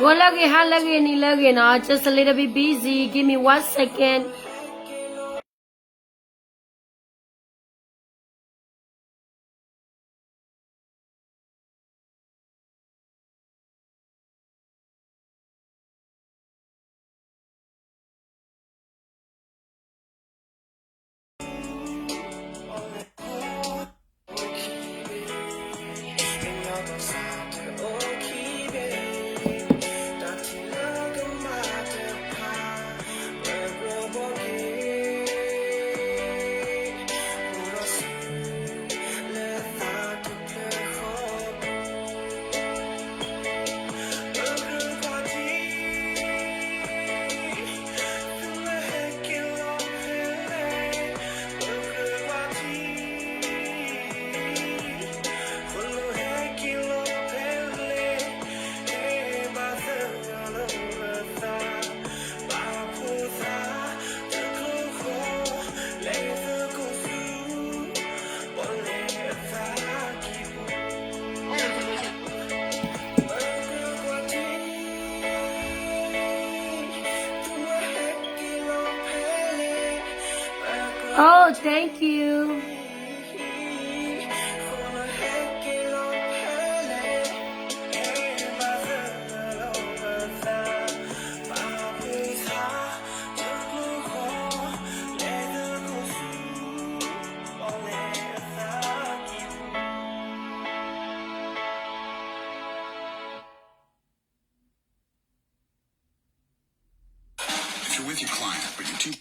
ဂီၤလၢအဂ့ၤ, ဟါလၢအဂ့ၤ, နံၤလၢအဂ့ၤနီၤ, just a little bit busy, give me one second. Oh, thank you. If you're with your client, but you're too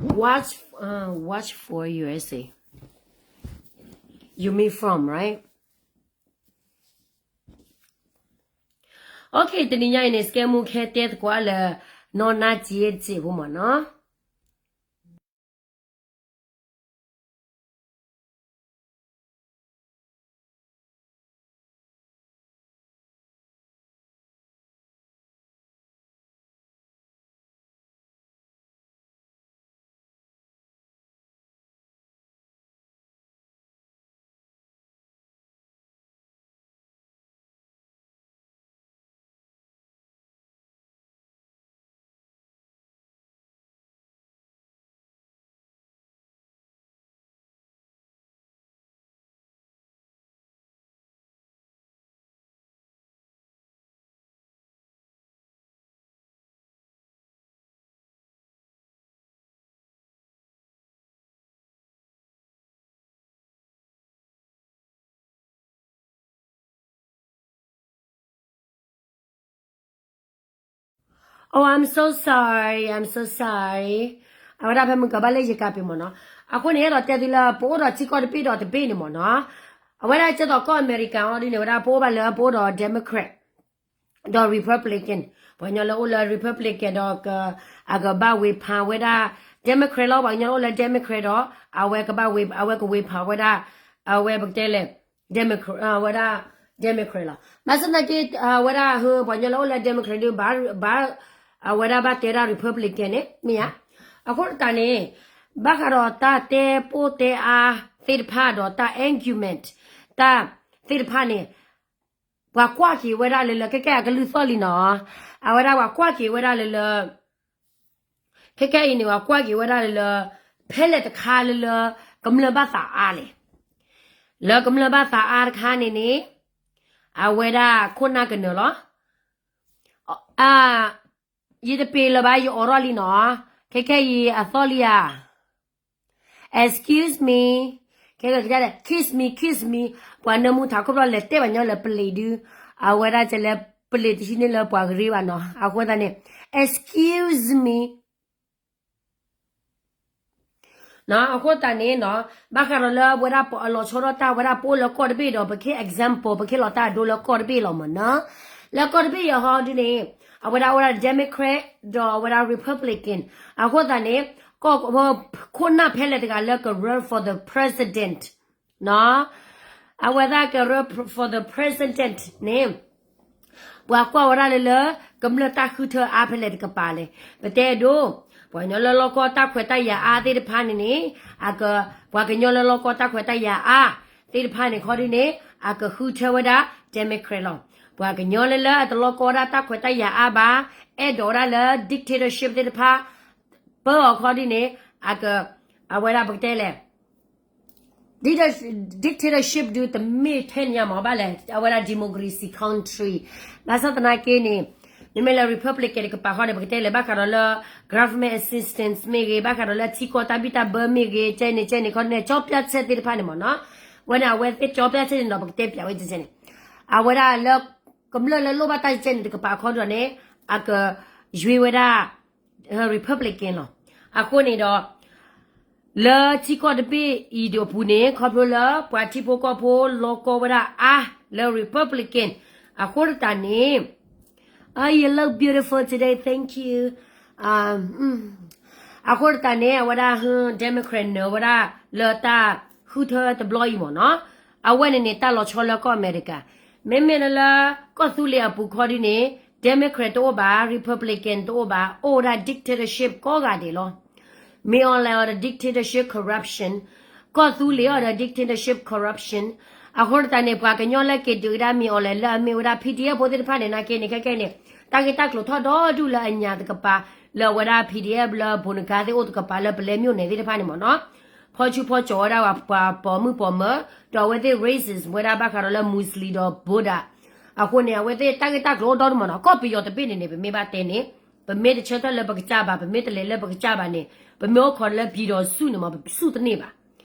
Watch, uh, watch for U S A. You mean from, right? Okay, တနံၤညါအံၤန့ၣ် စကဲမူခဲတဲသကိးလၢ နီၢ်နါစ့တစ့ဖိမ့ၢ်နီၤ. Oh, I'm so sorry, I'm so sorry. အဝဲဒၣ်ဖဲမုၢ်ကဘၣ်လၢယကးပ့ၤမ့ၢ်နီၤ. အဃိန့ၣ် အဲၣ်ဒိးတဲသုလၢ ပအိၣ်ဒီးထံကီၢ်တဘ့ၣ်ဒီးတဘ့ၣ်န့ၣ်မ့ၢ်နီၤ. အဝဲဒၣ်ကဲသိးကီၢ်အမဲရကၤအီၤဒ်န့ၣ် ဝဲဒၣ်ပအိၣ်ဘၣ်လၢပအိၣ်ဒီး Democrat ဒီး Republican, ပှၤကညီလၢအိၣ်လၢ Republican ဒီး အကဘၣ်ဝ့ၤဖးဝဲဒၣ် Democrat လီၤ. ပှၤကညီလၢအိၣ်လၢ Democrat ဒီး အဝဲကဘၣ်ဝ့ၤ အဝဲကဝ့ၤဖးဝဲဒၣ် အဝဲပကတဲလဲၣ် Democrat ဝဲဒၣ် Democrat လီၤ. ဘၣ်ဆၣ်သနာ်က့ အဝဲဒၣ်ဟၢ ပှၤကညီလၢအိၣ်လၢ Democrat ဒုး ဘၣ် ဘၣ် အဝဲဒၣ်ဘၣ်တဲဒၣ် Republican န့ၣ် မ့ၢ်ဧါ. အဃိသတးန့ၣ် ဘၣ်ဃးဒီးတၢ်တဲပိၢ်တဲအါသ့ၣ်တဖၣ်ဒီးတၢ် argument တၢ်သ့ၣ်တဖၣ်န့ၣ် ပှၤကွၢ်က့ၤဝဲဒၣ်လၢလၢ ခဲကဲအကလုၢ်သီၣ်လံနီၤ. အဝဲဒၣ်ပှၤကွၢ်က့ၤဝဲဒၣ်လၢလၢ ခဲကဲအံၤန့ၣ် ပှၤကွၢ်က့ၤဝဲဒၣ်လၢလၢ ဖဲလဲၣ်တခါလၢလၢ ကမျၢၢ်ဘၣ်သးအါလဲၣ်. လၢကမျၢၢ်ဘၣ်သးအါတခါန့ၣ်န့ၣ် အဝဲဒၣ်ခိၣ်နၢ်ကနၢၤလီၤ. အ ယတပ့ၤလၢၤဘၣ် ယအိးထီၣ်လံနီၤ. ခဲကဲအံၤအသီၣ်လံဧါ. Excuse me, ခဲကဲ kiss me, kiss me, ပှၤနၢမူထးခိၣ်ဖျီၣ်လဲၤတဲပှၤညီလၢပလံၤဒု, အဝဲဒၣ်ကလဲၤပလံၤတဟံးန့ၢ်လၢပှၤကရ့ဘၣ်နီၤ. အဃိသတးန့ၣ် excuse me အဃိသတးန့ၣ်နီၤ ဘၣ်ဃးဒီးလၢအဝဲဒၣ်ပလီၤဆီဒၣ်တၢ်ဝဲဒၣ်ပအိၣ်လၢကီၢ်တဘ့ၣ်ဒီး ပကဟ့ၣ် example ပကဟ့ၣ်လီၤတၢ်အဒိလၢကီၢ်တဘ့ၣ်လီၤမ့ၢ်နီၤ. လၢကီၢ်တဘ့ၣ်အံၤဟီဒ်န့ၣ် အဝဲဒၣ်အိၣ်ဝဲဒၣ် Democrat ဒီးအဝဲဒၣ် Republican အဃိသတးန့ၣ် ခိၣ်နၢ်ဖဲလဲၣ်တဂၤလၢက run for the president အဝဲဒၣ်က run for the president န့ၣ် ပှၤကွၢ်ဝဲဒၣ်လၢလၢ ကမျၢၢ်တၢ်ဃုထၢအါဖဲလဲၣ်တကပၤလဲၣ်. ပတဲဒိ ပှၤကညီလၢလီၢ်ကီၢ်တၢ်ခွဲးတၢ်ယာ်အါသ့ၣ်တဖၣ်န့ၣ်န့ၣ် အက ပှၤကညီလၢလီၢ်ကီၢ်တၢ်ခွဲးတၢ်ယာ်အါသ့ၣ်တဖၣ်န့ၣ်ခီဒ်န့ၣ် အကဃုထၢဝဲဒၣ် Democrat လီၤ. ပှၤကညီလၢလၢအတလီၢ်ကီၢ်ဝဲဒၣ်တၢ်ခွဲးတၢ်ယာ်အါဘၣ် အဲၣ်ဒိးဝဲဒၣ်လၢ dictatorship သ့ၣ်တဖၣ် ပၢအီၤခီဒ်န့ၣ် အက အဝဲဒၣ်ပကတဲလဲၣ် dictatorship ဒုးတမ့ၢ်ထဲန့ၣ်ညါမ့ၢ်ဘၣ်လဲၣ် အဝဲဒၣ် democracy country ဘၣ်ဆၣ်သနာ်က့န့ၣ် မ့မ့ၢ်လၢ Republican တကပၤဃီန့ၣ် ပကတဲလဲၣ် ဘၣ်ဃးဒီးလၢ government assistance မ့ၢ်ဂ့ၤ ဘၣ်ဃးဒီးလၢထံကီၢ်တၢ်ဘံၣ်တၢ်ဘၢမ့ၢ်ဂ့ၤ ကဲန့ၣ်ကဲန့ၣ်ခီန့ၣ် ကၠီပၠၣ်ဆဲၣ်သ့ၣ်တဖၣ်န့ၣ်မ့ၢ်နီၤ ဝဲန့ၣ် အဝဲသ့ၣ်ကၠီပၠၣ်ဆဲၣ်န့ၣ်ဒီး ပကတဲပၠးဝဲကဲန့ၣ် အဝဲဒၣ်လၢ ကမျၢၢ်လၢလိၣ်ဘၣ်တၢ်ကဲန့ၣ်တကပၤခီဒီးန့ၣ် အက ရွေးဝဲဒၣ် Republican လီၤ. အဃိန့ၣ်ဒီး လၢထံကီၢ်တဘ့ၣ်အံၤဒိးပူၤန့ၣ် ခီဖျိလၢပှၤထံဖိကီၢ်ဖိလီၢ်ကီၢ်ဝဲဒၣ်အါလၢ Republican အဃိသတးန့ၣ် Oh, you look beautiful today, thank you. အဃိသတးန့ၣ် အဝဲဒၣ် Democrat နၢၤဝဲဒၣ်လၢတၢ်ဃုထၢတဘျီအံၤမ့ၢ်နီၤ အဝဲန့ၣ်န့ၣ် တၢ်လီၤဆီလၢကီၢ်အမဲရကၤ မ့မ့ၢ်လၢလၢ ကီၢ်သူလ့ၤအပူၤခီဒ်န့ၣ် Democrat တအိၣ်ဘၣ် Republican တအိၣ်ဘၣ် အိၣ်ဝဲဒၣ် dictatorship ကိးဂၤဒဲးလီၤ. မ့ၢ်အီၤလဲၣ်အီၤဒီး dictatorship corruption ကီၢ်သူလ့ၤအီၤဒီး dictatorship corruption အဃိသတးန့ၣ် ပှၤကညီလၢက့ၤဒုးဝဲဒၣ်မ့ၢ်အီၤလဲၣ် လၢအမ့ၢ်ဝဲဒၣ် PDF ဖိသ့ၣ်တဖၣ်န့ၣ် နာ်က့န့ၣ် ခဲကဲန့ၣ် တၢ်ဂ့ၢ်တၢ်ကျိၤထီၣ်ဒီဒူၣ်လၢအညါတကပၤ လၢအဝဲဒၣ် PDF လၢ ဘိနကါသ့ၣ်အိၣ်တကပၤလၢပလဲၤမၠိၣ်န့ၣ်သ့ၣ်တဖၣ်န့ၣ်မ့ၢ်နီၤ ဖီဆူဖီကၠီၤဝဲဒၣ်ပှၤပိာ်မုၣ်ပိာ်မၢၤ ဒီးအဝဲသ့ၣ် racist ဝဲဒၣ်ဘၣ်ဃးဒီးလၢ Muslim ဒီး Buddha အဃိန့ၣ် အဝဲသ့ၣ်တၢ်ဂ့ၢ်တၢ်ကျိၤအိၣ်ဒီဒူၣ်မ့ၢ်နီၤ ကီၢ်ပယီၤတဘ့ၣ်န့ၣ်န့ၣ် ပမ့ၢ်ဘၣ်တဲန့ၣ် ပမ့ၢ်တဆၢထၢၣ်လၢပကစၢ်ဘၣ် ပမ့ၢ်တလဲၤလၢပကစၢ်ဘၣ်န့ၣ် ပမ့ၢ်အိၣ်ခိးလၢပျံၤဒီးဆူၣ်န့ၣ်မ့ၢ် ပဆူၣ်တန့ၢ်ဘၣ်.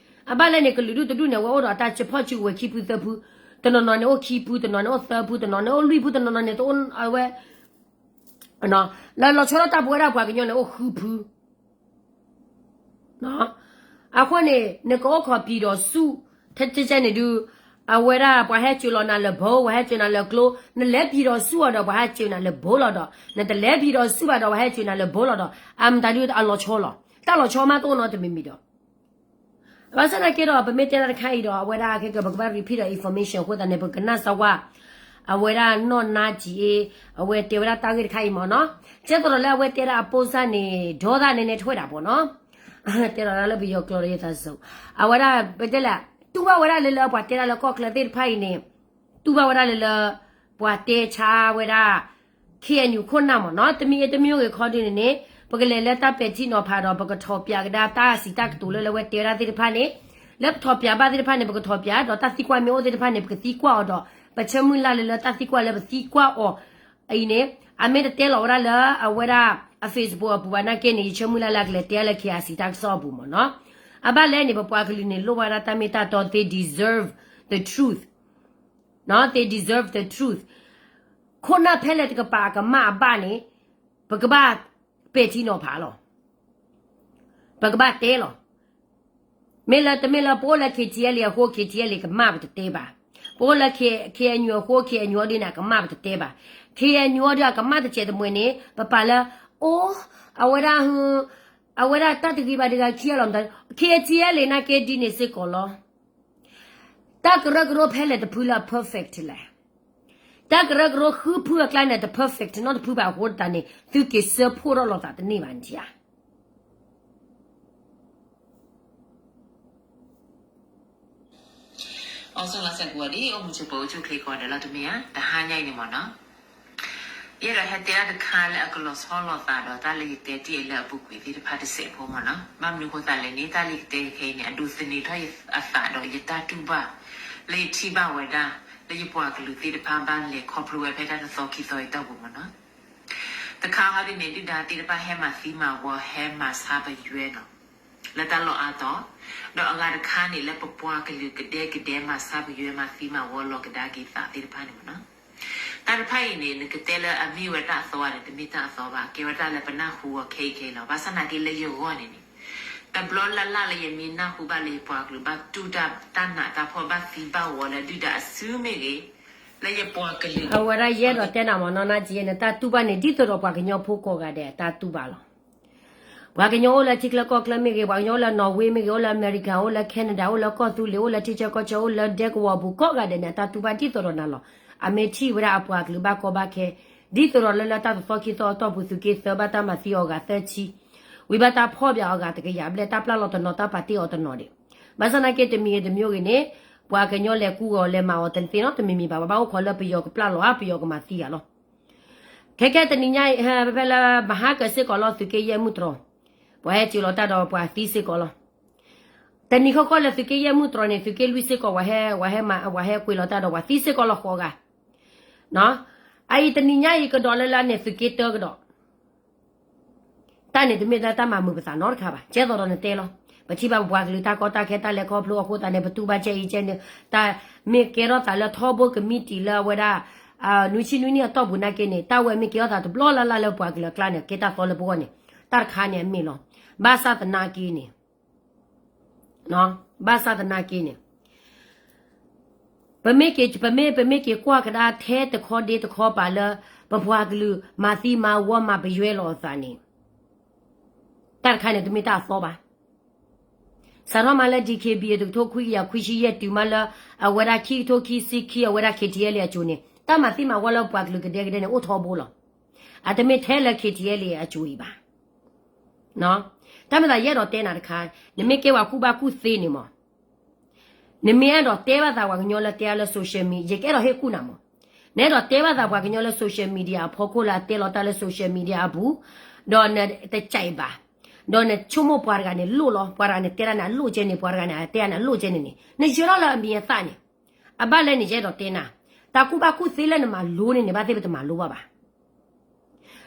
အဘၣ်လဲၣ်န့ၣ် ကလုာ်ဒူၣ်တဒူၣ်န့ၣ် အဝဲအိၣ်ဒီးတၢ်ဆၢဖီၣ်စုကဝဲၤခံဖုသၢဖု တနီၤနီၤန့ၣ်အိၣ်ခံဖု တနီၤန့ၣ်အိၣ်သၢဖု တနီၤန့ၣ်အိၣ်လွံၢ်ဖု တနီၤနီၤန့ၣ်တအိၣ်အဝဲ လၢလီၤဆီဒၣ်တၢ်ပဝဲဒၣ်ပှၤကညီန့ၣ်အိၣ်ဃုဖု အဃိန့ၣ် နကအိၣ်ခိးပျံၤဒီးဆူၣ် ထဲထဲန့ၣ်ဒုး အဝဲဒၣ်ပှၤဟဲစၢၤလီၤနၤလၢဘိ ပှၤဟဲစၢၤနၤလၢကျိ နလဲၤပျံၤဒီးဆူၣ်အီၤဒီး ပှၤဟဲစၢၤနၤလၢဘိလီၤဒီး နတလဲၤပျံၤဒီးဆူၣ်ဘၣ်ဒီး ပှၤဟဲစၢၤနၤလၢဘိလီၤဒီး အမတၤဒုးအလီၤဆီလီၤ. တၢ်လီၤဆီမးတအိၣ်နီတမံၤမံၤဒီး ဘၣ်ဆၣ်သနာ်က့ဒီး ပမ့ၢ်တဲတၢ်တခါအံၤဒီး အဝဲဒၣ်ခဲကၢ ပကဘၣ် repeat ဒီး information အဃိသတးန့ၣ် ပကနၣ်စၢၤဝဲ အဝဲဒၣ်နီၢ်နါကံၤအ့ အဝဲတဲဝဲဒၣ်တၢ်ဂ့ၢ်တခါအံၤမ့ၢ်နီၤ ကဲသိးဒီးလၢအဝဲတဲဒၣ်အပိၢ်စၢ်န့ၣ် ဒီသၣ်နဲနဲထွဲဒၣ်ပှၤနီၤ တဲဒီးလၢပယီၤကျိာ်ဒီးယသးစူၤ အဝဲဒၣ်ပတဲလဲၣ် တူၢ်ဘၣ်ဝဲဒၣ်လၢလၢပှၤတဲဒၣ်လၢကီၢ်ချၢသ့ၣ်တဖၣ်အံၤန့ၣ် တူၢ်ဘၣ်ဝဲဒၣ်လၢလၢ ပှၤတဲဆါဝဲဒၣ် KNU ခိၣ်နၢ်မ့ၢ်နီၤ တမံၤအံၤတမံၤဂ့ၤခီဒုန့ၣ်န့ၣ် ပကလဲၤလၢတၢ်ပဲာ်ထံနီၤဖးဒီး ပကထီၣ်ပၠးကဒါတၢ်စံးတၢ်ကတိၤလၢလၢဝဲတဲဝဲဒၣ်သ့ၣ်တဖၣ်န့ၣ် လၢပထီၣ်ပၠးဘၣ်သ့ၣ်တဖၣ်န့ၣ် ပကထီၣ်ပၠး ဒီးတၢ်သံကွၢ်မ့ၢ်အိၣ်သ့ၣ်တဖၣ်န့ၣ် ပကသံကွၢ်အီၤဒီး ပဆၢမုၢ်လၢ်လၢလၢတၢ်သံကွၢ်လၢပသံကွၢ်အီၤ အံၤန့ၣ် အမ့ၢ်တတဲလီၤဝဲဒၣ်လၢအ Facebook အပူၤဘၣ်နာ်က့န့ၣ် ယဆၢမုၢ်လၢ်လၢအကလဲၤတဲလၢ KIC တၢ်ကစီၣ်အပူၤမ့ၢ်နီၤ အဘၣ်လဲၣ်န့ၣ် ပပှၤကလုာ်န့ၣ် လိၣ်ဘၣ်ဝဲဒၣ်တၢ်မ့ၢ်တၢ်တီ they deserve the truth နီၤ they deserve the truth ခိၣ်နၢ်ဖဲလဲၣ်တကပၤအကမၣ်အဘၣ်န့ၣ် ပကဘၣ်ပဲာ်ထံနီၤဖးလီၤ ပကဘၣ်တဲလီၤ မ့ၢ်လၢတမ့ၢ်လၢပအိၣ်လၢ KTLA အဃိ KTLA ကမၣ်ပတတဲဘၣ် ပအိၣ်လၢ KNU အဃိ KNU အီၤဒ်န့ၣ် အကမၣ်ပတတဲဘၣ် KNU အီၤဒ်အကမၣ်တစဲးတမှဲၤန့ၣ် ပပာ်လၢ အိ အဝဲဒၣ် အဝဲဒၣ်တၢ်တဂ့ၤဘၣ်တဂၤခံဂၤလီၤ KTLA နာ်က့ဒ်န့ၣ်စ့ၢ်ကီးလီၤ တၢ်ကရၢကရိဖဲလဲၣ်တဖုလၢအ perfect လဲၣ် တၢ်ကရၢကရိဃုဖုအကျါန့ၣ် တ perfect နီတဖုဘၣ်အဃိသတးန့ၣ် သုက့ၤစၢဖှိၣ်ထီၣ်လိာ်သးတန့ၢ်ဘၣ်န့ၣ်ဧါ အိၣ်ဆူၣ်လီၤစဲးကွံာ်ဝဲဒ် အိၣ်မူဆူၣ်ပအိၣ်ဆူၣ်ချ့ကိးဂၤဒဲးလီၤတမ့ၢ်ဧါ တဟါညါအံၤန့ၣ်မ့ၢ်နီၤ ယအဲၣ်ဒိးဟဲတဲဒၣ်တခါလၢအကလီၤဆီလိာ်သးဒီးတၢ်လၢယတဲတ့ၢ်အံၤလၢအပူၤကွံာ်သ့ၣ်တဖၣ်တစဲးဖိမ့ၢ်နီၤ ဘၣ်မနုၤအဃိသတးလဲၣ်န့ၣ် တၢ်လၢယကတဲခဲအံၤန့ၣ် အဒိးသန့ၤထီၣ်ယသးဒီးယတၢ်တူၢ်ဘၣ် လၢယထံၣ်ဘၣ်ဝဲဒၣ် လၢယပှၤကလုာ်သ့ၣ်တဖၣ်ဘၣ်လဲၤခီဖျိဝဲဖဲတၢ်တသီခံသီအံၤတၢ်ပူၤမ့ၢ်နီၤ တခါဟီဒ်န့ၣ် ဒုၣ်ဒါသ့ၣ်တဖၣ်ဟဲမၤသံမၤဝီ ဟဲမၤဆါပယွဲနီၤ လၢတၢ်လီၢ်အါတီၤ, ဒီးအဂၤတခါန့ၣ် လၢပပှၤကလုာ်ကဒဲကဒဲမၤဆါပယွဲ မၤသံမၤဝီလီၤကဒါက့ၤသးသ့ၣ်တဖၣ်န့ၣ်မ့ၢ်နီၤ. တၢ်တဖၣ်အံၤန့ၣ် နကတဲလၢအမ့ၢ်ဝဲတၢ်အသီန့ၣ် တမ့ၢ်တၢ်အသီဘၣ်, ကဲဝဲတၢ်လၢပနၢ်ဟူအီၤခဲအံၤခဲအံၤလီၤ. ဘၣ်ဆၣ်သနာ်က့လၢယဂီၢ်န့ၣ်န့ၣ်, တဘျီလၢ်လၢ်လၢယမ့ၢ်နၢ်ဟူဘၣ်လၢယပှၤကလုာ်ဘၣ်တူၢ်တၢ်နးတၢ်ဖှီၣ် ဘၣ်သံဘၣ်ဝီလၢဒုၣ်ဒါအစုမ့ၢ်ဂ့ၤ, လၢယပှၤကလုာ်န့ၣ် အဝဲဒၣ်ယအဲၣ်ဒိးတဲနၤမ့ၢ်နီၢ်နါက့ နတၢ်တူၢ်ဘၣ်န့ၣ် ဒ်သိးဒီးပှၤကညီဖိကိးဂၤဒဲးအတၢ်တူၢ်ဘၣ်လီၤ. ပှၤကညီအိၣ်လၢထံချၢကီၢ်ချၢမ့ၢ်ဂ့ၤ, ပှၤကညီအိၣ်လၢ Norway မ့ၢ်ဂ့ၤ, အိၣ်လၢ America, အိၣ်လၢ Canada, အိၣ်လၢကီၢ်သူလ့ၤ, အိၣ်လၢထံဆၢကီၢ်ဆၢ, အိၣ်လၢဒဲကဝီၤပူၤကိးဂၤဒဲးန့ၣ် အတၢ်တူၢ်ဘၣ်ဒ်သိးဒီးနၤလီၤ. အမ့ၢ်ထံၣ်ဝဲဒၣ်အပှၤကလုာ်ဘၣ်ကီဘၣ်ခဲ, ဒ်သိးဒီးလၢလၢတၢ်တသီခံသီအတီၢ်ပူၤ သုးက့သၢဘၣ်တၢ်မၤသံအီၤဂၤသၢဆံ, ဝံၤဘၣ်တၢ်ဖီၣ်ဘၣ်အီၤဂၤတကယၤဘျဲၣ်, တၢ်ပျၢ်လီၤတနီၤ တၢ်ပာ်တ့ၢ်အီၤတနီၤဒံး. ဘၣ်ဆၣ်သနာ်က့တမံၤဂ့ၤတမံၤဂ့ၤန့ၣ်, ပှၤကညီလဲၤကူဂီၤလဲၤမၤအီၤတသ့နီတမံၤမံၤဘၣ်, ဘၣ်အိၣ်ခိးလၢပယီၤကပျၢ်လီၤဧါ, ပယီၤကမၤသံဧါလီၤ. ခဲကဲတနံၤညါအံၤ ဖဲလၢမဟါကၢစ့ၢ်ကီးလီၤ သုးက့ယဲၢ်မုၢ်တြီၤ, ပှၤဟဲစၢၤလီၤတၢ်ဒီးပှၤသံစ့ၢ်ကီးလီၤ. တနံၤဃီဃီလၢသုးက့ယဲၢ်မုၢ်တြီၤန့ၣ် သုးက့လွံၢ်စ့ၢ်ကီး ပှၤဟဲ ပှၤဟဲမၤ ပှၤဟဲကွံာ်လီၤတၢ်ဒီးပှၤသံစ့ၢ်ကီးလီၤဃိးဂၤ. အအံၤတနံၤညါအံၤကဒီးလၢလၢန့ၣ် သုးက့တၢကဒီး တၢ်န့ၣ်တမ့ၢ်လၢတၢ်မၤမုာ်ပသးနီတခါဘၣ်. ကဲသိးဒီးနတဲလီၤ. ပထံၣ်ဘၣ်ပပှၤကလုာ်တၢ်ကီတၢ်ခဲ တၢ်လဲၤခီဖျိအဃိသတးန့ၣ် ပတူၢ်ဘၣ်ကဲအံၤကဲန့ၣ်, တၢ်မ့ၢ်ကဲထီၣ်သးလၢထီဘိကမံးတံာ်လၢအဝဲဒၣ် နွံဆံနွံနံၣ်အတီၢ်ပူၤနာ်က့န့ၣ် တၢ်ဝဲမ့ၢ်ကဲထီၣ်သးတဘျီလၢ်လၢ်လၢပှၤကလုာ်အကျါန့ၣ် ကဲတၢ်သီလၢပဂီၢ်န့ၣ်, တၢ်တခါန့ၣ်အမ့ၢ်လီၤ. ဘၣ်ဆၣ်သနာ်က့န့ၣ် ဘၣ်ဆၣ်သနာ်က့န့ၣ် ပမ့ၢ်က့ၤ ပမ့ၢ် ပမ့ၢ်က့ၤကွၢ်ကဒါ ထဲတခီဒ့တခီပၤလၢ ပပှၤကလုာ်မၤသံမၤဝီမၤပယွဲလီၤအသးန့ၣ်, တၢ်တခါန့ၣ် တမ့ၢ်တၢ်အသီဘၣ်. စးထီၣ်မးလၢ DKBA တကထိခွံကယၤခွံဆံယဲၢ် တုၤမးလၢ အဝဲဒၣ်ခံကထိခံဆံခံ အဝဲဒၣ် KTLA အစိၤန့ၣ် တၢ်မၤသံမၤဝီလၢပှၤကလုာ်ကဒဲကဒဲန့ၣ် အိၣ်ထီဘိလီၤ. အတမ့ၢ်ထဲလၢ KTLA အစိၤအံၤဘၣ်. တၢ်မ့ၢ်သးယအဲၣ်ဒိးတဲနၤတခါ, နမ့ၢ်ကဲပှၤကူၣ်ဘၣ်ကူၣ်သ့န့ၣ်မး, နမ့ၢ်အဲၣ်ဒိးတဲဘၣ်သးပှၤကညီလၢတဲအါလၢ social media ယကအဲၣ်ဒိးဟ့ၣ်ကူၣ်နၤမး, နအဲၣ်ဒိးတဲဘၣ်သးပှၤကညီလၢ social media အဖီခိၣ်လၢအတဲလီၤတၢ်လၢ social media အပူၤ, ဒီးနတကဲဘၣ်, ဒီးနဆိကမိၣ်ပှၤတဂၤန့ၣ်လိၣ်လီၤ, ပှၤတဂၤန့ၣ်တဲဒၣ်န့ၣ်အလိၣ်ကဲန့ၣ် ပှၤတဂၤန့ၣ် တဲဒၣ်န့ၣ်အလိၣ်ကဲန့ၣ်န့ၣ် နယၢၤထီၣ်လၢအမံၤအသၣ်န့ၣ်, အဘၣ်လဲၣ်န့ၣ် ယအဲၣ်ဒိးတဲနၤ, တၢ်ကူၣ်ဘၣ်ကူၣ်သ့လၢနမၤလိန့ၣ်န့ၣ် ဘၣ်သ့ၣ်ပတမၤလိဘၣ်ဘၣ်.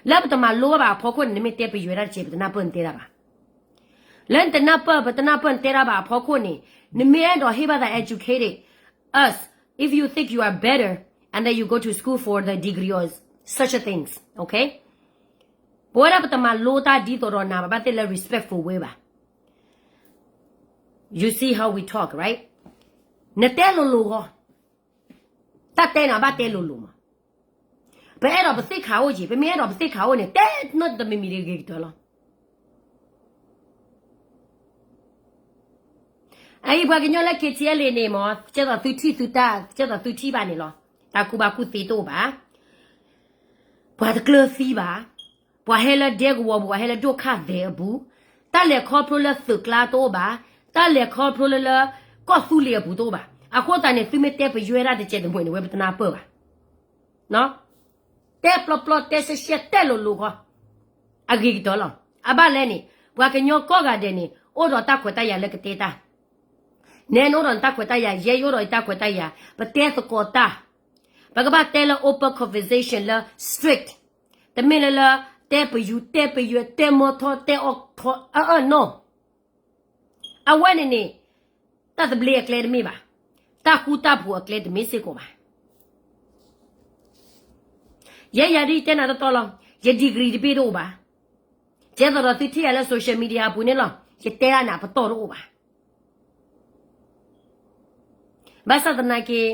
လၢပတမၤလိဘၣ်ဘၣ်အဖီခိၣ်န့ၣ် နမ့ၢ်တဲပယွဲဒၣ်တကဲး ပတနၢ်ပၢၢ်နတဲဒၣ်ဘၣ်. လၢနတနၢ်ပၢၢ် ပတနၢ်ပၢၢ်နတဲဒၣ်ဘၣ်အဖီခိၣ်န့ၣ်, နမ့ၢ်အဲၣ်ဒိးဟ့ၣ်ဘၣ်သး educated us, if you think you are better, and then you go to school for the degree or such a things, okay? ပဝဲဒၣ်ပတမၤလိတၢ်ဒ်သိးဒီးနၤဘၣ် ဘၣ်သ့ၣ်လၢ respectful way ဘၣ်. You see how we talk, right? နတဲလိၤလိၤဂီၢ်, တၢ်တဲန့ၣ် အဘၣ်တဲလိၤလိၤမး. ပအဲၣ်ဒိးပသ့ၣ်ခးအိၣ်က့ၤ, ပမ့ၢ်အဲၣ်ဒိးပသ့ၣ်ခးအိၣ်န့ၣ် တဲနီတမံၤမံၤတဂ့ၤကတၢၢ်လီၤ. အအံၤပှၤကညီလၢ KTLA န့ၣ်မး ကဲသိးသုထံၣ်သုတၢ် ကဲသိးသုထံၣ်ဘၣ်န့ၣ်လီၤ. တၢ်ကူၣ်ဘၣ်ကူၣ်သ့တအိၣ်ဘၣ်, ပှၤတကျၢၤသံဘၣ်, ပှၤဟဲလၢဒဲကဝီၤပူၤ ပှၤဟဲလၢဒိၣ်ခၣ်သဲးအပူၤ, တၢ်လဲၤခီဖျိလၢသုးကျါတအိၣ်ဘၣ်, တၢ်လဲၤခီဖျိလၢလၢ ကီၢ်သူလ့ၤအပူၤတအိၣ်ဘၣ်. အဃိသတးန့ၣ် သုမ့ၢ်တဲပယွဲဒၣ်တကဲးတမှဲးန့ၣ် ဝဲပတနၢ်ပၢၢ်ဘၣ်. တဲပျီပျီ တဲရှဲရှဲ တဲလိၤလိၤဃီ, အဂ့ၤကတၢၢ်လီၤ. အဘၣ်လဲၣ်န့ၣ် ပှၤကညီကိးဂၤဒဲးန့ၣ် အိၣ်ဒီးတၢ်ခွဲးတၢ်ယာ်လၢကတဲတၢ်, နဲနအိၣ်ဒီးနတၢ်ခွဲးတၢ်ယာ်, ယဲယအိၣ်ဒီးယတၢ်ခွဲးတၢ်ယာ်, ပတဲသကိးတၢ်, ပကဘၣ်တဲလၢ open conversation လၢ strict, တမ့ၢ်လၢလၢ တဲပယူၤ တဲပယွဲ တဲမီထီ တဲအီထီ အအၢၣ်နီၢ် အဝဲန့ၣ်န့ၣ် တၢ်သဘျ့အကျဲတမ့ၢ်ဘၣ်, တၢ်ဃူတၢ်ဖိးအကျဲတမ့ၢ်စ့ၢ်ကီးဘၣ်. ယဲယၤဒ်ယတဲနၤတီတီလီၤ, ယ degree တဘ့ၣ်တအိၣ်ဘၣ်. ကဲသိးဒီးသုထံၣ်ယၤလၢ social media အပူၤန့ၣ်လီၤ, ယတဲဒၣ်နၤပတီၢ်တအိၣ်ဘၣ်. ဘၣ်ဆၣ်သနာ်က့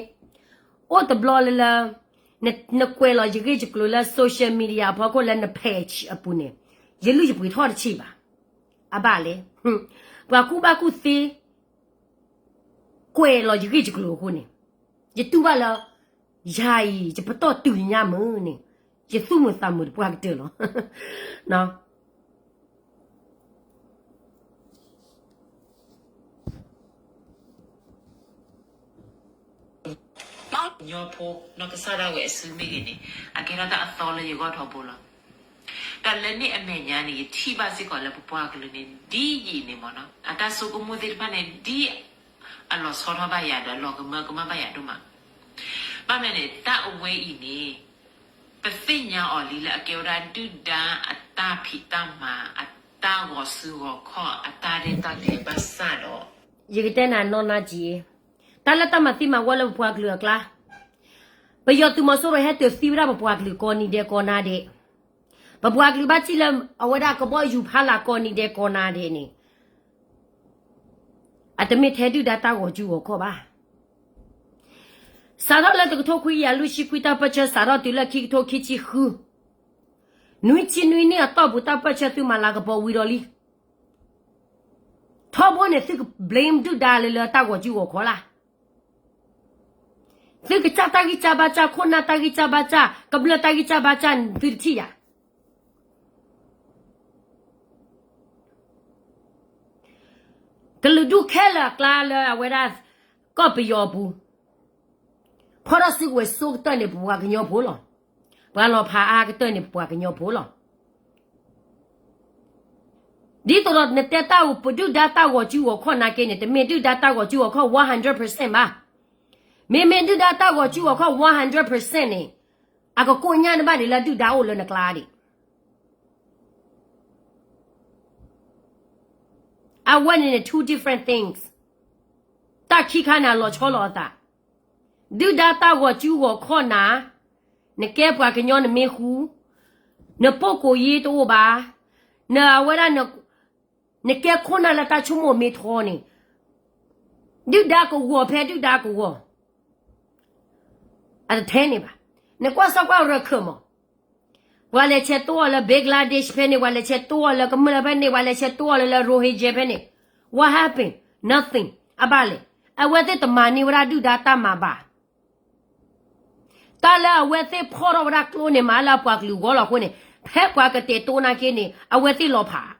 အိၣ်တဘျီလၢလၢ နကွဲးလီၤယဂ့ၢ်ယကျိၤလၢ social media အဖီခိၣ်လၢန page အပူၤန့ၣ် ယလုၢ်ယပှ့ၤထီၣ်တဆံးဘၣ်. အဘၣ်လဲၣ်, ပှၤကူၣ်ဘၣ်ကူၣ်သ့ ကွဲးလီၤယဂ့ၢ်ယကျိၤအဃိန့ၣ်, ယတူၢ်ဘၣ်လၢ ယၤအံၤ ယပတီၢ်တုၤညါမုၢ်န့ၣ် ယသူၣ်မုာ်သးမုာ်တပှၢ်ကတၢၢ်လီၤ. ကညီဖိ နီၢ်ကစၢ်ဒၣ်ဝဲအစုမ့ၢ်ဂ့ၤန့ၣ် အကဲထီၣ်တၢ်အသီလၢယဂီၢ်ထီဘိလီၤ. တၢ်လၢန့ၣ်အမဲာ်ညါန့ၣ် ယထံၣ်ဘၣ်စ့ၢ်ကီးလၢပပှၤကလုာ်န့ၣ် ဒ်ယံာ်န့ၣ်မ့ၢ်နီၤ အတၢ်ဆိကမိၣ်သ့ၣ်တဖၣ်န့ၣ် ဒ်အလီၤဆီထီၣ်ဘၣ်ယၤဒီး လီၤကမၢကမၣ်ဘၣ်ယၤဒိၣ်မး. ဘၣ်မနုၤလဲၣ်န့ၣ် တၢ်အဝဲအံၤန့ၣ် ပသ့ၣ်ညါအီၤလံလၢအကဲဝဲဒၣ်ဒုၣ်ဒါအတၢ်ဖံးတၢ်မၤ အတၢ်ဂီၤစုဂီၤခီၣ် အတၢ်ရဲၣ်တၢ်ကျဲၤဘၣ်ဆၣ်ဒီး ယကတဲနၤနီၢ်နါက့ၤ တၢ်လၢတၢ်မၤသံမၤဝီလၢပပှၤကလုာ်အကျါ, ပယီၤသုးမီၤစိရိၤဟဲတၢၢ်သံဝဲဒၣ်ပပှၤကလုာ်ကိးနံၤဒဲးကိးနၤဒဲး, ပပှၤကလုာ်ဘၣ်စံၣ်လၢအဝဲဒၣ်ကဘီယူၤဖးလၢ်ကိးနံၤဒဲးကိးနၤဒဲးန့ၣ်, အတမ့ၢ်ထဲဒုၣ်ဒါတၢ်ဂီၤစုဂီၤခီၣ်ဘၣ်. စးထီၣ်လၢတကထိခွံကယၤလွံၢ်ဆံခွံတၢ်ပၢၢ်ဆၢ စးထီၣ်တုၤလၢခံကထိခံဆံဃု, နွံဆံနွံနံၣ်အတီၢ်ပူၤ တၢ်ပၢၢ်ဆၢသုမၤလၤကပီၤဝံၤဒီးလံ. ထီဘိန့ၣ် သုက blame ဒုၣ်ဒါလၢလၢတၢ်ဂီၤစုဂီၤခီၣ်လၢ်. သုကစၢ်တၢ်ဂံၢ်စၢ်ဘါစၢ်, ခိၣ်နၢ်တၢ်ဂံၢ်စၢ်ဘါစၢ်, ကမျၢၢ်တၢ်ဂံၢ်စၢ်ဘါစၢ်န့ၣ် သုတထံၣ်ယၤ. ကလုာ်ဒူၣ်ခဲလၢာ်အကျါလၢအဝဲဒၣ် ကီၢ်ပယီၤအပူၤ, ဖီၣ်ထီၣ်စုကဝဲၤဆိကတၢၢ်န့ၣ် ပပှၤကညီဖိလီၤ. ပှၤလီၤဖးအါကတၢၢ်န့ၣ် ပပှၤကညီဖိလီၤ. ဒ်သိးဒီးနတဲတၢ်ပဒုၣ်ဒါတၢ်ဂီၤစုဂီၤခီၣ်နာ်က့န့ၣ် တမ့ၢ်ဒုၣ်ဒါတၢ်ဂီၤစုဂီၤခီၣ် one hundred percent ဘၣ်. မ့မ့ၢ်ဒုၣ်ဒါတၢ်ဂီၤစုဂီၤခီၣ် one hundred percent န့ၣ် အကကိးညါနဘၣ်ဒံးလၢဒုၣ်ဒါအိၣ်လၢနကျါဒံး. အဝဲန့ၣ်န့ၣ် two different things. တၢ်ခံခါန့ၣ် အလီၤဆီလီၤအသး. ဒုၣ်ဒါတၢ်ဂီၤစုဂီၤခီၣ်နၤ, နကဲပှၤကညီနမ့ၢ်ဃူ, နပိာ်ကိးယ့တအိၣ်ဘၣ်, နအဝဲဒၣ် နကဲခိၣ်နၢ်လၢတၢ်ဆိကမိၣ်မ့ၢ်ထီန့ၣ်, ဒုၣ်ဒါကဝီၤဖဲဒုၣ်ဒါကဝီၤ, အတထဲန့ၣ်ဘၣ်. နကွၢ်စၢ်ကွၢ်ရၢၢ်ခၢၣ်မး, ပှၤလဲၤဆဲးတိအီၤလၢ Bangladesh ဖဲန့ၣ်, ပှၤလဲၤဆဲးတိအီၤလၢကမျၢၢ်ဖဲန့ၣ်, ပှၤလဲၤဆဲးတိအီၤလၢလၢ Rohingya ဖဲန့ၣ်, what happened? Nothing. အဘၣ်လဲၣ်, အဝဲသ့ၣ်တမၤန့ၢ်ဝဲဒၣ်ဒုၣ်ဒါတၢ်မၤဘၣ်. တၢ်လၢအဝဲသ့ၣ်ဖီၣ်ထီၣ်ဝဲဒၣ်ကျိန့ၣ် မၤလၢအပှၤကလုာ်ဂီၢ်လီၤအဃိန့ၣ်, ဖဲပှၤကတဲာ်တိနာ်က့န့ၣ် အဝဲသ့ၣ်လီၤဖး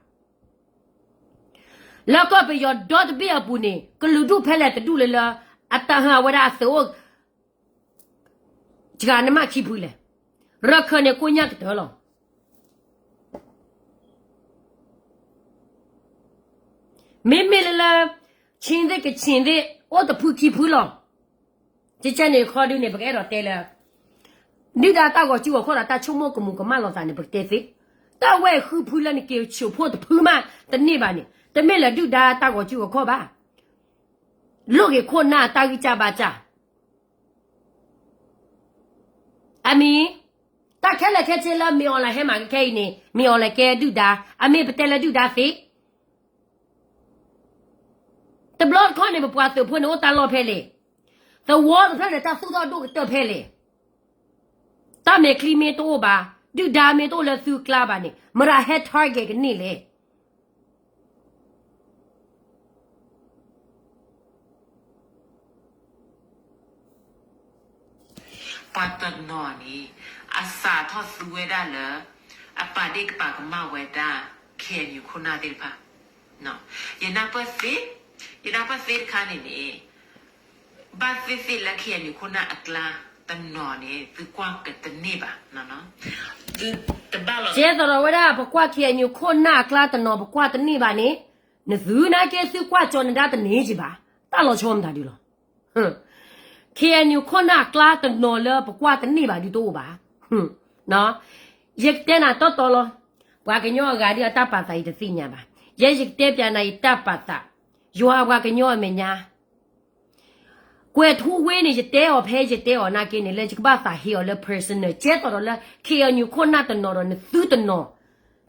လၢကီၢ်ပယီၤဒီတဘ့ၣ်အပူၤန့ၣ် ကလုာ်ဒူၣ်ဖဲလဲၣ်တဒူၣ်လၢလၢ အတၢ်ဟၢအဝဲဒၣ်အသုးအိၣ် စှၤနမးခံဖုလဲၣ်. ရၢၢ်ခၢၣ်န့ၣ်ကိးညါကတၢၢ်လီၤ. မ့မ့ၢ်လၢလၢ Chin သ့ၣ် Kachin သ့ၣ် အိၣ်တဖုခံဖုလီၤ. ကကဲန့ၣ်ခီဒုန့ၣ် ပကအဲၣ်ဒိးတဲလၢ ဒုၣ်ဒါတၢ်ဂီၤစုဂီၤခီၣ်ဒီးတၢ်ဆိကမိၣ်ကမူၤကမၣ်လိာ်သးန့ၣ် ပကတဲသ့. တၢ်ဝဲအံၤဃုဖုလၢနက့ၤဆၢဖှိၣ်တဖုမးတန့ၢ်ဘၣ်န့ၣ် တမ့ၢ်လၢဒုၣ်ဒါတၢ်ဂီၤစုဂီၤခီၣ်ဘၣ်. လိၣ်ဂ့ၤခိၣ်နၢ်တၢ်ဂံၢ်စၢ်ဘါစၢ် အမ့ၢ် တၢ်ခဲလၢာ်ခဲဆ့လၢမ့ၢ်အီၤလၢဟဲမၤကဲခဲအံၤန့ၣ် မ့ၢ်အီၤလၢကဲဒုၣ်ဒါ, အမ့ၢ်ပတဲလၢဒုၣ်ဒါသ့. တဘျီတခီၣ်န့ၣ် ပပှၤသုးဖိန့ၣ်အိၣ်တၢ်လီၢ်ဖဲလဲၣ်. သဝီတဖျၢၣ်န့ၣ် တၢ်သူၣ်ထီၣ်ဒိၣ်ကတၢၢ်ဖဲလဲၣ်. တၢ်မဲာ်ချံမ့ၢ်တအိၣ်ဘၣ်, ဒုၣ်ဒါမ့ၢ်တအိၣ်လၢသုကျါဘၣ်န့ၣ် မတၤဟဲ target ကန့ၢ်လဲၣ်. ပှၤတနီၤန့ၣ် အစးထီၣ်သူဝဲဒၣ်လၢ အပာ်ဒ့ၣ်ကပာ်ကမၣ်ဝဲဒၣ် ခ့ၣ်အဲၣ်ယူၣ်ခိၣ်နၢ်သ့ၣ်တဖၣ်. ယနၢ်ပၢၢ်သ့, ယနၢ်ပၢၢ်သ့တခါန့ၣ်န့ၣ် ဘၣ်သ့ၣ်သ့ၣ်လၢ ခ့ၣ်အဲၣ်ယူၣ်ခိၣ်နၢ်အကျါတနီၤန့ၣ် သုကွၢ်ကတန့ၢ်ဘၣ်. ကဲသိးဒီးဝဲဒၣ် ပကွၢ် ခ့ၣ်အဲၣ်ယူၣ်ခိၣ်နၢ်အကျါတနီၤ ပကွၢ်တန့ၢ်ဘၣ်န့ၣ်, နသုနာ်က့သုကွၢ်ကၠီၤနဒါတန့ၢ်က့ၤဘၣ်, တၢ်လီၤဆီမတၤဒုလီၤ. ခ့ၣ်အဲၣ်ယူၣ်ခိၣ်နၢ်အကျါတနီၤလၢ ပကွၢ်တန့ၢ်ဘၣ်ဒုတအိၣ်ဘၣ်. ယကတဲနၤတီတီလီၤ. ပှၤကညီအဂၤဒုးအတၢ်ပာ်သးယတသ့ၣ်ညါဘၣ်. ယဲယကတဲပျးနၤယတၢ်ပာ်သး, ယွၤပှၤကညီအမဲာ်ညါ ကွဲၤထူဝ့န့ၣ် ယတဲအီၤဖဲယတဲအီၤနာ်က့န့ၣ် လၢယကဘၣ်သးဟ့အီၤလၢ personal ကဲသိးဒီးလၢ ခ့ၣ်အဲၣ်ယူၣ်ခိၣ်နၢ်တနီၤဒီးနသုတနီၤ သးဟ့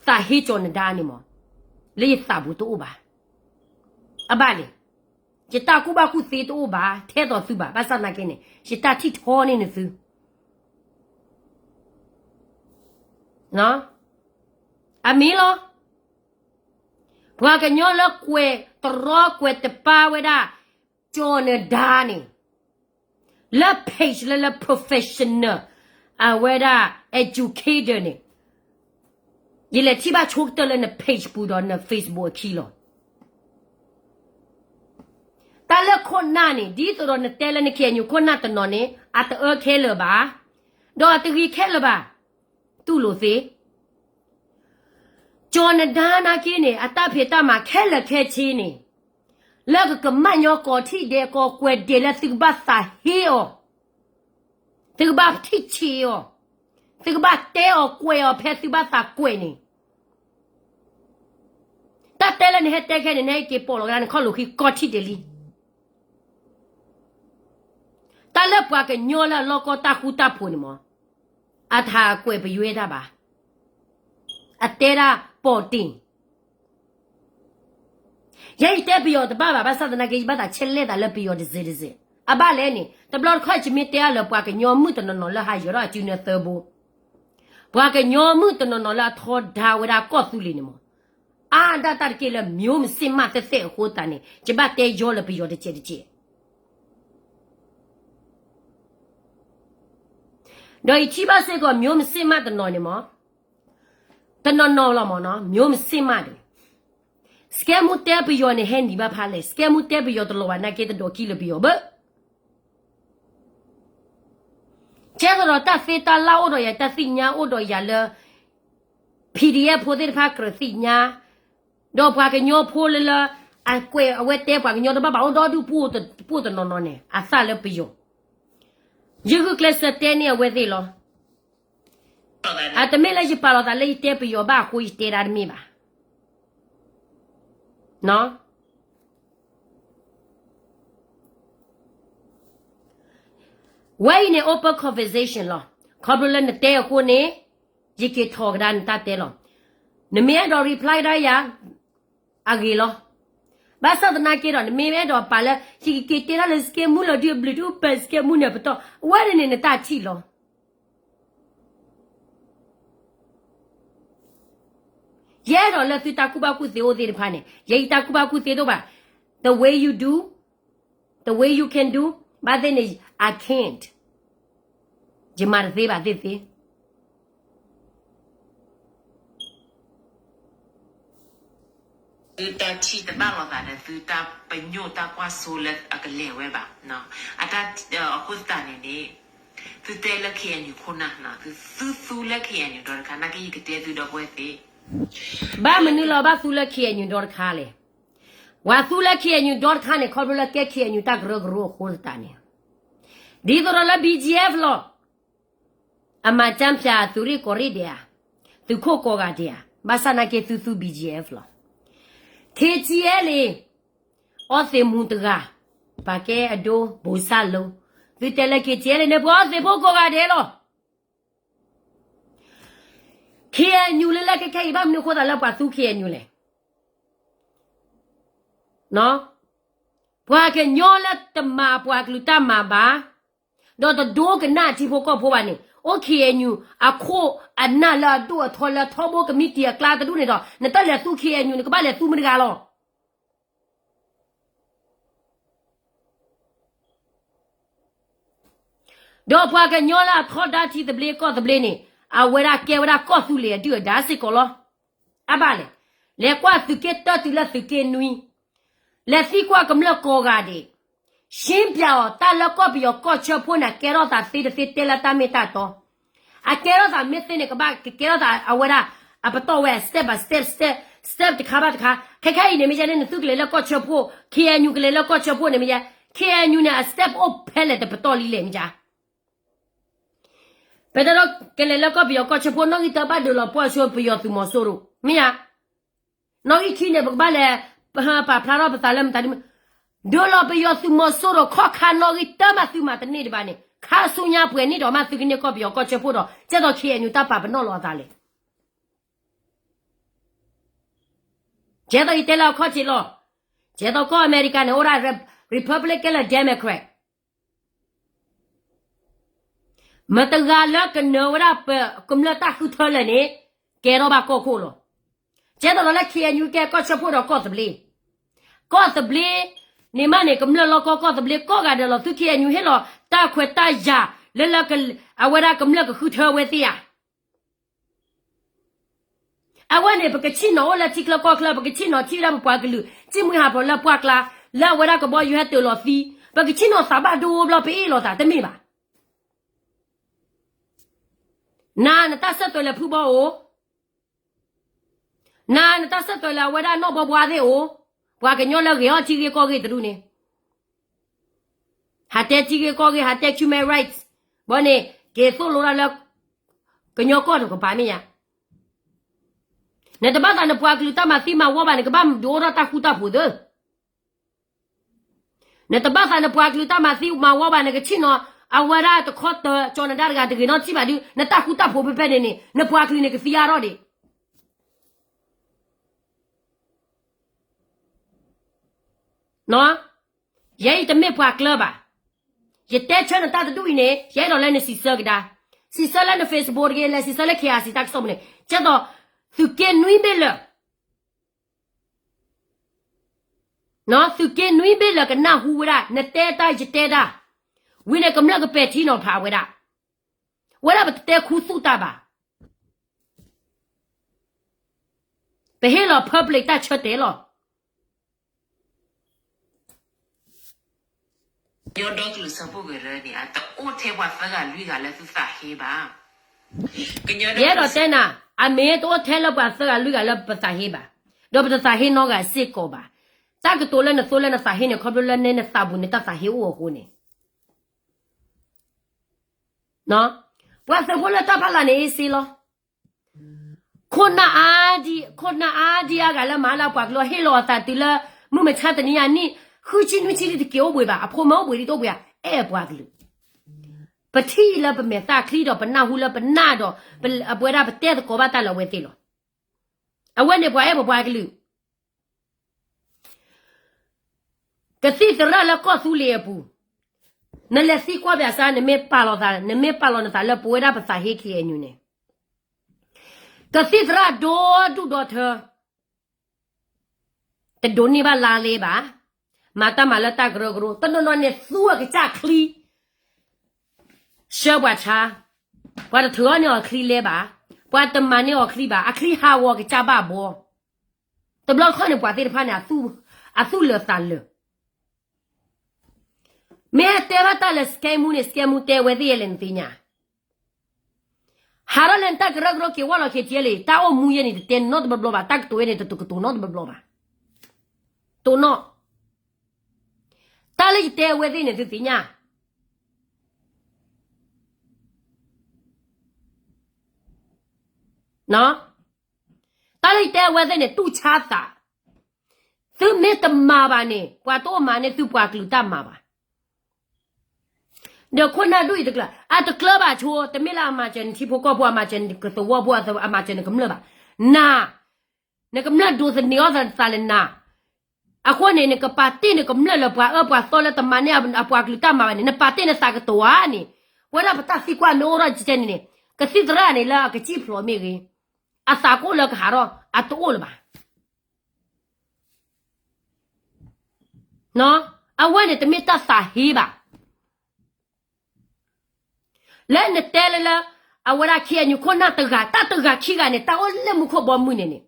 ကၠီၤနဒါန့ၣ်မး လၢယသးပူၤတအိၣ်ဘၣ်. အဘၣ်လဲၣ်. ယတၢ်ကူၣ်ဘၣ်ကူၣ်သ့တအိၣ်ဘၣ် ထဲသိးသုဘၣ်. ဘၣ်ဆၣ်နာ်က့န့ၣ် ယတၢ်ထံၣ်ထီန့ၢ်နသု အမ့ၢ်လီၤ. ပှၤကညီလၢကွဲးတရီကွဲးတပါဝဲဒၣ် ကၠီၤနဒါန့ၣ် လၢ page လၢလၢ professional အဝဲဒၣ် educator န့ၣ် ယလဲၤထံၣ်ဘၣ်ဆိကတၢၢ်လၢန page ပူၤဒီးန Facebook အခံလီၤ. တၢ်လၢခိၣ်နၢ်န့ၣ် ဒ်သိးဒီးနတဲလၢန ခ့ၣ်အဲၣ်ယူၣ်ခိၣ်နၢ်တနီၤန့ၣ် အတအၢခဲလၢာ်ဘၣ်, ဒီးအတဂ့ၤခဲလၢာ်ဘၣ်. တူၢ်လိာ်သ့ ကၠီၤနဒါနာ်က့န့ၣ် အတၢ်ဖံးတၢ်မၤခဲလၢာ်ခဲဆ့န့ၣ် လၢကကမၣ်ညီကီၢ်ထံၣ်ဒဲးကီၢ်ကွဲးဒဲးလၢသုကဘၣ်သးဟ့အီၤ, သုကဘၣ်ထံၣ်ဆံးအီၤ, သုကဘၣ်တဲအီၤကွဲးအီၤဖဲသုဘၣ်သးကွဲးန့ၣ် တၢ်တဲလၢနဟဲတဲခဲန့ၣ် နဟဲက့ၤပိာ်လီၤကဒါနခီၣ်လိာ်ဃံကီၢ်ထံၣ်ဒဲးလံ. တၢ် လၢပှၤကညီလၢအလီၢ်ကီၢ်တၢ်ဃူတၢ်ဖိးန့ၣ်မး, အတၢ်ကွဲးပယွဲတၢ်ဘၣ်, အတဲဒၣ်ပိာ်တ့ၢ် ယဲယတဲပယီၤတဘၣ်ဘၣ်, ဘၣ်ဆၣ်သနာ်က့ ယဘၣ်သးဆဲးလဲၣ်သးလၢပယီၤတစဲးတစဲး. အဘၣ်လဲၣ်န့ၣ် တဘျီတခီၣ်ယမ့ၢ်တဲအါလၢပှၤကညီမုၣ်တနီၤနီၤလၢဟးယီၤထီၣ်အစုနၢသၢဘိ, ပှၤကညီမုၣ်တနီၤနီၤလၢအထီဒါဝဲဒၣ်ကီၢ်သူလ့ၤန့ၣ်မး, အါဒၣ်တၢ်တက့ၢ်လၢ မျိုးမစ့ၢ်မး သ့ၣ်သ့ၣ်အဃိသတးန့ၣ် ယဘၣ်တဲယီၤလၢပယီၤတစဲးတစဲး. ဒီးယထံၣ်ဘၣ်စ့ၢ်ကီး မျိုးမစ့ၢ်မး တနီၤန့ၣ်မး, တနီၤနီၤလီၤမးနီၤ, မျိုးမစ့ၢ်မးဒီး စကဲမူတဲပယီၤန့ၣ် ဟဲနံၤဘၣ်ဖးလဲၣ်, စကဲမူတဲပယီၤတလီၤဘၣ်နာ်က့ တဒိးကံၣ်လၢပယီၤဘၣ်. ကဲသဒီးတၢ်သ့တၢ်လၢ်အိၣ်ဒီးယၤ, တၢ်သ့ၣ်ညါအိၣ်ဒီးယၤလၢ PDF ဖိသ့ၣ်တဖၣ်ကြၢးသ့ၣ်ညါ, ဒီးပှၤကညီဖိလၢလၢ အကွဲးအဝဲတဲပှၤကညီတဘၣ်ဘၣ်အိၣ်ဒီဒူၣ်ပူၣ်တနီၤနီၤန့ၣ် အသၣ်လၢပယီၤ. ယဂုာ်ကျဲးစၢးတဲန့ၢ်အဝဲသ့ၣ်လီၤ. အတမ့ၢ်လၢယပာ်လီၤသးလၢယတဲပယီၤဘၣ်အဃိယတဲဒၣ်တမ့ၢ်ဘၣ်. ဝဲအံၤန့ၣ် open conversation လီၤ. ခီဖျိလၢနတဲအဃိန့ၣ် ယက့ၤထီၣ်ကဒါနတၢ်တဲလီၤ. နမ့ၢ်အဲၣ်ဒိး reply ဒၣ်ယၤ အဂ့ၤလီၤ. ဘၣ်ဆၣ်သနာ်က့ဒီး နမ့ၢ်အဲၣ်ဒိးပာ်လၢ ယကက့ၤတဲဒၣ်လၢ စကဲမူလီၤဒုးအဘျုးဒုး ပစကဲမူန့ၣ်အပတီၢ် အဝဲန့ၣ်န့ၣ် နတၢ်ထံၣ်လီၤ. ယအဲၣ်ဒိးလၢသုတၢ်ကူၣ်ဘၣ်ကူၣ်သ့အိၣ်သ့ၣ်တဖၣ်န့ၣ် ယဲယတၢ်ကူၣ်ဘၣ်ကူၣ်သ့တအိၣ်ဘၣ်. The way you do, the way you can do, ဘၣ်သ့ၣ်န့ၣ် I can't. ယမၤတသ့ဘၣ်သ့ၣ်သ့ၣ်. သုတၢ်ထံၣ်တဘၣ်လိာ်သးဒီး သုတၢ်ပညိၣ်တၢ်ကွၢ်စိလၢအကလဲၤဝဲဘၣ်. အတၢ် အဃိသတးန့ၣ်န့ၣ် သုတဲလၢ K N U ခိၣ်နၢ် သုသူလၢ K N U ဒီတခါ နာ်က့ယကတဲသုဒီပုၢ်ဝဲၢ်သ့ၣ်. ဘၣ်မနုၤလီၤဘၣ်သူလၢ K N U ဒီတခါလဲၣ်. ပှၤသူလၢ K N U ဒီတခါန့ၣ် ခီဖျိလၢကဲ K N U တၢ်ကရၢကရိအဃိသတးန့ၣ် ဒ်သိးဒီးလၢ B G F လီၤ. အမၤကၠၢ်ဖၠး သုးရ့ၣ်ကီၢ်ရ့ၣ်ဒဲးဧါ, သုးခိၣ်ကိးဂၤဒဲးဧါ, ဘၣ်ဆၣ်နာ်က့သုသူ B G F လီၤ. K T L အီသံးမူတဂၤ, ပာ်ကဲအဒိ ဘိစၢ်လိ, သုတဲလၢ K T L န့ၣ် ပှၤအီသံးဖိကိးဂၤဒဲးလီၤ. K N U လၢလၢခဲခဲအံၤ ဘၣ်မနုၤအဃိသတးလၢပှၤသူ K N U လဲၣ်. ပှၤကညီလၢတမၤပှၤကလုာ်တၢ်မၤဘၣ်, ဒီးတဒိကနၣ်ထံဖိကီၢ်ဖိဘၣ်န့ၣ် အိၣ် K N U အခိၣ်အနၢ်လၢအဒိၣ်အထီလၢထီဘိကမံးတံာ်အကျါတဒူၣ်န့ၣ်ဒီး နတလဲၤသူ K N U နကဘၣ်လဲၤသူမတဂၤလီၤ. ဒီးပှၤကညီလၢအထီဒါထံသဘျ့ကီၢ်သဘျ့န့ၣ် အဝဲဒၣ်ကဲဝဲဒၣ်ကီၢ်သူလ့ၤအဒုၣ်အဒါစ့ၢ်ကီးလီၤ. အဘၣ်လဲၣ်, လဲၤကွၢ်သုးက့တၢတုၤလၢသုးက့နွံ, လဲၤသံကွၢ်ကမျၢၢ်ကိးဂၤဒဲး, ရှင်းပြအီၤ တၢ်လၢကီၢ်ပယီၤကီၢ်ဆၢဖိန့ၣ် အကဲထီၣ်သးသ့တသ့တဲလၢတၢ်မ့ၢ်တၢ်တီ, အကဲထီၣ်သးမ့ၢ်သ့န့ၣ် ကဘၣ်ကကဲထီၣ်သးအဝဲဒၣ် အပတီၢ်ဝဲ step by step, step, step တခါဘၣ်တခါ, ခဲခဲအံၤန့ၣ်မ့ၢ်ယဲန့ၣ် နသုကလဲၤလၢကီၢ်ဆၢဖိ, K N U ကလဲၤလၢကီၢ်ဆၢဖိန့ၣ်မ့ၢ်ယဲ, K N U န့ၣ် အ step အိၣ်ဖဲလဲၣ်တပတီၢ်လံလဲၣ်မ့ၢ်ယါ ပတဲဒီးကလဲၤလၢကီၢ်ပယီၤကီၢ်ဆၢဖိ နီၣ်ဂံၢ်တၢဘၣ်ဒုးလီၤပှီၢ်ဆိပယီၤသုးမီၤစိရိၤ မ့ၢ်ဧါ. နီၣ်ဂံၢ်ခံန့ၣ် ပကဘၣ်လဲၤ ပဟၢပာ်ဖျါထီၣ်ပသးလၢမတၤဒ်မ့ၢ် ဒုးလီၤပယီၤသုးမီၤစိရိၤခီၣ်ခါနီၣ်ဂံၢ်တၢမးသုမၤတန့ၢ်ဒံးဘၣ်န့ၣ် ခါဆူညါပှဲၤနံၣ်ဒီးမးသုကန့ၢ်ကီၢ်ပယီၤကီၢ်ဆၢဖိဒီး ကဲသိး K N U တၢ်ပာ်ပနီၣ်လီၤအသးလဲၣ်. ကဲသိးယတဲလၢအခီၣ်ထံးလီၤ. ကဲသိးကီၢ်အမဲရကၤန့ၣ် အိၣ်ဒၣ် Republican လၢ Democrat မတၤတဂၤလၢကနၢၤဝဲဒၣ်ပကမျၢၢ်တၢ်ဃုထၢလဲၣ်န့ၣ် ကဲထီၣ်ဘၣ်ကီၢ်ခိၣ်လီၤ. ကဲသိးဒီးလၢ K N U ကဲကီၢ်ဆၢဖိဒီးကီၢ်သဘျ့, ကီၢ်သဘျ့န့ၣ်မးန့ၣ် ကမျၢၢ်လီၢ်ကီၢ်ကီၢ်သဘျ့ကိးဂၤဒဲးလီၤ. သု K N U ဟ့ၣ်လီၤတၢ်ခွဲးတၢ်ယာ်လၢလၢ အဝဲဒၣ်ကမျၢၢ်ကဃုထၢဝဲသ့ဧါ. အဝဲန့ၣ် ပကဆ့ၣ်နီၤအိၣ်လၢထံချၢကီၢ်ချၢ ပကဆ့ၣ်နီၤထံၣ်ဝဲဒၣ်ပပှၤကလုာ် စံၣ်မှံဟးဖျိးလၢပှၢ်ကျါ လၢအဝဲဒၣ်ကဘီယူၤဟဲတၢၤလီၤသံ ပကဆ့ၣ်နီၤသးဘၣ်ဒိဘျီပအ့ၣ်လိာ်သးတမ့ၢ်ဘၣ်. နၤနတၢ်ဆၢတဲာ်လၢဖုဘီအိၣ်, နၤနတၢ်ဆၢတဲာ်လၢအဝဲဒၣ်နီၢ်ဘီဘှါသ့ၣ်အိၣ်, ပှၤကညီလၢဂ့ၤအီၣ်ထံဂ့ၢ်ကီၢ်ဂ့ၢ်တဒူၣ်န့ၣ် ဟးတဲထံဂ့ၢ်ကီၢ်ဂ့ၢ် ဟးတဲ human rights ဘီန့ၣ် က့ၤသိၣ်လိတၢ်လၢ ကညီကီၢ်တကပၤမ့ၢ်ယါ. နတဘၣ်သးနပှၤကလုာ်တၢ်မၤသံမၤဝီဘၣ် နကဘၣ်ဒုးအိၣ်ထီၣ်တၢ်ဃူတၢ်ဖိးသၢ. နတဘၣ်သးနပှၤကလုာ်တၢ်မၤသံမၤဝီဘၣ် နကဆ့ၣ်နီၤ အဝဲဒၣ်တခီတၢၤ ကၠီၤနဒါတဂၤတဂ့ၤနီတထံၣ်ဘၣ်ဒုး နတၢ်ဃူတၢ်ဖိးဖဲဖဲန့ၣ်န့ၣ် နပှၤကလုာ်န့ၣ်ကသံအါထီၣ်ဒံး ယဲအံၤတမ့ၢ်ပှၤကျၢၤဘၣ်. ယတဲဆၢနတၢ်တဒူၣ်အံၤန့ၣ် ယအဲၣ်ဒိးလၢနစံးဆၢကဒါ, စံးဆၢလၢန Facebook တဂ့ၤ လဲၤစံးဆၢလၢ KIC တၢ်ကစီၣ်ပူၤန့ၣ် ကဲသိး သုးက့နွံဘ့ၣ်လၢာ် သုးက့နွံဘ့ၣ်လၢာ်ကနၢ်ဟူဝဲဒၣ် နတဲတၢ်ယတဲတၢ်, ဝံၤန့ၣ်ကမျၢၢ်ကပဲာ်ထံနီၤဖးဝဲဒၣ်, ဝဲဒၣ်ပတတဲခူသူၣ်တၢ်ဘၣ်, ပဟ့ၣ်လီၤ public တၢ်ဆၢတဲာ်လီၤ. ကညီဒီကလုာ်စၢဖှိၣ်ကရၢန့ၣ် အတအိၣ်ထဲပှၤသၢဂၤလွံၢ်ဂၤလၢသုသးဟ့ဘၣ်. ယအဲၣ်ဒိးတဲနၤ, အမ့ၢ်တအိၣ်ထဲလၢပှၤသၢဂၤလွံၢ်ဂၤလၢပသးဟ့ဘၣ်, ဒီးပတသးဟ့နီတဂၤစ့ၢ်ကီးဘၣ်. တၢ်ကတိၤလၢနသိလၢနသးဟ့န့ၣ် ခီဖျိလၢနဲနသးပူၤန့ၣ် တၢ်သးဟ့အိၣ်အဃိန့ၣ် ပှၤသုးဖိလၢတၢ်ဖီလာ်န့ၣ်အ့စ့လီၤ. ခိၣ်နၢ်အါဒံ, ခိၣ်နၢ်အါဒံအါဂၤလၢမၤလၢပှၤကလုာ် ဟ့ၣ်လီၤအသးတုၤလၢ မုၢ်မဆါတနံၤအနံၣ် ဃုဆံနွံဆံလံတက့ၤအိၣ်ဘှံးဘၣ်, အဖိမ့ၢ်အိၣ်ဘှံးလံတအိၣ်ဘှံးဧါ, အဲၣ်ပှၤကလုာ်. ပထံၣ်လၢပမဲာ်သၣ်ချံဒီးပနၢ်ဟူလၢပနၢ်ဒီး အပဝဲဒၣ်ပတဲသကိးဘၣ်တၢ်လၢအဝဲသ့ၣ်လီၤ. အဝဲန့ၣ်ပှၤအဲၣ်ပပှၤကလုာ် ကသံၣ်သရၣ်လၢကီၢ်သူလ့ၤအပူၤ, နလဲၤသံကွၢ်ဘၣ်ဆၣ် နမ့ၢ်ပာ်လီၤသး, နမ့ၢ်ပာ်လီၤနသးလၢပဝဲဒၣ်ပသးဟ့ KNU န့ၣ်, ကသံၣ်သရၣ်ဒိၣ်ဒူၣ်ဒီထၢ, တဒိးန့ၢ်ဘၣ်လါလဲဘၣ်, မၤတၢ်မၤလၢတၢ်ကရၢကရိ, တနီၤနီၤန့ၣ်သူအကစၢ်ချံ ဆှၢပှၤဆါ, ပှၤတထုးအီၣ်န့ၢ်အီၤချံလဲဘၣ်, ပှၤတမၤန့ၢ်အီၤချံဘၣ်, အချံဟးဂီၤကစၢ်ဘၣ်ဘီ. တဘျီတခီၣ်န့ၣ် ပှၤသ့ၣ်တဖၣ်န့ၣ် အသူၣ်လၢာ်သးလၢာ်, မ့ၢ်ဟဲတဲဘၣ်တၢ်လၢ scam မူန့ၣ် scam မူတဲဝဲသ့ၣ်ယဲလဲၣ်နသ့ၣ်ညါ, ဟးထီၣ်လၢနတၢ်ကရၢကရိက့ၤဝဲလီၤ KTLA တၢ်အိၣ်မူယဲန့ၣ် တတဲနနီတဘျီဘျီဘၣ်, တၢ်ကတိၤဝဲန့ၣ် တကတိၤနီတဘျီဘျီဘၣ်, တိၢ်နီၣ်, တၢ်လၢယတဲအဝဲသ့ၣ်န့ၣ် သုသ့ၣ်ညါ တၢ်လၢယတဲအဝဲသ့ၣ်န့ၣ် တူၢ်ဆါသး, သုမ့ၢ်တမၤဘၣ်န့ၣ် ပှၤတအိၣ်မၤန့ၢ်သုပှၤကလုာ်တၢ်မၤဘၣ်. ဒီးခိၣ်နၢ်ဒိၣ်အံၤတကျၢၤ, အတကျၢၤဘၣ်ဆိ, တမ့ၢ်လၢအမၤစၢၤနထံဖိကီၢ်ဖိ, အမၤစၢၤနကသဝီဖိ, အမၤစၢၤနကမျၢၢ်ဘၣ်. နၤ, နကမျၢၢ်ဒိးသန့ၤအီၣ်သးလၢနၤ, အဃိန့ၣ် နကပာ်တ့ၢ်နကမျၢၢ်လၢပှၤအၢပှၤသီလၢတမၤန့ၢ်အပှၤကလုာ်တၢ်မၤဘၣ်န့ၣ် နပာ်တ့ၢ်နသးကတိၤဧါန့ၣ်, ပဝဲဒၣ်ပတၢ်သံကွၢ်မ့ၢ်အိၣ်ထီၣ်ကဲန့ၣ်န့ၣ်, ကသံၣ်သရၣ်န့ၣ်လၢအကစံၣ်ဖျိးမ့ၢ်ဂ့ၤ, အသးကအိၣ်လၢကဟးထီၣ်အတအိၣ်လၢၤဘၣ်. အဝဲန့ၣ်တမ့ၢ်တၢ်သးဟ့ဘၣ်. လၢနတဲလၢလၢ အဝဲဒၣ် KNU ခိၣ်နၢ်တဂၤ တၢ်တဂၤခံဂၤန့ၣ် တၢ်အိၣ်လၢမူခိၣ်ဘီမုၢ်န့ၣ်န့ၣ်,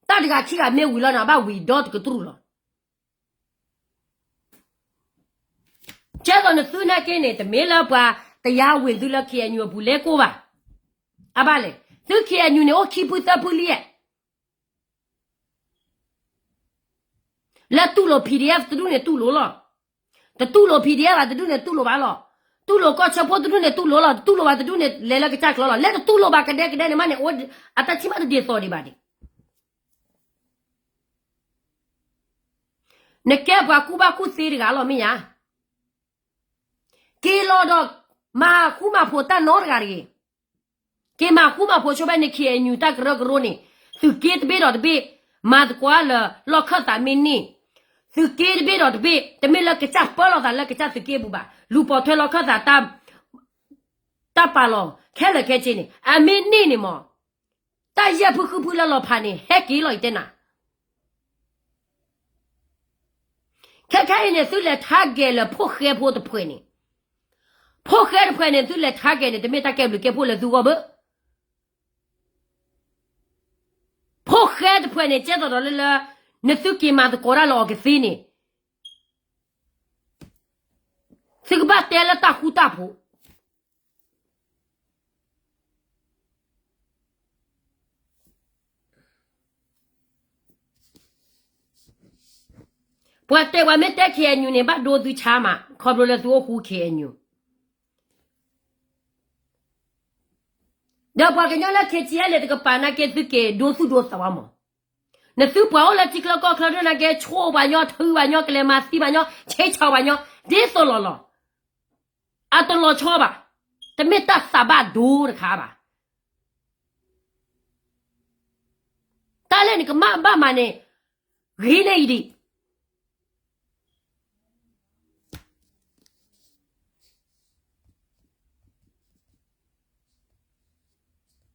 တၢ်တဂၤခံဂၤမ့ၢ်ဝံၤလီၤန့ၣ် အဘၣ်ဝံၤဒီတကတြူၢ်လီၤ. ကဲသိးနသုနာ်က့န့ၣ် တမ့ၢ်လၢပှၤတယါဝ့ၤသုလၢ KNU အပူၤလဲၤကိၢ်ဘၣ်. အဘၣ်လဲၣ်, သု KNU န့ၣ်အိၣ်ခံဖုသၢဖုလံဧါ. လၢတူၢ်လိာ် PDF တဒူၣ်န့ၣ်တူၢ်လိာ်လီၤ. တတူၢ်လိာ် PDF ဘၣ်တဒူၣ်န့ၣ်တူၢ်လိာ်ဘၣ်လီၤ. တူၢ်လိာ်ကီၢ်ဆၢဖိတဒူၣ်န့ၣ်တူၢ်လိာ်လီၤ. တတူၢ်လိာ်ဘၣ်တဒူၣ်န့ၣ် လဲၤလၢကစၢ်ကျိၤလီၤ. လၢတတူၢ်လိာ်ဘၣ်ကဒဲကဒဲန့ၣ်မးန့ၣ် အတၢ်ထံၣ်မးတဒ်သိးဒံးဘၣ်ဒံး. နကဲပှၤကူၣ်ဘၣ်ကူၣ်သ့တဂၤလီၤမ့ၢ်ဧါ. က့ၤလီၤဒီး မၤဃူမၤဖိးတၢ်နီတဂၤတဂ့ၤ. က့ၤမၤဃူမၤဖိးဆိဖဲန့ၣ် KNU တၢ်ကရၢကရိန့ၣ် သုးက့တဘ့ၣ်ဒီးတဘ့ၣ် မၤသကိးလၢလီၢ်ခၢၣ်သးမ့ၢ်န့ၢ်, သုးက့တဘ့ၣ်ဒီးတဘ့ၣ် တမ့ၢ်လၢကစၢ်ပၢလီၤသးလၢကစၢ်သုးက့ပူၤဘၣ်. လူၤပိာ်ထွဲလီၢ်ခၢၣ်သး တၢ်ပာ်လီၤခဲလၢာ်ခဲဆ့န့ၣ် အမ့ၢ်န့ၢ်န့ၣ်မး တၢ်ယဲၢ်ဖုဃုဖုလၢလီၤဖးန့ၣ် ဟဲက့ၤလီၤအံၤတဲနၤ. ခဲခဲအံၤန့ၣ် သုလဲၤထါဂဲၤလၢဖိၣ်ဃဲဖိတဖှဲးန့ၣ်, ဖိၣ်ဃဲတဖှဲးန့ၣ် သုလဲၤထါဂဲၤန့ၣ် တမ့ၢ်တၢ်ကဲဘျုးကဲဖှိၣ်လၢသုဂီၢ်ဘၣ်. ဖိၣ်ဃဲတဖှဲးန့ၣ် ကဲသိးဒီးလၢလၢ နသုက့ၤမၤသကိးတၢ်လၢအီၤကသ့န့ၣ် သုကဘၣ်တဲလၢတၢ်ဃူတၢ်ဖိး ပှၤတဲပှၤမ့ၢ်တဲ KNU န့ၣ် ဘၣ်ဒိသုဆါမး ခီဖျိလၢသုအိၣ်ဃူ KNU ဒီးပှၤကညီလၢ KTLA တကပၤနာ်က့ သုက့ၤဒိသူၣ်ဒိသးဝဲမး. နသုပှၤအိၣ်လၢထံချၢကီၢ်ချၢဒိၣ်နာ်က့ ဆိၣ်ပှၤညီ ထုပှၤညီ ကလဲၤမၤသံပှၤညီ ဆဲးဆီၣ်ပှၤညီ ဒ်သိးလီၤလီၤ. အတလီၤဆီဘၣ်, တမ့ၢ်တၢ်သးဘၣ်ဒိတခါဘၣ်. တၢ်လၢနကမၣ်ဘၣ်မးန့ၣ် ဂ့ၤန့ၢ်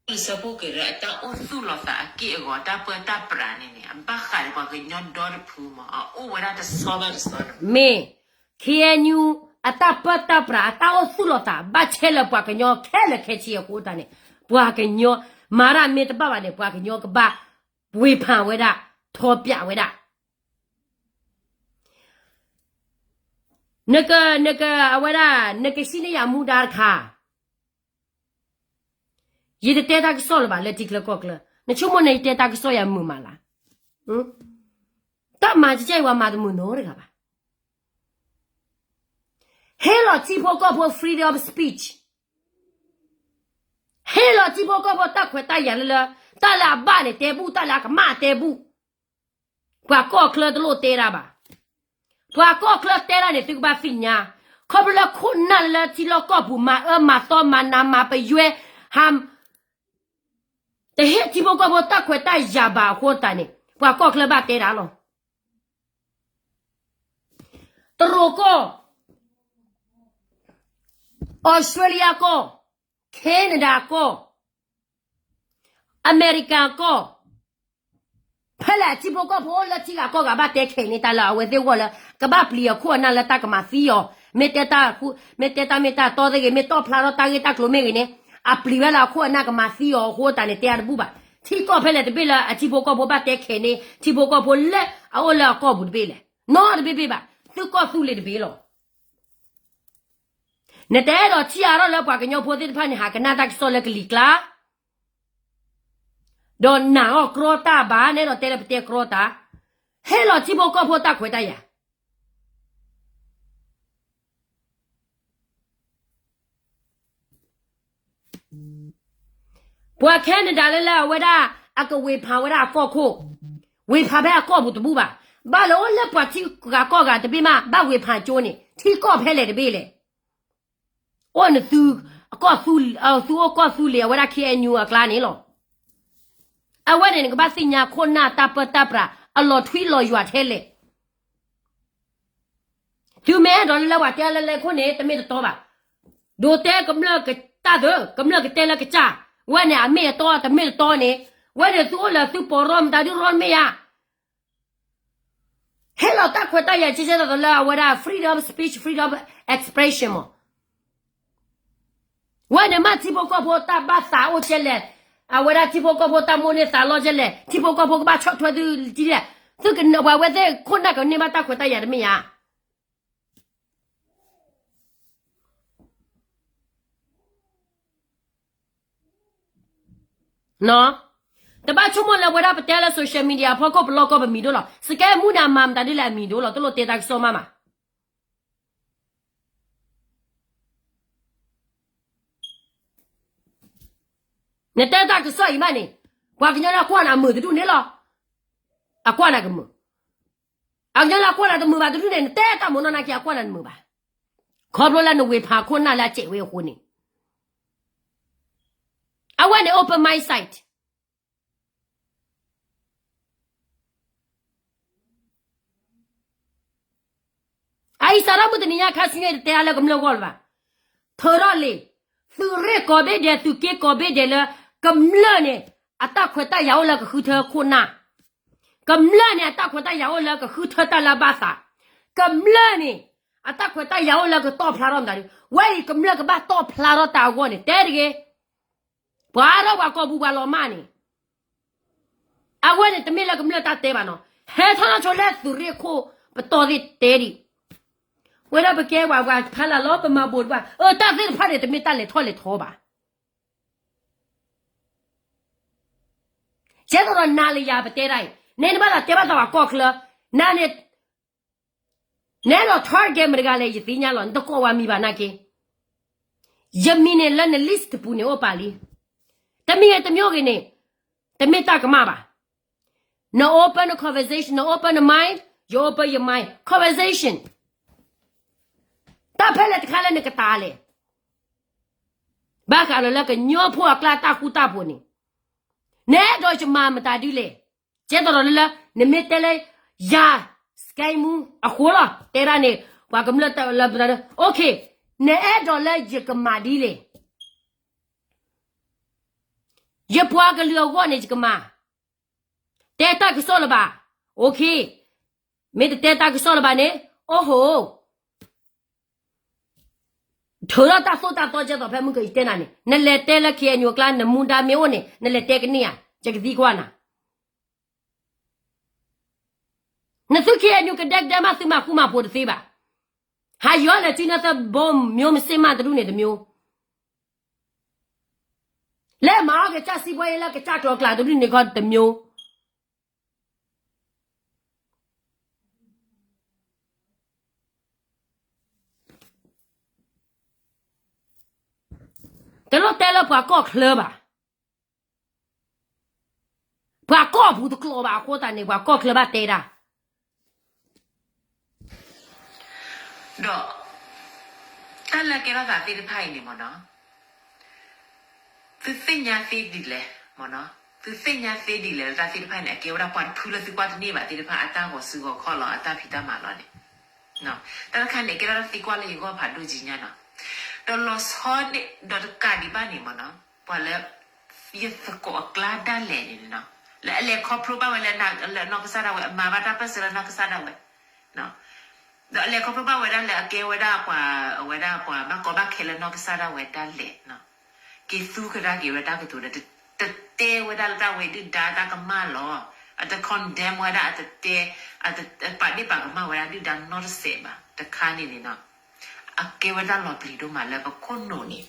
အံၤဒံး လံာ်စီဆှံပူၤက့ၤဒီး အတၢ်အိၣ်သူၣ်လီၤသးအက့ၢ်အဂီၤ တၢ်ပၢတၢ်ပြးန့ၣ်န့ၣ် အဘၣ်ဃးဒီးပှၤကညီဒီတဖုမး အအိၣ်ဝဲဒၣ်တဆီဘၣ်တဆီန့ၣ် မ့ၢ် ခ့ၣ်အဲၣ်ယူၣ် အတၢ်ပၢတၢ်ပြး အတၢ်အိၣ်သူၣ်လီၤသး ဘၣ်ဆဲးလၢပှၤကညီခဲလၢာ်ခဲဆ့အဃိသတးန့ၣ် ပှၤကညီ မၤတၢ်မ့ၢ်တဘၣ်ဘၣ်န့ၣ် ပှၤကညီကဘၣ်ဝေဖန်ဝဲဒၣ် ထောက်ပြဝဲဒၣ် နက နက အဝဲဒၣ် နကစံးန့ၢ်ယၤမူဒါတခါ, ယတတဲတၢ်ကစီၣ်လၢၤဘၣ် လၢထံချၢကီၢ်ချၢ, နဆိကမိၣ်န့ၣ် ယတဲတၢ်ကစီၣ်ယၤမုာ်မးလၢ်, တၢ်မၤကကဲအံၤ ပှၤမၤတမုာ်နီတဂၤဘၣ်. ဟ့ၣ်လီၤထံဖိကီၢ်ဖိ freedom of speech, ဟ့ၣ်လီၤထံဖိကီၢ်ဖိတၢ်ခွဲးတၢ်ယာ်လၢလၢ, တၢ်လၢအဘၣ်န့ၣ်တဲဘူၣ်, တၢ်လၢအကမၣ်တဲဘူၣ်, ပှၤကီၢ်ချၢတလိၣ်တဲတၢ်ဘၣ်. ပှၤကီၢ်ချၢတဲတၢ်န့ၣ် သုကဘၣ်သ့ၣ်ညါ, ခီဖျိလၢခိၣ်နၢ်လၢလၢထံလီၢ်ကီၢ်ပူၤ မၤအၢမၤသီ မၤနးမၤပယွဲ, ဟး တဟ့ၣ်ထံဖိကီၢ်ဖိတၢ်ခွဲးတၢ်ယာ်ဘၣ်အဃိသတးန့ၣ် ပှၤကီၢ်ချၢဘၣ်တဲတၢ်လီၤ. တရူးကီၢ်, အီစထြ့လယါကီၢ်, ခဲနဒၤကီၢ်, အမဲရကၤကီၢ်, ဖဲလဲၣ်ထံဖိကီၢ်ဖိအိၣ်လၢထံဂၤကီၢ်ဂၤဘၣ်တဲခဲအံၤန့ၣ် တၢ်လၢအဝဲသ့ၣ်ဂီၢ်လၢ ကဘၣ်ပျံၤအခိၣ်အနၢ်လၢတၢ်ကမၤသံအီၤ, မ့ၢ်တဲတၢ်မ့ၢ်တၢ်တီသ့ၣ်ဂ့ၤ မ့ၢ်တီၣ်ဖျါထီၣ်တၢ်ဂ့ၢ်တၢ်ကျိၤမ့ၢ်ဂ့ၤန့ၣ် အပျံၤဝဲလၢအခိၣ်အနၢ်ကမၤသံအီၤအဃိသတးန့ၣ် တဲအါတဘူၣ်ဘၣ်. ထံကီၢ်ဖဲလဲၣ်တဘ့ၣ်လၢအထံဖိကီၢ်ဖိဘၣ်တဲခဲအံၤန့ၣ် ထံဖိကီၢ်ဖိလၢအအိၣ်လၢအကီၢ်ပူၤတဘ့ၣ်လဲၣ်, နီတဘ့ၣ်ဘၣ်, သုကီၢ်သူလ့ၤတဘ့ၣ်လီၤ. နတအဲၣ်ဒိးထံၣ်အါထီၣ်လၢပှၤကညီဖိသ့ၣ်တဖၣ်န့ၣ် ဟးကနၣ်တၢ်ကစီၣ်လၢကလံၤကျါ ဒီးနာ်အီၤကြီတၢ်ဘၣ်, နဲဒီးတဲလၢပတဲကြီတၢ်, ဟ့ၣ်လီၤထံဖိကီၢ်ဖိတၢ်ခွဲးတၢ်ယာ်. ပှၤခဲနဒၤလၢလၢအဝဲဒၣ် အကဝ့ၤဖးဝဲဒၣ်အကီၢ်ခိၣ်, ဝ့ၤဖးဖဲအကီၢ်ပူၤတဘူၣ်ဘၣ်, ဘၣ်လၢအိၣ်လၢပှၤထံဂၤကီၢ်ဂၤတဘ့ၣ်မး ဘၣ်ဝ့ၤဖးကၠိန့ၣ် ထံကီၢ်ဖဲလဲၣ်တဘ့ၣ်လဲၣ်. အိၣ်နသု, ကီၢ်သူ, သုအိၣ်ကီၢ်သူလ့ၤအဝဲဒၣ် ခ့ၣ်အဲၣ်ယူၣ် အကျါန့ၣ်လီၤ. အဝဲန့ၣ်နကဘၣ်သ့ၣ်ညါခိၣ်နၢ်တၢ်ပၢတၢ်ပြး အလီၤထွံလီၤယွၤထဲလဲၣ်. သုမ့ၢ်အဲၣ်ဒိးလၢလၢပှၤတဲလၢလဲၤခိၣ်န့ၣ် တမ့ၢ်တတီဘၣ်. ဒိးတဲကမျၢၢ်ကတၢ်သၢ, ကမျၢၢ်ကတဲလၢကစၢ်, ဝဲန့ၣ်အမ့ၢ်အတီတမ့ၢ်တတီန့ၣ်, ဝဲန့ၣ်သုအိၣ်လၢသုပိာ်ရီမတၤဒုရီမ့ၢ်ဧါ. ဟ့ၣ်လီၤတၢ်ခွဲးတၢ်ယာ် ကဲကဲသိးသိးလၢအဝဲဒၣ် freedom of speech, freedom of expression မး. ဝဲန့ၣ်မ့ၢ်ထံဖိကီၢ်ဖိတၢ်ဘၣ်သးအိၣ်ကဲလဲၣ်, အဝဲဒၣ်ထံဖိကီၢ်ဖိတၢ်မိၣ်န့ၢ်သးလီကဲလဲၣ်, ထံဖိကီၢ်ဖိကဘၣ်ဆီၣ်ထွဲသုဒ်လဲၣ်, သုကနၢ်ပှၤဝဲသ့ၣ်ခိၣ်နၢ်ကန့ၢ်ဘၣ်တၢ်ခွဲးတၢ်ယာ်တမ့ၢ်ဧါ. တဘၣ်ဆိကမိၣ်လၢပဝဲဒၣ်ပတဲလၢ social media အဖီခိၣ်ပလီၢ်ကီၢ်ပမံၤဒိၣ်လီၤ. စကဲမူဒါမၤမတၤဒ်လဲၣ်အမံၤဒိၣ်လီၤ, တလိၣ်တဲတၢ်ကစီၣ်မးမး. နတဲတၢ်ကစီၣ်အံၤမးန့ၣ်, ပှၤကညီလၢအကွၢ်နၤမုာ်တဒူၣ်န့ၣ်လီၤ. အကွၢ်နၤကမုာ်. အကညီလၢအကွၢ်နၤတမုာ်ဘၣ်တဒူၣ်န့ၣ် နတဲတၢ်မုာ်နီၢ်နာ်က့ အကွၢ်နၤတမုာ်ဘၣ်. ခီဖျိလၢနဝ့ၤဖးခိၣ်နၢ်လၢအစဲးဝဲအဃိန့ၣ်, အဝဲန့ၣ် open mindset. အအံၤစးထီၣ်မုၢ်တနံၤညါခါဆူညါ ယတတဲအါလၢကမျၢၢ်ဂီၢ်လၢၤဘၣ်. ထၢထီၣ်လံ, သုးရ့ၣ်ကိးဘ့ၣ်ဒဲး သုးက့ကိးဘ့ၣ်ဒဲးလၢ ကမျၢၢ်န့ၣ် အတၢ်ခွဲးတၢ်ယာ်အိၣ်လၢကဃုထၢခိၣ်နၢ်, ကမျၢၢ်န့ၣ် အတၢ်ခွဲးတၢ်ယာ်အိၣ်လၢကဃုထၢတၢ်လၢအဘၣ်သး, ကမျၢၢ်န့ၣ် အတၢ်ခွဲးတၢ်ယာ်အိၣ်လၢကတီၢ်ဖျါထီၣ်မတၤဒု, ဝဲအံၤကမျၢၢ်ကဘၣ်တီၢ်ဖျါထီၣ်တၢ်အဂီၢ်န့ၣ် တဲတဂ့ၤ. ပှၤအါထီၣ်ပှၤကီၢ်ပူၤပှၤလီၤမၢ်န့ၣ်, အဝဲန့ၣ်တမ့ၢ်လၢကမျၢၢ်တၢ်တဲဘၣ်နီၤ, ဟဲထီၣ်ထီၣ်ဆိလၢသုးရ့ၣ်ခိၣ်ပတီၢ်သ့ၣ်တဲဒံး, ဝဲဒၣ်ပကဲဝဲ ပှၤဖးလၢ်လီၤ ပမၤဘိးတဘၣ်, အတၢ်သ့ၣ်တဖၣ်န့ၣ် တမ့ၢ်တၢ်လဲၤထီၣ်လဲၤထီဘၣ်. ကဲသိးဒီးနၤလၢယၤပတဲဒၣ်အံၤ, နဲနဘၣ်သးတဲဘၣ်သးပှၤကီၢ်ချၢ, နၤန့ၣ် နဲဒီး target မတဂၤလဲၣ် ယသ့ၣ်ညါလီၤ, နတကိးဝဲမံၤဘၣ်နာ်က့, ယမံၤန့ၣ်လၢန list တပူၤန့ၣ်အိၣ်ပာ်လံ. တမံၤဂ့ၤတမံၤဂ့ၤန့ၣ်, တမ့ၢ်တၢ်ကမၣ်ဘၣ်. န open န conversation, န open န mind, ယ open ယ mind, conversation. တၢ်ဖဲလဲၣ်တခါလၢနကတာ်လဲၣ်. ဘၣ်ဃးလၢကညီဖိအကျါတၢ်ဃူတၢ်ဖိးန့ၣ်, နအဲၣ်ဒိးယမၤမတၤဒ်လဲၣ်. ကဲသိးဒီးလၢ နမ့ၢ်တဲလၢယၤ စကဲမူ အဃိလီၤ တဲဒၣ်န့ၣ် ပှၤကမျၢၢ်တၢ်လၢပတၢ် okay, နအဲၣ်ဒိးလၢယကမၤဒ်လဲၣ်. ယပှၤကလုာ်အဂီၢ်န့ၣ်ယကမၤ, တဲတၢ်ကစီၣ်လၢၤဘၣ်. Okay, မ့ၢ်တတဲတၢ်ကစီၣ်လၢၤဘၣ်န့ၣ်, အိၣ်ဟိ, ထုးထီၣ်တၢ်သိၣ်တၢ်သီကဲသိးဖဲမုၢ်ကယံၤတဲနၤန့ၣ်, နလဲၤတဲလၢ KNU အကျါ နမူဒါမ့ၢ်အိၣ်န့ၣ် နလဲၤတဲကန့ၢ်ဧါ, ယကသံကွၢ်နၤ. နသု KNU ကဒဲကဒဲမး သုမၤဃူမၤဖိးတသ့ဘၣ်. ဟးယီၤလဲၤစုနၢသၢဘိ မျိုးမစ့မးတဒူၣ်န့ၣ်တမျိုး, လဲၤမၤအီၣ်ကစၢ်စံးဘှီအံၤလၢကစၢ်ကျီၤကျါတဒူၣ်န့ၣ်ခီတမျိုး. တလိၣ်တဲလၢပှၤကီၢ်ချၢဘၣ်. ပှၤကီၢ်ပူၤတကျိၤဘၣ်အဃိသတးန့ၣ် ပှၤကီၢ်ချၢဘၣ်တဲဒၣ် ဒီး တၢ်လၢကဲထီၣ်သးသ့ၣ်တဖၣ်အံၤန့ၣ်မ့ၢ်နီၤ, သုသ့ၣ်ညါသ့ဒ်လဲၣ်မ့ၢ်နီၤ, သုသ့ၣ်ညါသ့ဒ်လဲၣ် လၢတၢ်သ့ၣ်တဖၣ်န့ၣ် အကဲဝဲဒၣ်ပှၤတဖုလၢသုကွၢ်တန့ၢ်ဘၣ်သ့ၣ်တဖၣ် အတၢ်ဂီၤစုဂီၤခီၣ်လီၤ အတၢ်ဖံးတၢ်မၤလီၤန့ၣ်, တၢ်တခါန့ၣ် ကဲထီၣ်တၢ်သံကွၢ်လၢယဂီၢ်ဖးဒိၣ်ကံညါနီၤ, ဒီးလီၤဆီန့ၣ် ဒီးတကးဒံးဘၣ်န့ၣ်မ့ၢ်နီၤ, ပှၤလၢ ယသကိးအကျါဒၣ်လဲာ်န့ၣ်နီၤ, လၢအလဲၤခီဖျိဘၣ်ဝဲလၢ လၢနီၢ်ကစၢ်ဒၣ်ဝဲ အမၤဘၣ်တၢ်ပၢၢ်ဆၢလၢနီၢ်ကစၢ်ဒၣ်ဝဲ, ဒီးအလဲၤခီဖျိဘၣ်ဝဲဒၣ်လၢအကဲဝဲဒၣ်ပှၤ အဝဲဒၣ်ပှၤဘၣ်ကီဘၣ်ခဲလၢနီၢ်ကစၢ်ဒၣ်ဝဲဒၣ်လဲာ်, က့ၤသူကဒါက့ၤဝဲတၢ်ကတိၤဒီး တတဲဝဲဒၣ်လၢတၢ်ဝဲဒုၣ်ဒါတၢ်ကမၣ်လီၤ, အတ condemn ဝဲဒၣ် အတတဲ အတပာ်ဒ့ၣ်ပာ်ကမၣ်ဝဲဒၣ်ဒုၣ်ဒါနီတစဲးဘၣ်, တခါန့ၣ်န့ၣ်နီၤ, အကဲဝဲဒၣ်လီၤပျံၤဒိၣ်မးလၢပခိၣ်နူာ်န့ၣ်,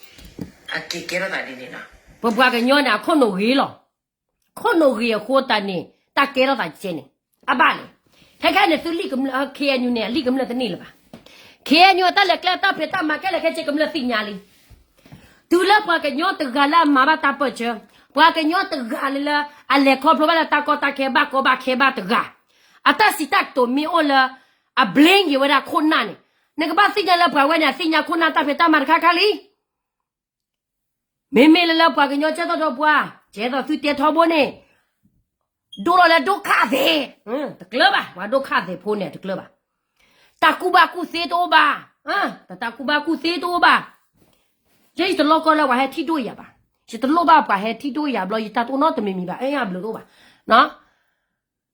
အက့ၤကဲထီၣ်သးဒ်န့ၣ်နီၤ, ပပှၤကညီန့ၣ် အခိၣ်နူာ်ဂ့ၤလီၤ, ခိၣ်နူာ်ဂ့ၤအဃိသတးန့ၣ် တၢ်ကဲထီၣ်သးကဲန့ၣ်, အဘၣ်လဲၣ်, ခဲခဲန့ၣ်သုလံာ်ကမျၢၢ် KNU န့ၣ် အလံာ်ကမျၢၢ်တန့ၢ်လၢၤဘၣ်, KNU အတၢ်လဲၤကျဲတၢ်ဖံးတၢ်မၤခဲလၢာ်ခဲဆ့ကမျၢၢ်သ့ၣ်ညါလံ တုၤလၢပှၤကညီတဂၤလၢအမၤဘၣ်တၢ်ပၢၢ်ဆၢ, ပှၤကညီတဂၤလၢလၢ အလဲၤခီဖျိဘၣ်လၢတၢ်ကီတၢ်ခဲဘၣ်ကီဘၣ်ခဲဘၣ်တဂၤ, အတၢ်စံးတၢ်ကတိၤမ့ၢ်အိၣ်လၢ အ blame က့ၤဝဲဒၣ်ခိၣ်နၢ်န့ၣ်, နကဘၣ်သ့ၣ်ညါလၢပှၤဝဲန့ၣ် အသ့ၣ်ညါခိၣ်နၢ်တၢ်ဖံးတၢ်မၤတခါခါလံ. မ့မ့ၢ်လၢလၢပှၤကညီကဲသိးဒီးပှၤ, ကဲသိးသုတဲထီဘိန့ၣ် ဒိၣ်လီၤလၢဒိၣ်ခၣ်သဲး, တကျၢၤဘၣ်, ပှၤဒိၣ်ခၣ်သဲးဖိန့ၣ် တကျၢၤဘၣ်, တၢ်ကူၣ်ဘၣ်ကူၣ်သ့တအိၣ်ဘၣ်, တၢ်ကူၣ်ဘၣ်ကူၣ်သ့တအိၣ်ဘၣ်, ယဲယတလိၣ်ကီၢ်လၢပှၤဟဲထံၣ်ဒိၣ်ယၤဘၣ်, ယတလိၣ်ဘၣ်ပှၤဟဲထံၣ်ဒိၣ်ယၤဘျီ ယတၢ်တအိၣ်နီတမံၤမံၤဘၣ်, အဘျုးတအိၣ်ဘၣ်,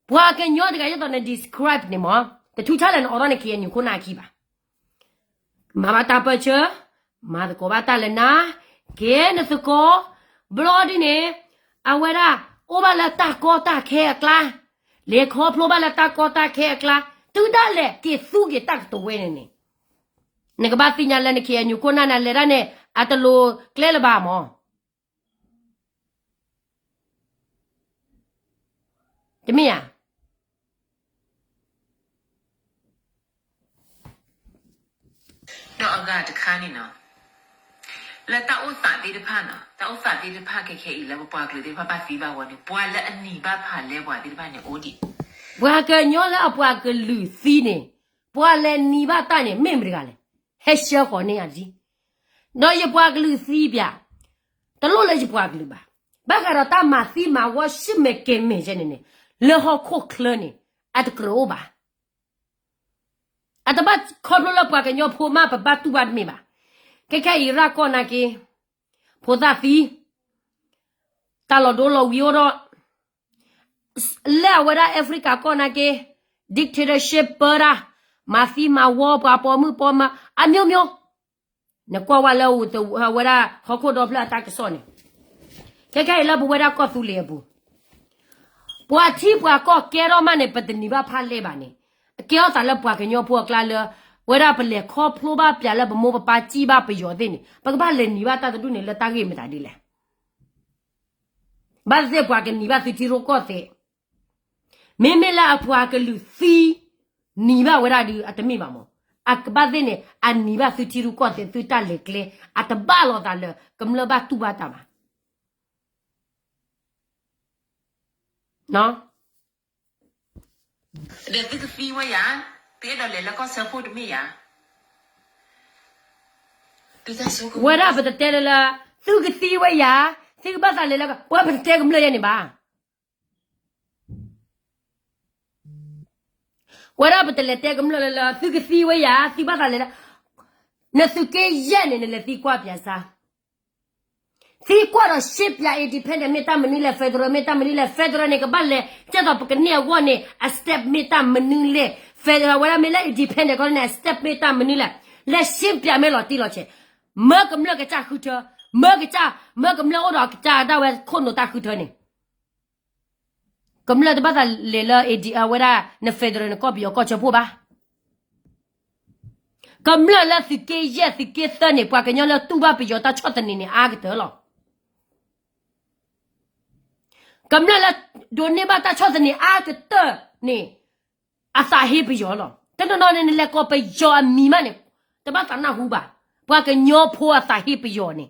ပှၤကညီတဂၤယဲသိးန describe န့ၣ်မ့ၢ်, တထူးဆါလဲၣ်နအိးထီၣ်န့ၣ် KNU ခိၣ်နၢ်အခံဘၣ် မၤဘၣ်တၢ်ပၢၢ်ဆၢ, မၤသကိးဘၣ်တၢ်လၢနၤ, ကဲနသကိး, ဘျီဒ်န့ၣ်, အဝဲဒၣ် အိၣ်ဘၣ်လၢတၢ်ကီတၢ်ခဲအကျါ, လဲၤခီဖျိဘၣ်လၢတၢ်ကီတၢ်ခဲအကျါ, တုၤဒၣ်လဲာ်က့ၤသူက့ၤတၢ်ကတိၤဝဲန့ၣ်န့ၣ်, နကဘၣ်သ့ၣ်ညါလၢန KNU ခိၣ်နၢ်နၤလဲၤဒၣ်န့ၣ် အတလိၤကျဲလၢၤဘၣ်မ့ၢ် တမ့ၢ်ဧါ. ဒီးအဂၤတခါန့ၣ်နီၤ, လၢတၢ်အိၣ်သးသ့ၣ်တဖၣ်နီၤ, တၢ်အိၣ်သးသ့ၣ်တဖၣ်ခဲခဲအံၤလၢပပှၤကလုာ်သ့ၣ်တဖၣ်ဘၣ်သံဘၣ်ဝီန့ၣ် ပှၤလၢအနံၤဘၣ်ဖးလဲပှၤသ့ၣ်တဖၣ်န့ၣ်အိၣ်ဒံး, ပှၤကညီလၢအပှၤကလုာ်သံန့ၣ်, ပှၤလဲၤနံၤဘၣ်တၢ်န့ၣ် မ့ၢ်မတၤတဂၤလဲၣ်, ဟဲဆှၢဃီၤန့ၢ်ယၤဒ် ဒီးယပှၤကလုာ်သံပၠး, တလိၣ်လၢယပှၤကလုာ်ဘၣ်, ဘၣ်ဃးဒီးတၢ်မၤသံမၤဝီဆံးမဲာ်ကဲၤမဲာ်ယဲန့ၣ်န့ၣ်, လၢဟီၣ်ခိၣ်ချၢန့ၣ်, အတကြၢးအိၣ်ဘၣ်. အတဘၣ်ခီဖျိလၢပှၤကညီဖိမး ပဘၣ်တူၢ်ဘၣ်တမ့ၢ်ဘၣ်. ခဲခဲအံၤရၢ်ကီၢ်နာ်က့, ဖိသၣ်သံ, တၢ်လီၤဒိလီၤဝံၤအိၣ်ဒီး လၢအဝဲဒၣ် Africa ကီၢ်နာ်က့, dictatorship ပၢတၢ်, မၤသံမၤဝီပှၤပိာ်မုၣ်ပိာ်မၢၤ အမျိုးမျိုး, နကွၢ်ဝဲလၢအဝဲဒၣ်ဟီၣ်ခိၣ်ဒီဖျၢၣ်အတၢ်ကစီၣ်န့ၣ်, ခဲခဲအံၤလၢပဝဲဒၣ်ကီၢ်သူလ့ၤအပူၤ, ပှၤထံပှၤကီၢ်ကဲထီၣ်မးန့ၣ် ပတနံၤဘၣ်ဖးလဲၢ်ဘၣ်န့ၣ်, ကဲထီၣ်သးလၢပှၤကညီဖိအကျါလၢ ဝဲဒၣ်ပလဲၤခီဖျိဘၣ်ပၠးလၢပမိၢ်ပပၢ်စံၣ်ဘၣ်ပယီၤသ့ၣ်န့ၣ် ပကဘၣ်လဲၤနံၤဘၣ်တၢ်တဒူၣ်န့ၣ်လၢတၢ်ဂ့ၢ်မတၤဒ်လဲၣ်. ဘၣ်သ့ၣ်သ့ၣ်ပှၤကနံၤဘၣ်သုထံရူၢ်ကီၢ်သဲး, မ့မ့ၢ်လၢအပှၤကလုာ်သံ နံၤဘၣ်ဝဲဒၣ်ဒုး အတမ့ၢ်ဘၣ်မး, အကဘၣ်သ့ၣ်န့ၣ် အနံၤဘၣ်သုထံရူၢ်ကီၢ်သဲးသုတၢ်လဲၤကျဲ, အတဘၣ်လိာ်သးလၢ ကမျၢၢ်ဘၣ်တူၢ်ဘၣ်တၢ်ဘၣ် ဒီးသုကသံဝဲယၤ, သုအဲၣ်ဒိးလဲၤလၢကီၢ်စၢဖှိၣ်တမ့ၢ်ယၤ, ဝဲဒၣ်ပတတဲလၢလၢ သုကသံဝဲယၤ, သုကဘၣ်သးလဲၤလၢ ပှၤပတတဲကမျၢၢ်ယဲန့ၣ်ဘၣ်. ဝဲဒၣ်ပတလဲၤတဲကမျၢၢ်လၢလၢ သုကသံဝဲယၤ သုဘၣ်သးလဲၤလၢ နသုးက့ယဲၢ်န့ၣ် နလဲၤသံကွၢ်ပၠးစါ, သံကွၢ်ဒီးရှင်းပြ independent မ့ၢ်တၢ်မနုၤလဲၣ်, federal မ့ၢ်တၢ်မနုၤလဲၣ်, federal န့ၣ် ကဘၣ်လဲၤ ကဲသိးပကန့ၢ်အဂီၢ်န့ၣ် အ step မ့ၢ်တၢ်မနုၤလဲၣ်, federal ဝဲဒၣ်မ့ၢ်လၢ independent ကီၢ်န့ၣ် အ step မ့ၢ်တၢ်မနုၤလဲၣ်, လဲၤရှင်းပြ မ့ၢ်လီၤတံၢ်လီၤဆဲး, မၢကမျၢၢ်ကစၢ်ဃုထၢ, မၢကစၢ်, မၢကမျၢၢ်အိၣ်ဒီးကစၢ်ဒၣ်ဝဲခိၣ်နူာ်တၢ်ဃုထၢန့ၣ် ကမျၢၢ်တဘၣ်သးလဲၤလၢ A D R ဝဲဒၣ် န federal နကီၢ်ပယီၤကီၢ်ဆၢဖှိၣ်ဘၣ်. ကမျၢၢ်လၢသုးက့ယဲၢ်သုးက့သၢန့ၣ် ပှၤကညီလၢတူၢ်ဘၣ်ပယီၤတၢ်ဆီၣ်သနံးန့ၣ် အါကတၢၢ်လီၤ. ကမျၢၢ်လၢ ဒိးန့ၢ်ဘၣ်တၢ်ဆီၣ်သနံးအါကတၢၢ်န့ၣ် အသးဟ့ပယီၤလီၤ. တနီၤနီၤန့ၣ် နလဲၤကိးပယီၤအမံၤမးန့ၣ် တဘၣ်သးနၢ်ဟူဘၣ်. ပှၤကညီဖိအသးဟ့ပယီၤန့ၣ်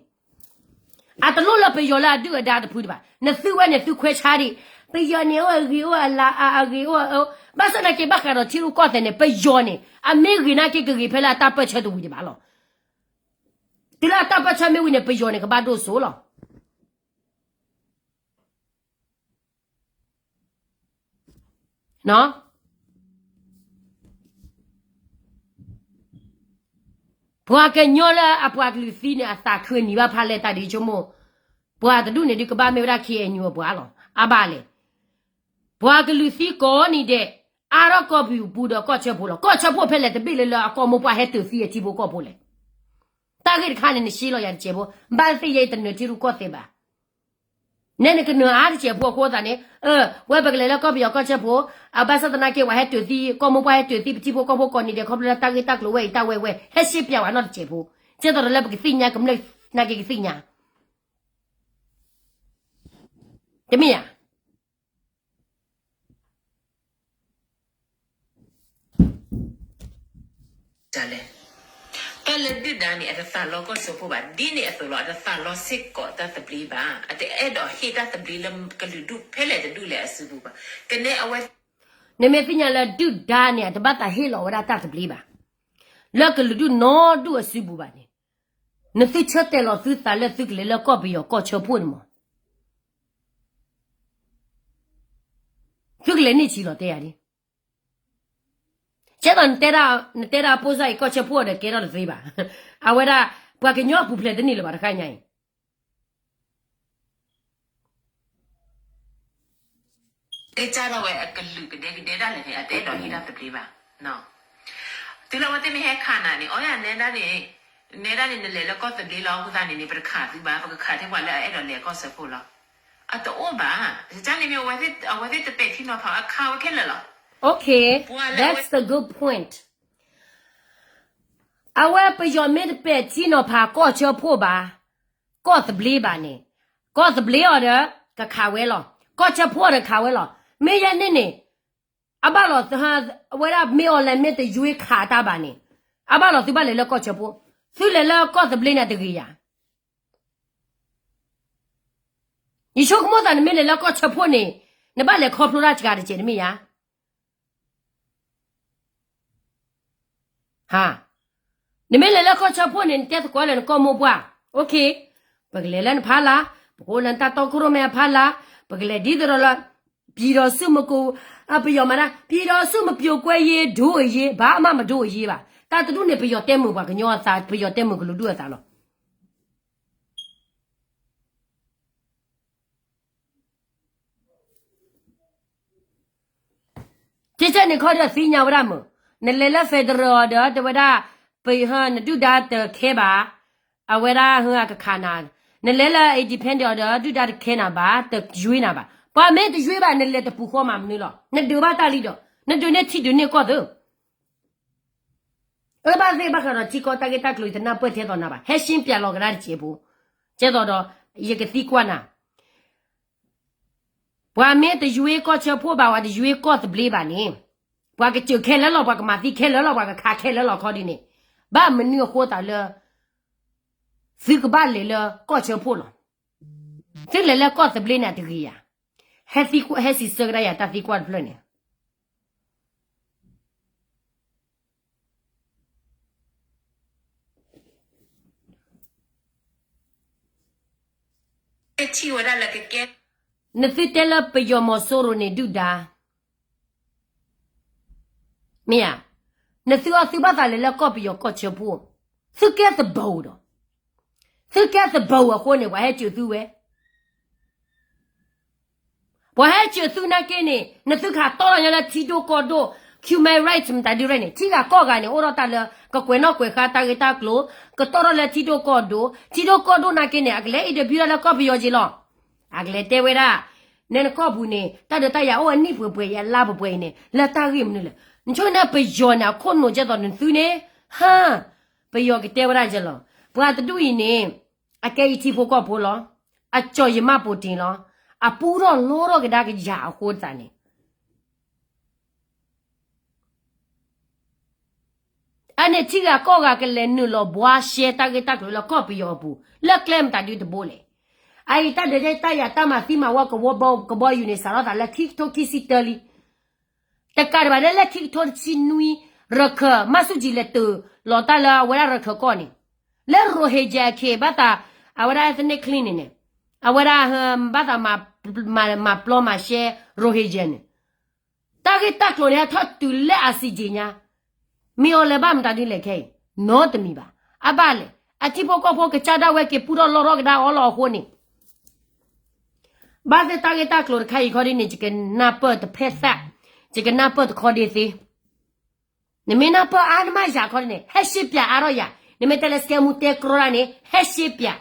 အတလိၣ်လၢပယီၤလၢအဒုၣ်အဒါတဖုဒံးဘၣ်. နသုဝဲန့ၣ် သုခွဲးဆါဒံး, ပယီၤန့ၣ်အိၣ်အဂ့ၤအိၣ်အလၤအဂ့ၤအိၣ်အ, ဘၣ်ဆၣ်သနာ်က့ဘၣ်ဃးဒီးထံရူၢ်ကီၢ်သဲးန့ၣ် ပယီၤန့ၣ် အမ့ၢ်ဂ့ၤနာ်က့ကဂ့ၤဖဲလၢအတၢ်ပၢၢ်ဆၢတဝံၤဒံးဘၣ်လီၤ. တုၤလၢအတၢ်ပၢၢ်ဆၢမ့ၢ်ဝံၤန့ၣ် ပယီၤန့ၣ်ကဘၣ်ဒိၣ်စိလီၤ. ပှၤကညီလၢအပှၤကလုာ်သံန့ၣ် အသးခုအနံၤဘၣ်ဖးလဲၢ်တၢ်ဒ်ဆိကမိၣ်, ပှၤတဒူၣ်န့ၣ်ဒုးကဘၣ်မ့ၢ်ဝဲဒၣ် K N U အပှၤလီၤ. အါဘၣ်လဲၣ်. ပှၤကလုာ်သံကိးနံၤဒဲး အါထီၣ်ကီၢ်ပူၤဒီးကီၢ်ဆၢဖှိၣ်လီၤ. ကီၢ်ဆၢဖှိၣ်ဖဲလဲၣ်တဘ့ၣ်လၢလၢအကီၢ်မိၢ်ပှၢ်ဟဲတုၤသံအထံဖိကီၢ်ဖိလဲၣ်. တၢ်ဂ့ၢ်တခါန့ၣ် နရှဲလီၤယၤတစဲးဖိ, ဘၣ်သ့ၣ်ယဲအံၤတနၢၤထံရူၢ်ကီၢ်သဲးဘၣ်. နဲနကနၢၤအါတစဲးဖိအဃိသတးန့ၣ်, ဝဲပကလဲၤလၢကီၢ်ပယီၤကီၢ်ဆၢဖှိၣ်, အဘၣ်ဆၣ်သနာ်က့ ဝဲဟဲတုၤသံ, ကီၢ်မိၢ်ပှၢ်ဟဲတုၤသံ ပထံဖိကီၢ်ဖိကိးနံၤဒဲး ခီဖျိလၢတၢ်ဂ့ၢ်တၢ်ကျိၤဝဲအံၤတၢ်ဝဲဝဲ, ဟဲရှဲပၠးဝဲနီတစဲးဖိ, ကဲသိးဒီးလၢပကသ့ၣ်ညါ ကမျၢၢ်နာ်က့ကသ့ၣ်ညါ, တမ့ၢ်ဧါ. တၢ်လၢဒုၣ်ဒါန့ၣ် အတသးလီကီၢ်ဆၢဖှိၣ်ဘၣ်, ဒ်န့ၣ်အသိးလီၤ အတသးလီစ့ၢ်ကီးတၢ်သဘျ့ဘၣ်, အတအဲၣ်ဒိးဟ့ၣ်တၢ်သဘျ့လၢကလုာ်ဒူၣ်ဖဲလဲၣ်တဒူၣ်လဲၣ်အစုပူၤဘၣ်. ကနဲအဝဲ နမ့ၢ်သ့ၣ်ညါလၢဒုၣ်ဒါန့ၣ် အတဘၣ်သးဟ့ၣ်လီၤဝဲဒၣ်တၢ်သဘျ့ဘၣ် လၢကလုာ်ဒူၣ်နီဒူၣ်အစုပူၤဘၣ်န့ၣ်, နသုဆၢတဲာ်လီၤသုသးလၢသုကလဲၤလၢကီၢ်ပယီၤကီၢ်ဆၢဖှိၣ်န့ၣ်မး, သုကလဲၤန့ၢ်ဆံးလီၤတဲယၤဒ် ကဲသိး နတဲဒၣ်အပိၢ်စၢ်အံၤ ကီၢ်ဆၢဖှိၣ်ဒီးကဲထီၣ်တသ့ဘၣ်. အဝဲဒၣ် ပှၤကညီအပူၤဖျဲးတန့ၢ်လၢၤဘၣ်တခါညါအံၤ ကဲကၢ်ထီၣ်ဝဲအကလုာ်ကဒဲကဒဲဒၣ်လဲာ်န့ၣ် အတအဲၣ်ဒိးဟ့ၣ်တၢ်သဘျ့ဘၣ်. တုၤလၢအဝဲသ့ၣ်မ့ၢ်ဟဲခးနၤန့ၣ် အီယၤနဲဒၣ်န့ၣ်, နဲဒၣ်န့ၣ် နလဲၤလၢကီၢ်သဘျ့လီၤအဃိသတးန့ၣ်န့ၣ် ပတခးသုဘၣ်, ပကခးထဲပှၤလၢအအဲၣ်ဒိးလဲၤကီၢ်စၢဖှိၣ်လီၤ. အတအိၣ်ဘၣ်. တၢ်န့ၣ်မ့ၢ် အဝဲသ့ၣ်တပဲာ်ထံနီၤဖး အခးဝဲခဲလၢာ်လီၤ. Okay, that's the good point. အဝဲပယီၤမ့ၢ်တပဲာ်ထံနီၤဖးကီၢ်စၢဖှိၣ်ဘၣ်, ကီၢ်သဘျ့ဘၣ်န့ၣ်, ကီၢ်သဘျ့အီၤဒီး ကခးဝဲလီၤ. ကီၢ်စၢဖှိၣ်ဒီးခးဝဲလီၤ. မ့ၢ်ယဲန့ၣ်န့ၣ် အဘၣ်လီၤ, အဝဲဒၣ်မ့ၢ်အီၤလဲၣ် မ့ၢ်တယွ့ခးတၢ်ဘၣ်န့ၣ်, အဘၣ်လီၤသုဘၣ်လဲၤလၢကီၢ်စၢဖှိၣ်, သုလဲၤလၢကီၢ်သဘျ့န့ၣ်တဂ့ၤယၤ. ယဆိကမိၣ်သးနမ့ၢ်လဲၤလၢကီၢ်စၢဖှိၣ်န့ၣ် နဘၣ်လဲၤခီဖျိတၢ်စှၤတစဲးတမ့ၢ်ယၤ. နမ့ၢ်လဲၤလၢကီၢ်စၢဖှိၣ်န့ၣ် နတဲသကိးလၢနကီၢ်မိၢ်ပှၢ်, okay, ပကလဲၤလၢနဖးလၢ်, ပကအိၣ်လၢနတၢ်တီခိၣ်ရိၣ်မဲအဖးလၢ်, ပကလဲၤဒ်သိးဒီးလၢ ပြည်ထောင်စုမကို, ပယီၤမၤတၢ် ပြည်ထောင်စုမပြိုကွဲရေး ဒိၣ်အရေး ဘာမှမဒိၣ်အရေးဘၣ်. တၢ်တဒူၣ်န့ၣ် ပယီၤတဲမုာ်ပှၤကညီအသး, ပယီၤတဲမုာ်ကလုာ်ဒူၣ်အသးလီၤ. ကဲကဲန့ၣ်ခီဒီးသ့ၣ်ညါဝဲဒၣ်မုာ်, နလဲၤလၢ federal ဒီး တဲဝဲဒၣ် ပ, နဒုၣ်ဒါတခဲဘၣ်, အဝဲဒၣ်ဟကခးနၤ, နလဲၤလၢ independent ဒီး ဒုၣ်ဒါတခဲနၤဘၣ်, တယွ့နၤဘၣ်. ပှၤမ့ၢ်တယွ့ဘၣ် နလဲၤတပူၤဃီမၤမနုၤလီၤ. နဒုးဘၣ်တၢ်လံဒီး နဒုးန့ၢ်ထံဒုးန့ၢ်ကီၢ်သု အဘၣ်သ့ၣ်ဘၣ်ဃးဒီးထံကီၢ်တၢ်ဂ့ၢ်တၢ်ကျိၤအံၤ တနၢ်ပၢၢ်ထဲသိးနၤဘၣ်. ဟဲရှင်းပြလီၤကဒါတစဲးဖိ, ကဲသိးဒီး ယကသံကွၢ်နၤ, ပှၤမ့ၢ်တယွ့ကီၢ်စၢဖှိၣ်ဘၣ်, ပှၤတယွ့ကီၢ်သဘျ့ဘၣ်န့ၣ်, ပှၤကစၢၢ်ခဲလၢာ်လီၤ, ပှၤကမၤသံခဲလၢာ်လီၤ, ပှၤကခးခဲလၢာ်လီၤခီဒ်န့ၣ်, ဘၣ်မနုၤအဃိသးလၢ သုကဘၣ်လဲၤလၢကီၢ်စၢဖှိၣ်လီၤ. သုလဲၤလၢကီၢ်သဘျ့န့ၣ်တဂ့ၤယၤ. ဟဲသံကွၢ်, ဟဲစံးဆၢကဒါယၤတၢ်သံကွၢ်တဖျၢၣ်န့ၣ်. ထံၣ်ဝဲဒၣ်လၢကကဲ နသုတဲလၢပယီၤမီၤစိရိၤန့ၣ်ဒုၣ်ဒါ မ့ၢ်ဧါ, နသုအီသုဘၣ်သးလဲၤလၢကီၢ်ပယီၤကီၢ်ဆၢဖိ, သုကဲသဘိဒီး, သုကဲသဘိအဃိန့ၣ် ပှၤဟဲစၢၤသုဝဲ, ပှၤဟဲစၢၤသုနာ်က့န့ၣ် နသုခးတီၢ်ထီၣ်ညီလၢထံဒိၣ်ကီၢ်ဒိၣ် human rights မတၤဒုရဲၣ်န့ၣ် ထံဂၤကီၢ်ဂၤန့ၣ် အိၣ်ထီၣ်တၢ်လၢ ကကွဲးနီၣ်ကွဲးဃါတၢ်ဂ့ၢ်တၢ်ကျိၤ, ကတီၢ်ထီၣ်လၢထံဒိၣ်ကီၢ်ဒိၣ်, ထံဒိၣ်ကီၢ်ဒိၣ်နာ်က့န့ၣ် အကလဲၤ interview တၢ်လၢကီၢ်ပယီၤက့ၤလီၤ. အကလဲၤတဲဝဲဒၣ် နဲနကီၢ်ပူၤန့ၣ် တၢ်ဒုးတၢ်ယၤအိၣ်အနံၣ်ပှဲၤပှဲၤအံၤ အလါပှဲၤပှဲၤအံၤန့ၣ် လၢတၢ်ဂ့ၢ်မနုၤလဲၣ်. နဆိကမိၣ်န့ၣ် ပယီၤန့ၣ် အခိၣ်နူာ်ကဲသိးနသုန့ၣ်, ဟါ, ပယီၤကတဲဝဲဒၣ်ယဲလီၤ. ပှၤတဒူၣ်အံၤန့ၣ် အကဲယထံဖိကီၢ်ဖိလီၤ. အကၠီၣ်ယမၢ်ပိာ်တ့ၢ်လီၤ. အပူထီၣ်လိထီၣ်ကဒါကယၤအဃိသတးန့ၣ် အန့ၣ်ထံဂၤကီၢ်ဂၤကလဲၤနုာ်လီၤဘှါရှဲတၢ်ဂ့ၢ်တၢ်ကျိၤလၢကီၢ်ပယီၤအပူၤ လၢကျဲမတၤဒုတဘိလဲၣ်. အအံၤတၢ်ဒုးတၢ်ယၤတၢ်မၤသံမၤဝီကဘီယူၤန့ၣ် စးထီၣ်သးလၢခံကထိခံဆံတၢလံ. တကးဒံးဘၣ်လၢ လၢခံကထိတဆံနွံ ရခၢၣ်မၤဆူၣ်ကၠံလဲၤတုၤလီၤတၢ်လၢအဝဲဒၣ်ရခၢၣ်ကီၢ်န့ၣ်, လၢ Rohingya အခ့ ဘၣ်သး အဝဲဒၣ် ethnic cleansing န့ၣ်န့ၣ်, အဝဲဒၣ် ဘၣ်သး မၤပျီမၤရှဲ Rohingya န့ၣ် တၢ်ဂ့ၢ်တၢ်ကျိၤန့ၣ် ဟဲထီၣ်တုၤလၢ ICJ ညါ, မ့ၢ်အီၤလဲၤဘၣ်မတၤဒ်လဲၣ်ခဲအံၤ, နီတမံၤဘၣ်. အဘၣ်လဲၣ်, အထံဖိကီၢ်ဖိကစၢ်ဒၣ်ဝဲက့ၤပူထီၣ်လိထီၣ်ကဒါအီၤလီၤအဃိန့ၣ်, ဘၣ်သ့ၣ်တၢ်ဂ့ၢ်တၢ်ကျိၤတခါအံၤခီဒ်န့ၣ် ယကနၢ်ပၢၢ်တဖဲသၣ်, ယကနၢ်ပၢၢ်တခီဒ့သ့. နမ့ၢ်နၢ်ပၢၢ်အါနမးယၤခီဒ်န့ၣ် ဟဲရှဲပၠးအါထီၣ်ယၤ, နမ့ၢ်တဲလၢစကဲမူတဲကြီတၢ်န့ၣ် ဟဲရှဲပၠး,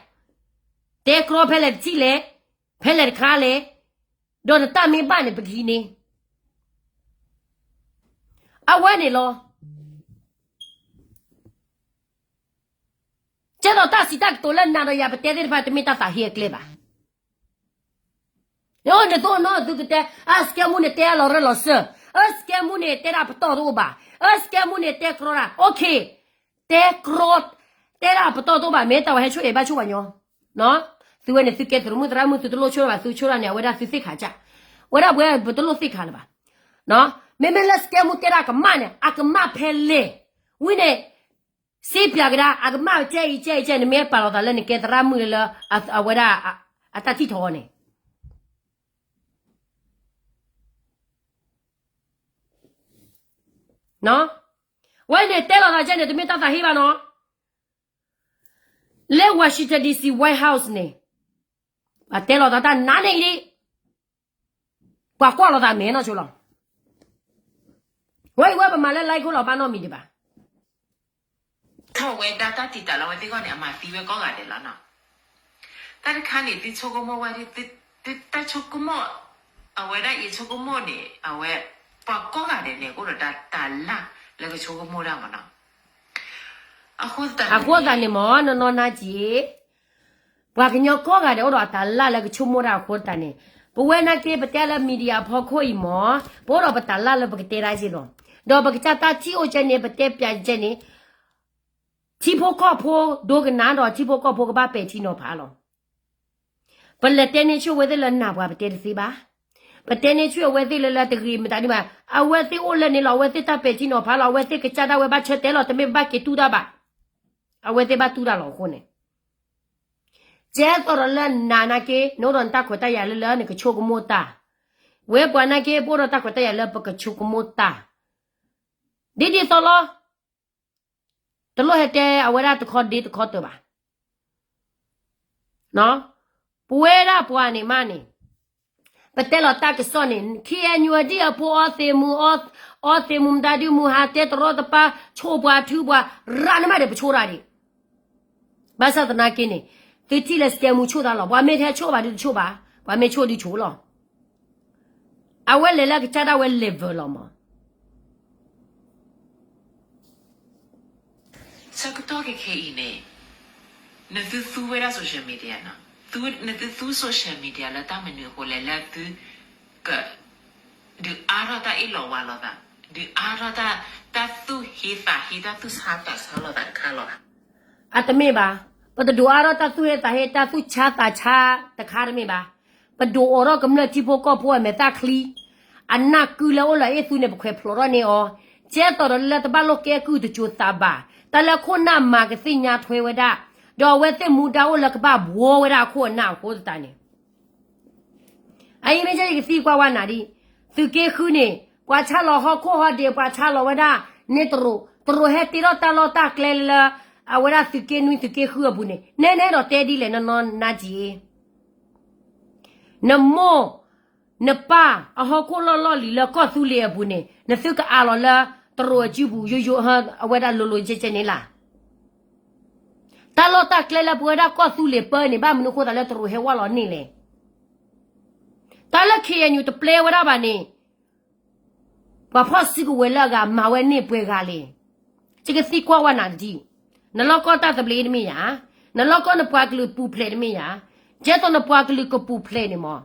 တဲကြီဖဲလဲၣ်တထံၣ်လဲၣ်, ဖဲလဲၣ်တခါလဲၣ်, ဒီးနတၢ်မ့ၢ်ဘၣ်န့ၣ် ပကဟံးန့ၢ် အဝဲန့ၣ်လီၤ. ကဲသိးတၢ်စံးတၢ်ကတိၤလၢနၤဒီးယၤပတဲသ့ၣ်တဖၣ် တမ့ၢ်တၢ်သးဟ့အကျဲဘၣ်. နသိနီသုကတဲ, အစကဲမူန့ၣ်တဲလီၤရၢၢ်လီၤစၢၢ်, အစကဲမူန့ၣ်တဲဒၣ်ပတီၢ်တအိၣ်ဘၣ်, အစကဲမူန့ၣ်တဲကြီတၢ်, OK, တဲကြီ, တဲဒၣ်ပတီၢ်တအိၣ်ဘၣ် မ့ၢ်တၢ်ဝဲဟဲဆိၣ်အံၤဘၣ်ဆိၣ်ပှၤညီ, သုဝဲန့ၣ်သုကဲသရူးမုၣ်သရၣ်မုၣ် သုတလိၣ်ဆိၣ်ဘၣ် သုဆိၣ်တၢ်န့ၣ် အဝဲဒၣ်သုသ့ၣ်ခါကၢ်, ဝဲဒၣ်ပဝဲပတလိၣ်သ့ၣ်ခါလၢၤဘၣ်. မ့မ့ၢ်လၢစကဲမူတဲဒၣ်ကမၣ်န့ၣ် အကမၣ်ဖဲလဲၣ်, ဝံၤန့ၣ် စ့ပၠးကဒါ အကမၣ်ကဲအံၤကဲအံၤကဲ နမ့ၢ်ပာ်လီၤသးလၢနကဲသရၣ်မုၣ်လၢ အဝဲဒၣ် အတၢ်ထံၣ်ထီၣ်န့ၣ် ဝဲန့ၣ်တဲလီၤသးကဲန့ၣ် တမ့ၢ်တၢ်သးဟ့ဘၣ်နီၤ, လၢ Washington D C White House န့ၣ် ပှၤတဲလီၤသးတၢ်နါန့ၣ်အံၤဒ် ပှၤကွၢ်လီၤသးမဲာ်နီၢ်ဆိလီၤ. ဝဲအံၤဝဲပမၤလၢ live ခိၣ်လီၤဘၣ်နီတမံၤဒံးဘၣ်. ထီၣ်ဝဲဒၣ်တၢ်တံာ်တာ်လၢအဝဲသ့ၣ်ဂီၢ်န့ၣ် အမၤသံဝဲကိးဂၤဒဲးလီၤနီၤ. တၢ်တခါန့ၣ် သုဆိကမိၣ်ဝဲဒၣ် တၢ်ဆိကမိၣ်, အဝဲဒၣ်ယဆိကမိၣ်န့ၣ် အဝဲ ပှၤကိးဂၤဒဲးန့ၣ် ကအိၣ်ဒီးတၢ်တၤလၢ်လၢကဆိကမိၣ်တၢ်မးနီၤ. အဃိသတးန့ၣ်မး နီၢ်နီၢ်နါက့ၤ ပှၤကညီကိးဂၤဒဲးအိၣ်ဒီးအတၤလၢ်လၢကဆိကမိၣ်တၢ်အဃိသတးန့ၣ်, ပဝဲနာ်က့ပတဲလၢ media အဖီခိၣ်အံၤမး ပအိၣ်ဒီးပတၤလၢ်လၢပကတဲဒၣ်က့ၤလီၤ. ဒီးပကစၢ်တၢ်ထံၣ်အိၣ်ကဲန့ၣ် ပတဲပၠးကဲန့ၣ် ထံဖိကီၢ်ဖိဒိကနၣ်ဒီးထံဖိကီၢ်ဖိကဘၣ်ပဲာ်ထံနီၤဖးလီၤ. ပလဲၤတဲန့ၢ်ဆူၣ်အဝဲသ့ၣ်လၢနၢ်ပှၤပတဲတသ့ဘၣ်. ပတဲန့ၢ်ဆူၣ်အဝဲသ့ၣ်လၢလၢတဂ့ၤမတၤဒံးဘၣ်. အဝဲသ့ၣ်အိၣ်လၢန့ၣ်လီၤ အဝဲသ့ၣ်တၢ်ပဲာ်ထံနီၤဖးလီၤ အဝဲသ့ၣ်ကစၢ်ဒၣ်ဝဲဘၣ်ဆၢတဲာ်လီၤ တမ့ၢ်ဘၣ်က့ၤတူၢ်တၢ်ဘၣ်. အဝဲသ့ၣ်ဘၣ်တူၢ်တၢ်လီၤအဃိန့ၣ် ကဲသိးဒီးလၢနၤနာ်က့ နအိၣ်ဒီးနတၢ်ခွဲးတၢ်ယာ်လၢလၢနကဆိကမိၣ်တၢ်, ဝဲပှၤနာ်က့ ပအိၣ်ဒီးတၢ်ခွဲးတၢ်ယာ်လၢပကဆိကမိၣ်တၢ် ဒ်ဒ်သိးလီၤ. တလိၣ်ဟဲတဲအဝဲဒၣ်တခီဒ့တခီတၢၢ်ဘၣ်. ပဝဲဒၣ်ပှၤန့ၣ်မးန့ၣ် ပတဲလီၤတၢ်ကစီၣ်န့ၣ် KNU ဒ်အဖိအီသံးမူ အီသံးမူမတၤဒုမူဟးတဲတရီတပါ ဆိၣ်ပှၤထုပှၤ ရၤနမးဒီးပဆိၣ်တၢ်ဒံး. ဘၣ်ဆၣ်သနာ်က့န့ၣ် သုထံၣ်လၢစကဲမူဆိၣ်တၢ်လီၤ. ပှၤမ့ၢ်ထဲဆိၣ်ဘၣ်ဒုတဆိၣ်ဘၣ်, ပှၤမ့ၢ်ဆိၣ်ဒုဆိၣ်လီၤ. အဝဲလဲၤလၢကစၢ်ဒၣ်ဝဲ level လီၤမး. ဆၢကတီၢ်ခဲခဲအံၤန့ၣ် နသုသူဝဲဒၣ် social media နီၤ, နသုသူ social media လၢတၢ်မနုၤအဃိလဲၣ် လၢသုက ဒုးအါထီၣ်တၢ်အ့ၣ်လိာ်ဝါလိာ်သး, ဒုးအါထီၣ်တၢ် တၢ်သူၣ်ဟ့သးဟ့ တၢ်သူၣ်ဆါသးဆါလိာ်သးတခါလီၤ. အတမ့ၢ်ဘၣ်, ပတဒုးအါထီၣ်တၢ်သူၣ်ဟ့သးဟ့ တၢ်သူၣ်ဆါသးဆါတခါတမ့ၢ်ဘၣ်. ပဒုးအိးထီၣ်ကမျၢၢ်ထံဖိကီၢ်ဖိအမဲာ်သၣ်ချံ, အနၢ်ကုလၢအိၣ်လၢအ့ၣ်သုန့ၣ် ပခွဲးဖျိးထီၣ်န့ၢ်အီၤ, ကဲသိးဒီးလၢတဘၣ်လိာ်ကဲကုၢ်တစိၤသးဘၣ်, တၢ်လၢခိၣ်နၢ်မၤကသ့ၣ်ညါထွဲဝဲဒၣ်, ဒီးအဝဲသ့ၣ်မူဒါအိၣ်လၢကဘၣ်ဘှီဝဲဒၣ်အခိၣ်အနၢ်အဃိသတးန့ၣ် အအံၤမ့ၢ်ယဲယကသံကွၢ်ဝဲနၤဒ်, သုးက့ဃုန့ၣ် ပှၤဆါလီၤဟီၣ်ခိၣ်ဟီၣ်ဒ့း ပှၤဆါလီၤဝဲဒၣ်န့ၣ်တရူး, တရူးဟဲတ့ထီၣ်တၢ်လီၢ်တၢ်ကျဲလၢ အဝဲဒၣ်သုးက့နွံသုးက့ဃုအပူၤန့ၣ် နဲနဲဒီးတဲဒ်လဲၣ် နနီၢ်နါက့ၤ နမိၢ် နပၢ်အဟီၣ်ခိၣ်လီၢ်လီၢ်လံၤလၢကီၢ်သူလ့ၤအပူၤန့ၣ် နသုကအးလီၤလၢ တရူးအစုပူၤယိယိ အဝဲဒၣ်လိၤလိၤကဲကဲန့ၣ်လၢ်. တၢ်လီၢ်တၢ်ကျဲလၢပဝဲဒၣ်ကီၢ်သူလ့ၤပၢန့ၣ် ဘၣ်မနုၤဃိသးလၢတရူးဟဲဝဲလီၤန့ၣ်လဲၣ်. တၢ်လၢ ခ့ၣ်အဲၣ်ယူၣ် တပျဲဝဲဒၣ်ဘၣ်န့ၣ် ပှၤဖီၣ်စုကဝဲၤလၢအဂၤမၤဝဲန့ၢ်ပှဲၤဂၤလဲၣ်. ယကသံကွၢ်ဝဲနၤတဒ်, နလီၢ်ကီၢ်တၢ်သဘျ့တမ့ၢ်ယၤ, နလီၢ်ကီၢ်နပှၤကလုာ်ပူၤဖျဲးတမ့ၢ်ယၤ, ကဲသိးနပှၤကလုာ်ကပူၤဖျဲးန့ၣ်မး,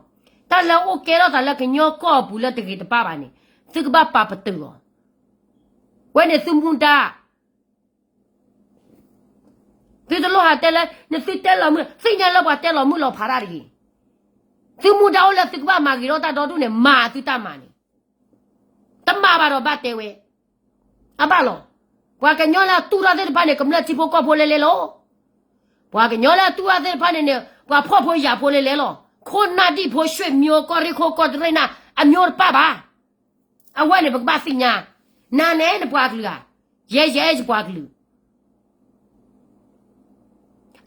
တၢ်လၢအိၣ်ကဲထီၣ်သးလၢကညီကီၢ်အပူၤလၢတဂ့ၤတဘၣ်ဘၣ်န့ၣ် သုကဘၣ်ပာ်ပတုာ်အီၤ. ဝဲန့ၣ်သုမူဒါ သုတလိၣ်ဟးတဲလၢ နသုတဲလီၤမုၢ် သ့ၣ်ညါလၢပှၤတဲလီၤမုၢ်လီၤဖးတၢ်တဂ့ၤ. သုမူဒါအိၣ်လၢသုကဘၣ်မၤဂ့ၤထီၣ်တၢ်ဒီဒူၣ်န့ၣ် မၤသုတၢ်မၤန့ၣ်, တမၤဘၣ်ဒီးဘၣ်တဲဝဲ, အဘၣ်လီၤ. ပှၤကညီလၢအတူၢ်ထီၣ်သ့ၣ်တဖၣ်န့ၣ် ကမျၢၢ်ထံဖိကီၢ်ဖိလဲလဲလီၤ. ပှၤကညီလၢအတူၢ်ထီၣ်သ့ၣ်တဖၣ်န့ၣ်န့ၣ် ပှၤဖှီၣ်ဖိယာ်ဖိလဲလဲလီၤ. ခိၣ်နၢ်ဒံၣ်ဖိ ဆွေမျိုး ကီၢ်ရ့ၣ်ခိၣ် ကီၢ်တရ့ၣ်နၢ် အမျိုးတပၣ်ဘၣ်. အဝဲန့ၣ်ပကဘၣ်သ့ၣ်ညါ, နၤန့ၣ်နပှၤကလုာ်ဧါ, ယဲယဲယပှၤကလုာ်.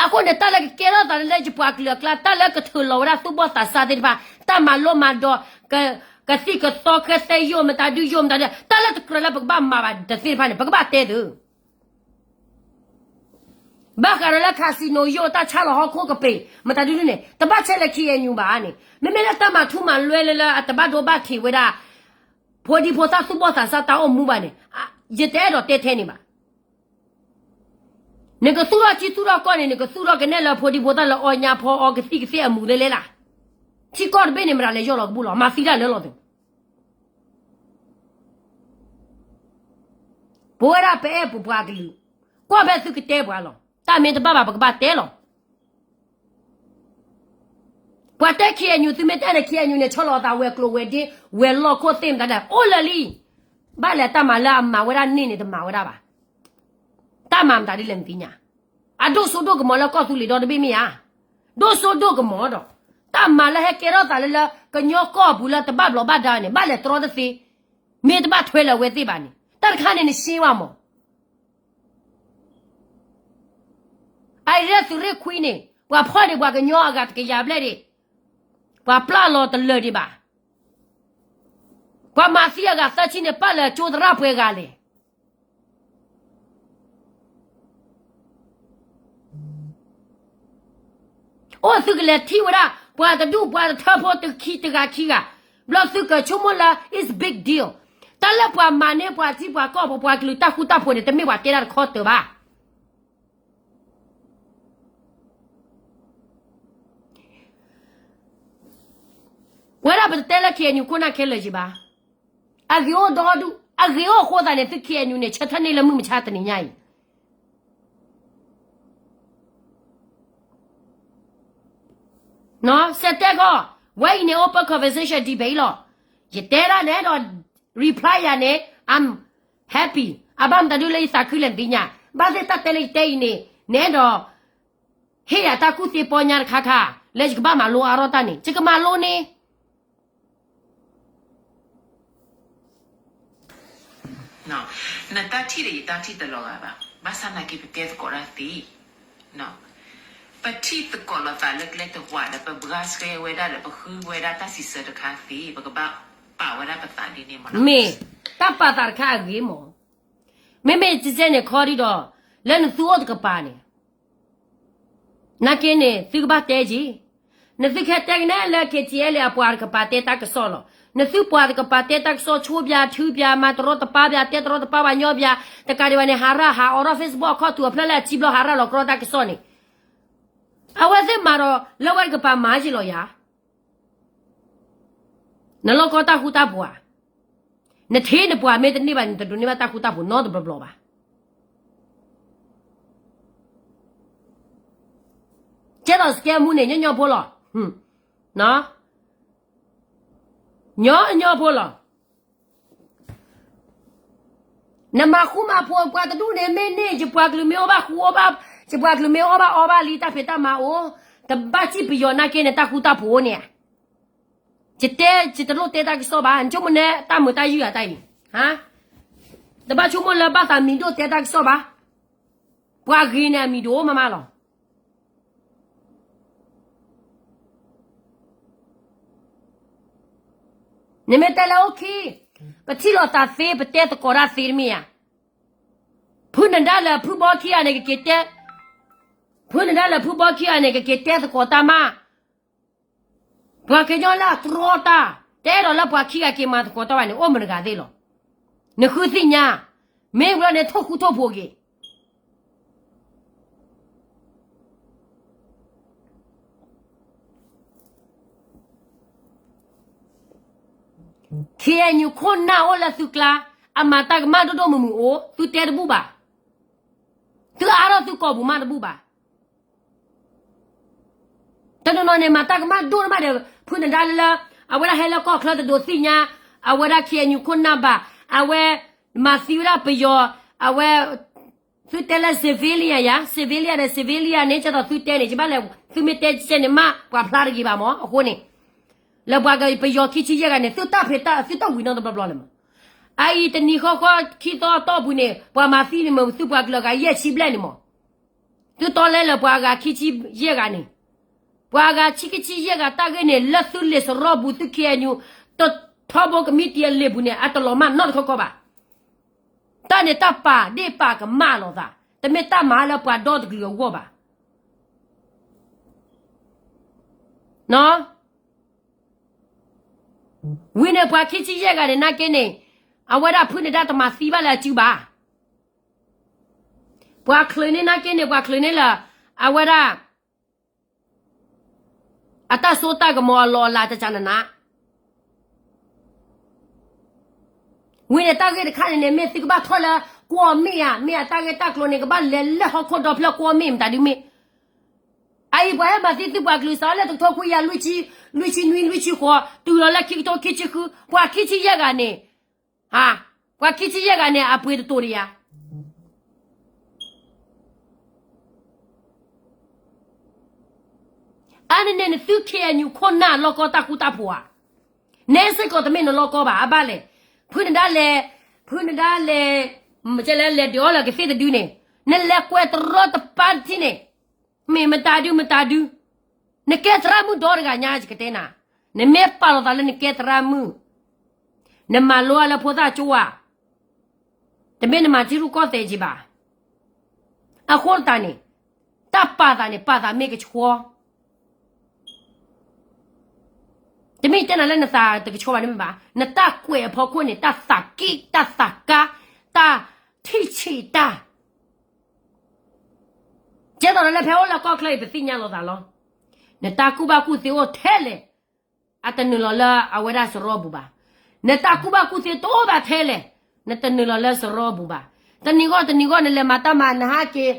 အဃိန့ၣ် တၢ်လၢကကဲထီၣ်သးလၢယပှၤကလုာ်အကျါ တၢ်လၢကထုးလီၤဝဲဒၣ်သူၣ်ဘီၣ်သးစၢ်သ့ၣ်တဖၣ် တၢ်မၤလိမၤဒိး ကသံၣ်ကသီ ကသဲယိာ် မတၤဒုယိာ် မတၤဒု တၢ်လၢတကြၢးလၢပကဘၣ်မၤဘၣ်တသ့ၣ်တဖၣ်န့ၣ် ပကဘၣ်တဲသု ဘၣ်ဃးဒီးလၢ casino ယိာ် တၢ်ဆါလီၤဟီၣ်ခိၣ်ကပ့ၤ မတၤဒုဒုန့ၣ် တဘၣ်ဆဲးလၢ ခ့ၣ်အဲၣ်ယူၣ် ဘၣ်န့ၣ် မ့မ့ၢ်လၢတၢ်မၤထူမၤလွဲလၢလၢအတဘၣ်ဒိဘၣ်ထံးဝဲဒၣ် ဖိဒံဖိသၣ်သူၣ်ဘီၣ်သးစၢ်တၢ်အိၣ်မူဘၣ်န့ၣ် ယတအဲၣ်ဒိးတဲထဲန့ၣ်ဘၣ်. နကသူၣ်ထီၣ်ထံသူၣ်ထီၣ်ကီၢ်န့ၣ် နကသူၣ်ထီၣ်ကနဲၣ်လၢဖိဒံဖိသၣ်လၢအီညါဖီအီကသံၣ်ကသဲအမူးသ့လဲၣ်လၢ်. ထံကီၢ်တဘ့ၣ်န့ၣ် မတၤလဲၤယီၢ်လီၤကဘူၣ်လီၤ မၤသံတၢ်လၢလီၤသ့ ပဝဲဒၣ်ပအဲၣ်ပပှၤကလုာ်, ကွၢ်ဖဲသုကတဲပှၤလီၤ. တၢ်မ့ၢ်တဘၣ်ဘၣ် ပကဘၣ်တဲလီၤ. ပှၤတဲ ခ့ၣ်အဲၣ်ယူၣ် သုမ့ၢ်တဲန့ၣ် ခ့ၣ်အဲၣ်ယူၣ် န့ၣ် ဆီလီၤအသးဝဲၤကျိၤဝဲၤဒ့ ဝဲၤလီၢ်ခိၣ်သ့ၣ်မတၤဒၣ် အိၣ်လၢာ်လံ. ဘၣ်လဲၣ်တၢ်မၤလၢအမၤဝဲဒၣ်န့ၢ်န့ၣ် တမၤဝဲဒၣ်ဘၣ်. တၢ်မၤမတၤဒ်လဲၣ်နသ့ၣ်ညါ. အဒိၣ်စိဒိၣ်ကမီၤလၢကီၢ်သူလ့ၤဒီတဘ့ၣ်မ့ၢ်ဧါ. ဒိၣ်စိဒိၣ်ကမီၤဒီး တၢ်မၤလၢဟဲကဲထီၣ်သးလၢလၢ ကညီကီၢ်အပူၤလၢတဘၣ်ဘျီးဘၣ်ဒါန့ၣ် ဘၣ်လဲၤတြီတသ့, မ့ၢ်တဘၣ်ထွဲလၢအဝဲသ့ၣ်ဘၣ်န့ၣ် တၢ်တခါန့ၣ်နရှင်းဘၣ်မး. အအံၤလၢသုးရ့ၣ်ခွံန့ၣ် ပှၤဖီၣ်ဒံးပှၤကညီအဂၤတကယၤဘျဲၣ်ဒံး, ပှၤပျၢ်လီၤတလၢာ်ဒံးဘၣ်. ပှၤမၤသံအဂၤသၢဆံန့ၣ် ပာ်လၢကၠိသရၣ်ပှဲၤဂၤလဲၣ်. အိၣ်သုကလဲၤထံၣ်ဝဲဒၣ် ပှၤတဒူၣ်ပှၤတထၢဖိတခံတဂၤခံဂၤ, ဘျီသုကဆိကမိၣ်လၢ it's big deal. တၢ်လၢပှၤမၤန့ၢ်ပှၤထံပှၤကီၢ်ပှၤကလုာ်တၢ်ဃူတၢ်ဖိးန့ၣ် တမ့ၢ်ပှၤတဲတၢ်တခီတၢၤဘၣ်. ပဝဲဒၣ်ပတတဲလၢ ခ့ၣ်အဲၣ်ယူၣ် ခိၣ်နၢ်ခဲလၢာ်က့ၤဘၣ်. အဂ့ၤအိၣ်ဒီဒူၣ် အဂ့ၤအိၣ်အဃိသတးန့ၣ် သု ခ့ၣ်အဲၣ်ယူၣ် န့ၣ် ဆၢထၢၣ်န့ၢ်လၢမုၢ်မဆါတနံၤညါအံၤ စဲးတဲကီး, ဝဲအံၤန့ၣ် open conversation debate လီၤ. ယတဲဒၣ်နအဲၣ်ဒိး reply ယၤန့ၣ် I'm happy. အဘၣ်မတၤဒုလၢယသးခုလဲၣ်နသ့ၣ်ညါ, ဘၣ်သ့ၣ်တၢ်တဲလၢယတဲအံၤန့ၣ် နအဲၣ်ဒိး ဟ့ၣ်ယၤတၢ်ကူၣ်သ့ပီညါတခါခါ လၢယကဘၣ်မၤလိအါထီၣ်တၢ်န့ၣ် ယကမၤလိန့ၣ် နတၢ်ထံၣ်ဒီးယတၢ်ထံၣ်တလီၤဂာ်ဘၣ်. ဘၣ်ဆၣ်သနာ်က့ ပတဲသကိးတၢ်သ့, ပထံၣ်သကိးလိာ်သးလၢကျဲတဝးဒီး ပဘှါဆှဲဝဲဒၣ်ဒီး ပဃုဝဲဒၣ်တၢ်စံးဆၢတခါသ့, ပကဘၣ်ပာ်ဝဲဒၣ်ပသးဒ်န့ၣ်မး. မ့ၢ်တၢ်ပာ်သးတခါအဂ့ၤမး. မ့မ့ၢ်ကကဲန့ၣ်ခီဒံးဒီး လၢနသုအိၣ်တကပၤန့ၣ် နာ်က့န့ၣ် သုကဘၣ်တဲက့ၤ, နသုခဲတဲကနဲလၢ ခ့ၣ်ထံၣ်အဲလ့ၣ် အပှၤတကပၤတဲတၢ်ကစီၣ်လီၤ. နသုပှၤတကပၤတဲတၢ်ကစီၣ် ဆိပၠးထုပၠး မၤတရီတပါပၠး တဲတရီတပါပှၤညီပၠး, တကးဒံးဘၣ်န့ၣ် ဟးရၣ်ဟးအိးထီၣ် Facebook အခီၣ်ထူးအဖျၢၣ်လၢအစံးဘျီ ဟးရၣ်လီၤကြီတၢ်ကစီၣ်န့ၣ်, အဝဲသ့ၣ်မၤဒီး လၢဝဲတကပၤမၤက့ၤလီၤယၤ နလီၢ်ကီတၢ်ဃူတၢ်ဖိးဧါ, နထံနပှၤမ့ၢ်တန့ၢ်ဘၣ်န့ၣ် တဒိးန့ၢ်ဘၣ်တၢ်ဃူတၢ်ဖိးနီတဘျီဘျီဘၣ်. ကဲသိးစကဲမူန့ၣ် ညီညီဖိလီၤ. ညီညီဖိလီၤ. နမၤဃူမၤဖိးပှၤတဒူၣ်န့ၣ် မ့ၢ်န့ၢ် ယပှၤကလုာ်မ့ၢ်အီၣ်ဘၣ်ဃူအီၣ်ဘၣ်, ယပှၤကလုာ်မ့ၢ်အီၣ်ဘၣ်အီဘၣ်လံ တၢ်ဖံးတၢ်မၤအိၣ်, တဘၣ်စံၣ်ပယီၤနာ်က့န့ၣ် တၢ်ဃူတၢ်ဖိးအိၣ်န့ၣ်ဧါ. ယတဲ ယတလိၣ်တဲတၢ်ကစီၣ်ဘၣ်, နဆိကမိၣ်န့ၣ် တၢ်မုာ်တၢ်ယုၢ်အတၢ်အံၤ, တဘၣ်ဆိကမိၣ်လၢဘၣ်သးမံၤဒိၣ်တဲတၢ်ကစီၣ်ဘၣ်. ပှၤဂ့ၤန့ၣ်အမံၤတအိၣ်မးမးလီၤ. နမ့ၢ်တဲလၢအိၣ်ခံ, ပထံၣ်လိာ်သးသ့ ပတဲသကိးတၢ်သ့တမ့ၢ်ဧါ. ဖုနဒါလၢဖုဘီခံဂၤန့ၣ်ကက့ၤတဲ, ဖုနဒါလၢဖုဘီခံဂၤန့ၣ် ကက့ၤတဲသကိးတၢ်မး, ပှၤကညီလၢအတြီတၢ်, တအဲၣ်ဒိးလၢပှၤခံဂၤက့ၤမၤသကိးတၢ်ဘၣ်န့ၣ် အိၣ်မတဂၤသ့ၣ်လီၤ. နဃုသ့ၣ်ညါ, မ့ၢ်ဘျီန့ၣ် ထိၣ်ဃူထိၣ်ဖိးက့ၤ ခ့ၣ်အဲၣ်ယူၣ် ခိၣ်နၢ်အိၣ်လၢသုကျါ, အမၤတၢ်ကမၣ်ဒိၣ်ဒိၣ်မုၢ်မုၢ်အိၣ်, သုတဲတဘူၣ်ဘၣ်. သုအါထီၣ်သုကိာ်ပူၤမးတဘူၣ်ဘၣ်. တနီၤနီၤန့ၣ် မၤတၢ်ကမၣ်ဒိၣ်တမးဒီး ဖုနဒါလၢ အဝဲဒၣ်ဟဲလၢကီၢ်ချၢတဒိးသ့ၣ်ညါ, အဝဲဒၣ် ခ့ၣ်အဲၣ်ယူၣ် ခိၣ်နၢ်ဘၣ်, အဝဲမၤသံဝဲဒၣ်ပယီၤ, အဝဲ သုတဲလၢ civilian ယါ, civilian ဒီး civilian န့ၣ် ကဲသိးသုတဲန့ၣ် ယဘၣ်လဲၣ်, သုမ့ၢ်တဲကဲန့ၣ်မး ပှၤဖျါတဂ့ၤဘၣ်မး, အဃိန့ၣ် လၢပှၤကပယီၤခံဆံယဲၢ်ဂၤန့ၣ် သုတၢ်ဖံးတၢ် သုတၢ်ဝံၤနီတဘျီဘျီလၢၤမး. အအံၤတနံၤဃီဃီ ခံသီအတီၢ်ပူၤန့ၣ် ပှၤမၤသံန့ၣ်မ့ၢ်သုပှၤကလုာ်ဂၤယဲၢ်ဆံဘျဲၣ်န့ၣ်မး. သုတီလဲလၢပှၤအဂၤခံဆံယဲၢ်ဂၤန့ၣ်, ပှၤအဂၤဆံခံဆံယဲၢ်ဂၤတၢ်ဂ့ၢ်န့ၣ် လၢသုလံာ်စရီပူၤ သု ခ့ၣ်အဲၣ်ယူၣ် တထီဘိကမံးတံာ်အလံာ်ပူၤန့ၣ် အတလီၤမၢ်နီတခီခီဘၣ်. တၢ်န့ၣ်တၢ်ပာ်ဒ့ၣ်ပာ်ကမၣ်လိာ်သး, တမ့ၢ်တၢ်မၤလၢပှၤဒီတကလုာ်အဂီၢ်ဘၣ်. ဝံၤန့ၣ်ပှၤခံဆံယဲၢ်ဂၤန့ၣ် နာ်က့န့ၣ် အဝဲဒၣ်ဖုနဒါတမၤသံဘၣ်လၢအစုဘၣ်. ပှၤချုးန့ၢ်နာ်က့န့ၣ် ပှၤချုးန့ၢ်လၢ အဝဲဒၣ် အတၢ်စိတၢ်ကမီၤအလီၢ်အလၤတကနနၤ ဝံၤန့ၣ်တၢ်ဂ့ၢ်တခါန့ၣ်န့ၣ် မ့ၢ်သုကဘၣ်ထီၣ်လၢကွီၢ်မ့ၣ်ဧါ, မ့ၢ်အတၢ်ဂ့ၢ်တၢ်ကျိၤန့ၣ် ကဘၣ်လဲၤလၢဟီၣ်ခိၣ်ဒီဖျၢၣ်ကွီၢ်မ့ၣ်မတၤဒုမ့ၢ်. အအံၤပှၤဟဲမၤသံသုပှၤကလုာ်စးလၢတကထိခွံကယၤလွံၢ်ဆံ, လွံၢ်ဆံနွံ လွံၢ်ဆံဃိး တုၤလီၤလၢခံကထိခံဆံဃု ပှၤခံဆံယဲၢ်ဂၤန့ၣ်, ပှၤခံဆံယဲၢ်ဂၤန့ၣ် အပှ့ၤတတိၤတယၤ အါန့ၣ်န့ၣ် နသု ခ့ၣ်အဲၣ်ယူၣ် ခိၣ်နၢ်လီၢ်ကီၢ်တၢ်ဃူတၢ်ဖိးဧါ. နဲစ့ၢ်ကီးတမ့ၢ်နလီၢ်ကီၢ်ဘၣ် အဘၣ်လဲၣ်. ဖုနဒါလဲၤ, ဖုနဒါလဲၤ, ကလဲၤဒုးအီၤလၢကသ့ၣ်တဒုန့ၣ်, နလဲၤကွဲးတရီတပါတထံၣ်န့ၣ်, မ့ၢ်မတၤဒုမတၤဒု, နကဲသရၣ်မုၣ်ဒီတဂၤညါယကတဲနၤ, နမ့ၢ်ပာ်လီၤသးလၢနကဲသရၣ်မုၣ်, နမၤလိအါလၢဖိသၣ်ကၠိဧါ, တမ့ၢ်နမၤထံရူၢ်ကီၢ်သဲးက့ၤဘၣ်. အဃိသတးန့ၣ်, တၢ်ပာ်သးန့ၣ် ပာ်သးမ့ၢ်ကဆှီ တမ့ၢ်တဲနၤလၢနသးတကဆှီဘၣ်န့ၣ်မ့ၢ်ဘၣ်, နတၢ်ကွဲးအဖီခိၣ်န့ၣ် တၢ်သးက့ၣ် တၢ်သးကါ, တၢ်ထံၣ်ဆံးတၢ်, ကဲသိးလၢဖဲအိၣ်လၢကီၢ်ချၢအံၤ ပသ့ၣ်ညါလိာ်သးလီၤ. နတၢ်ကူၣ်ဘၣ်ကူၣ်သ့အိၣ်ထဲလဲၣ်, အတနုာ်လီၤလၢအဝဲဒၣ်စရီပူၤဘၣ်. နတၢ်ကူၣ်ဘၣ်ကူၣ်သ့တအိၣ်ဘၣ်ထဲလဲၣ်, နတနုာ်လီၤလၢစရီပူၤဘၣ်. တနံၤဂီၢ်တနံၤဂီၢ် နလဲၤမၤတၢ်မၤ နဟးက့ၤ,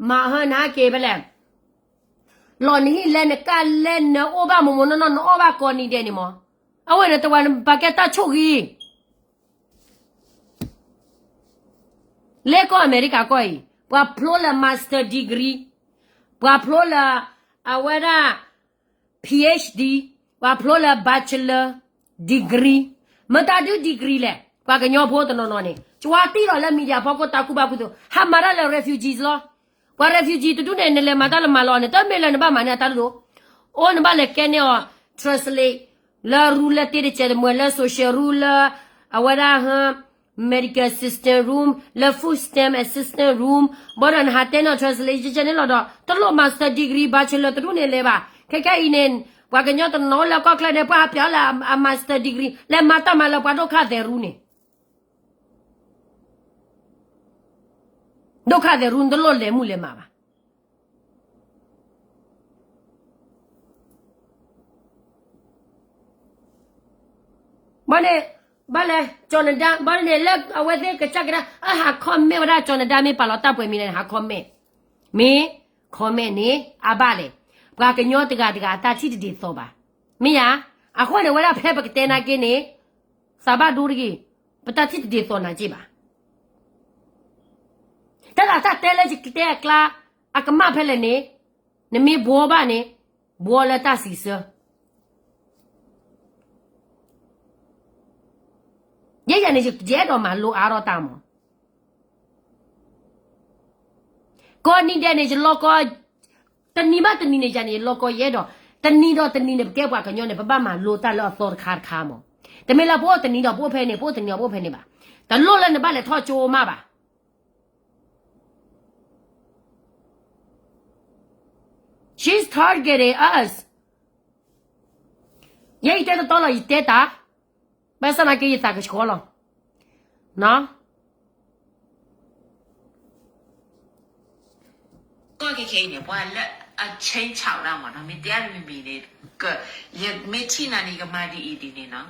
မၤဟၢနဟးက့ၤဖဲလဲၣ် လီၤနဟံၣ်လဲၤနကၢ်လဲၤနအိၣ်ဘၣ်မိၢ်မိၢ်နီၢ်နီၢ် နအီၣ်ဘၣ်ကိးနံၤဒဲးန့ၣ်မး. အဝဲန့ၣ်တဝဲပာ်ကဲတၢ်ဆိၣ်ဂ့ၤ လၢကီၢ်အမဲရကၤကီၢ်အံၤ ပှၤဖျိလၢ master degree, ပှၤဖျိလၢ အဝဲဒၣ် PhD, ပှၤဖျိလၢ bachelor degree, မတၤဒု degree လဲၣ်. ပှၤကညီဖိတနီၤနီၤန့ၣ် ကဝါတံၢ်လီၤလၢ media ဖီခိၣ် တၢ်ကူၣ်ဘၣ်ကူၣ်သ့ ဟးမၤတၢ်လၢ refugees လီၤ. ပှၤ refugee တဒူၣ်န့ၣ် နလဲၤမၤတၢ်လၢမၤလီၤန့ၣ် တမ့ၢ်လၢနဘၣ်မၤန့ၢ်အတၢ်ဒိၣ်ဒိၣ်, အိၣ်နဘၣ်လဲၤကဲန့ၢ်အီၤ translate လၢ room လၢတ့တစဲးတမှဲၤ လၢ social room လၢ အဝဲဒၣ် medical assistant room လၢ food stamp assistant room ဘၣ်ဒီးနဟးတဲန့ၢ်အီၤ translate ကဲန့ၣ်လီၤဒီး တလိၣ် master degree bachelor တဒူၣ်န့ၣ်လဲၤဘၣ်. ခဲခဲအံၤန့ၣ် ပှၤကညီတနီၤလၢကီၢ်ချၢန့ၣ် ပှၤဟးပျးလၢအ master degree လဲၤမၤတၢ်မၤလၢပှၤဒိၣ်ခါသဲးရူန့ၣ် ဒိၣ်ခါသဲးရူ နတလိၣ်လဲၤမုၢ်လဲၤမးဘၣ်. ဘၣ်န့ၣ် ဘၣ်လဲၤ ကၠီၤနဒါ ဘၣ်န့ၣ် လၢအဝဲသ့ၣ်ကစၢ်ကဒါ အဟး comment ဝဲဒၣ် ကၠီၤနဒါ မ့ၢ်ပာ်လီၤတၢ်ပှဲၤမံၤန့ၣ် ဟး comment, မ့ၢ် comment န့ၣ် အဘၣ်လဲၣ်. ပှၤကညီတဂၤတဂၤအတၢ်ထံၣ်တဒ်သိးဘၣ်. မ့ၢ်ယါ, အဃိန့ၣ် ဝဲဒၣ်ဖဲပကတဲနာ်က့န့ၣ် သးဘၣ်ဒိတဂ့ၤ, ပတၢ်ထံၣ်တဒ်သိးနၤက့ဘၣ်. တၢ်သးတၢ်တဲလၢယကတဲအကျါ အကမၣ်ဖဲလဲၣ်န့ၣ် နမ့ၢ်ဘှီဘၣ်န့ၣ် ဘှီလၢတၢ်စံးဆၢ. ယဲယၤန့ၣ် ယအဲၣ်ဒိးမၤလိအါထီၣ်တၢ်မး. ကိးနံၤဒဲးန့ၣ် ယလီၤကီ, တနံၤဘၣ်တနံၤန့ၣ် ယၤန့ၣ် ယလီၤကီယအဲၣ်ဒိး, တနံၤဒီးတနံၤန့ၣ် ပကဲပှၤကညီန့ၣ် ပဘၣ်မၤလိတၢ်လၢအသီတခါတခါမး. တမ့ၢ်လၢပအိၣ်တနံၤဒီးပအိၣ်ဖဲန့ၣ် ပအိၣ်တနံၤဒီးပအိၣ်ဖဲန့ၣ်ဘၣ်. တလိၣ်လၢနဘၣ်လဲၤထီၣ်ကၠိမးဘၣ်. She's targeting us. ယဲယတဲတတီလီၤ ယတဲတၢ်, ဘၣ်ဆၣ်သနာ်က့ယသးကဆှီလီၤ. ကီၢ်ခဲခဲအံၤန့ၣ် ပှၤလၢအ change ဆၣ်ဒၣ်မးနီၤ, မ့ၢ်တဲအါတမံၤမံၤန့ၣ်, ယမ့ၢ်ထံၣ်နၤန့ၣ် ယကမၤဒ်အံၤဒ်န့ၣ်နီၤ.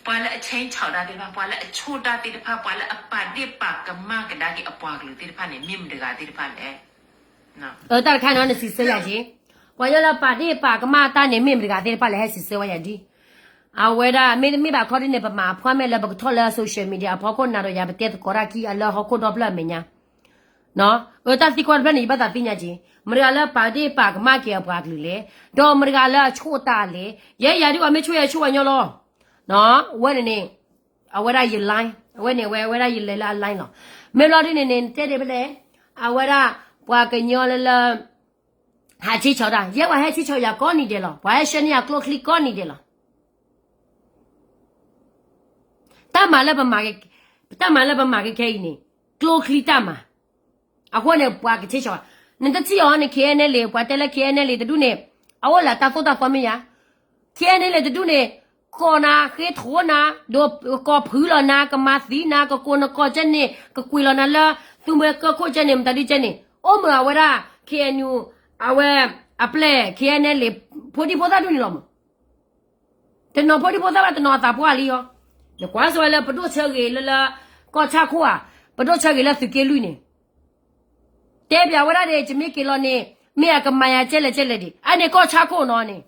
ပှၤလၢအ change ဆၣ်ဒၣ်သ့ၣ်တဖၣ်, ပှၤလၢအဆိၣ်တၢ်သ့ၣ်တဖၣ်, ပှၤလၢအပာ်ဒ့ၣ်ပာ်ကမၣ်ကဒါက့ၤအပှၤကလုာ်သ့ၣ်တဖၣ်န့ၣ် မ့ၢ်မတၤတဂၤသ့ၣ်တဖၣ်လဲၣ်. အတၢ်တခါန့ၣ် နစံးဆၢယၤက့ၤ, ပှၤလၢအပာ်ဒ့ၣ်ပာ်ကမၣ်တၢ်န့ၣ် မ့ၢ်မတၤတဂၤသ့ၣ်တဖၣ်လဲၣ်, ဟဲစံးဆၢဝဲယၤဒ် အဝဲဒၣ်မ့တမ့ၢ်ဘၣ်ခီဒ်န့ၣ် ပမၤအ appointment လၢပကထီၣ်လၢ social media အဖီခိၣ်နၤဒီးယၤ ပတဲသကိးတၢ်ခံဂၤလၢဟီၣ်ခိၣ်ဒီဖျၢၣ်အမဲာ်ညါ, အတၢ်သံကွၢ်တဖျၢၣ်န့ၣ် ယဘၣ်သးသ့ၣ်ညါက့ၤ, မတၤတဂၤလၢပာ်ဒ့ၣ်ပာ်ကမၣ်က့ၤအပှၤကလုာ်လဲၣ်, ဒီးမတၤတဂၤလၢအဆိၣ်တၢ်လဲၣ်, ယဲယၤဒ်အီၤမ့ၢ်ဆိၣ်ယဲဆိၣ်ဝဲညီလီၤ. အဝဲန့ၣ်န့ၣ် အဝဲဒၣ်ယ line, အဝဲန့ၣ် အဝဲဒၣ်ယလဲၤလၢအ line လီၤ. မ့ၢ်ဘျီဒ်န့ၣ်န့ၣ် နတဲဒ်ဖဲလဲၣ်, အဝဲဒၣ် ပှၤကညီလၢလၢ ဟးဆံးဆီၣ်တၢ်, ယဲပှၤဟဲဆံးဆီၣ်ယၤကိးနံၤဒဲးလီၤ, ပှၤဟဲဆှၢန့ၢ်ယၤကျိချံကိးနံၤဒဲးလီၤ. တၢ်မၤလၢပမၤ, တၢ်မၤလၢပမၤကဲခဲအံၤန့ၣ် ကျိချံတၢ်မၤ, အဃိန့ၣ် ပှၤကဆံးဆီၣ်, နတထံၣ်အီၤန့ၣ် KNLA, ပှၤတဲလၢ KNLA တဒူၣ်န့ၣ် အအိၣ်လၢတၢ်သိၣ်တၢ်သီမ့ၢ်ယါ, KNLA တဒူၣ်န့ၣ် ကိးနၤဃ့ထိးနၤ, ဒီးကကိးဖုလီၤနၤ, ကမၤသံနၤ, ကကိးနကိးကဲန့ၣ်, ကကွံာ်လီၤနၤလၢ သူမွဲကၢခိၣ်ကဲန့ၣ် မတၤဒ်ကဲန့ၣ်, အိၣ်မုာ်အဝဲဒၣ် KNU, အဝဲ အပျဲၢ် KNLA ဖိဒံဖိသၣ်ဒူၣ်န့ၣ်လီၤမး. တနီၤဖိဒံဖိသၣ်ဘၣ် တနီၤအသးပှၢ်လံအီၤ, နကွၢ်စ့ၢ်ဝဲလၢပဒိၣ်ဆၢဂ့ၤလၢလၢ ကီၢ်ဆၣ်ခိၣ်ဧါ, ပဒိၣ်ဆၢဂ့ၤလၢသုးက့လွံၢ်န့ၣ် တဲပျးဝဲဒၣ်ဒီး ယမ့ၢ်က့ၤလီၤန့ၣ် မ့ၢ်အကမၤယၤကဲလဲၣ်ကဲလဲၣ်ဒံး, အန့ၣ်ကီၢ်ဆၣ်ခိၣ်နီၤန့ၣ်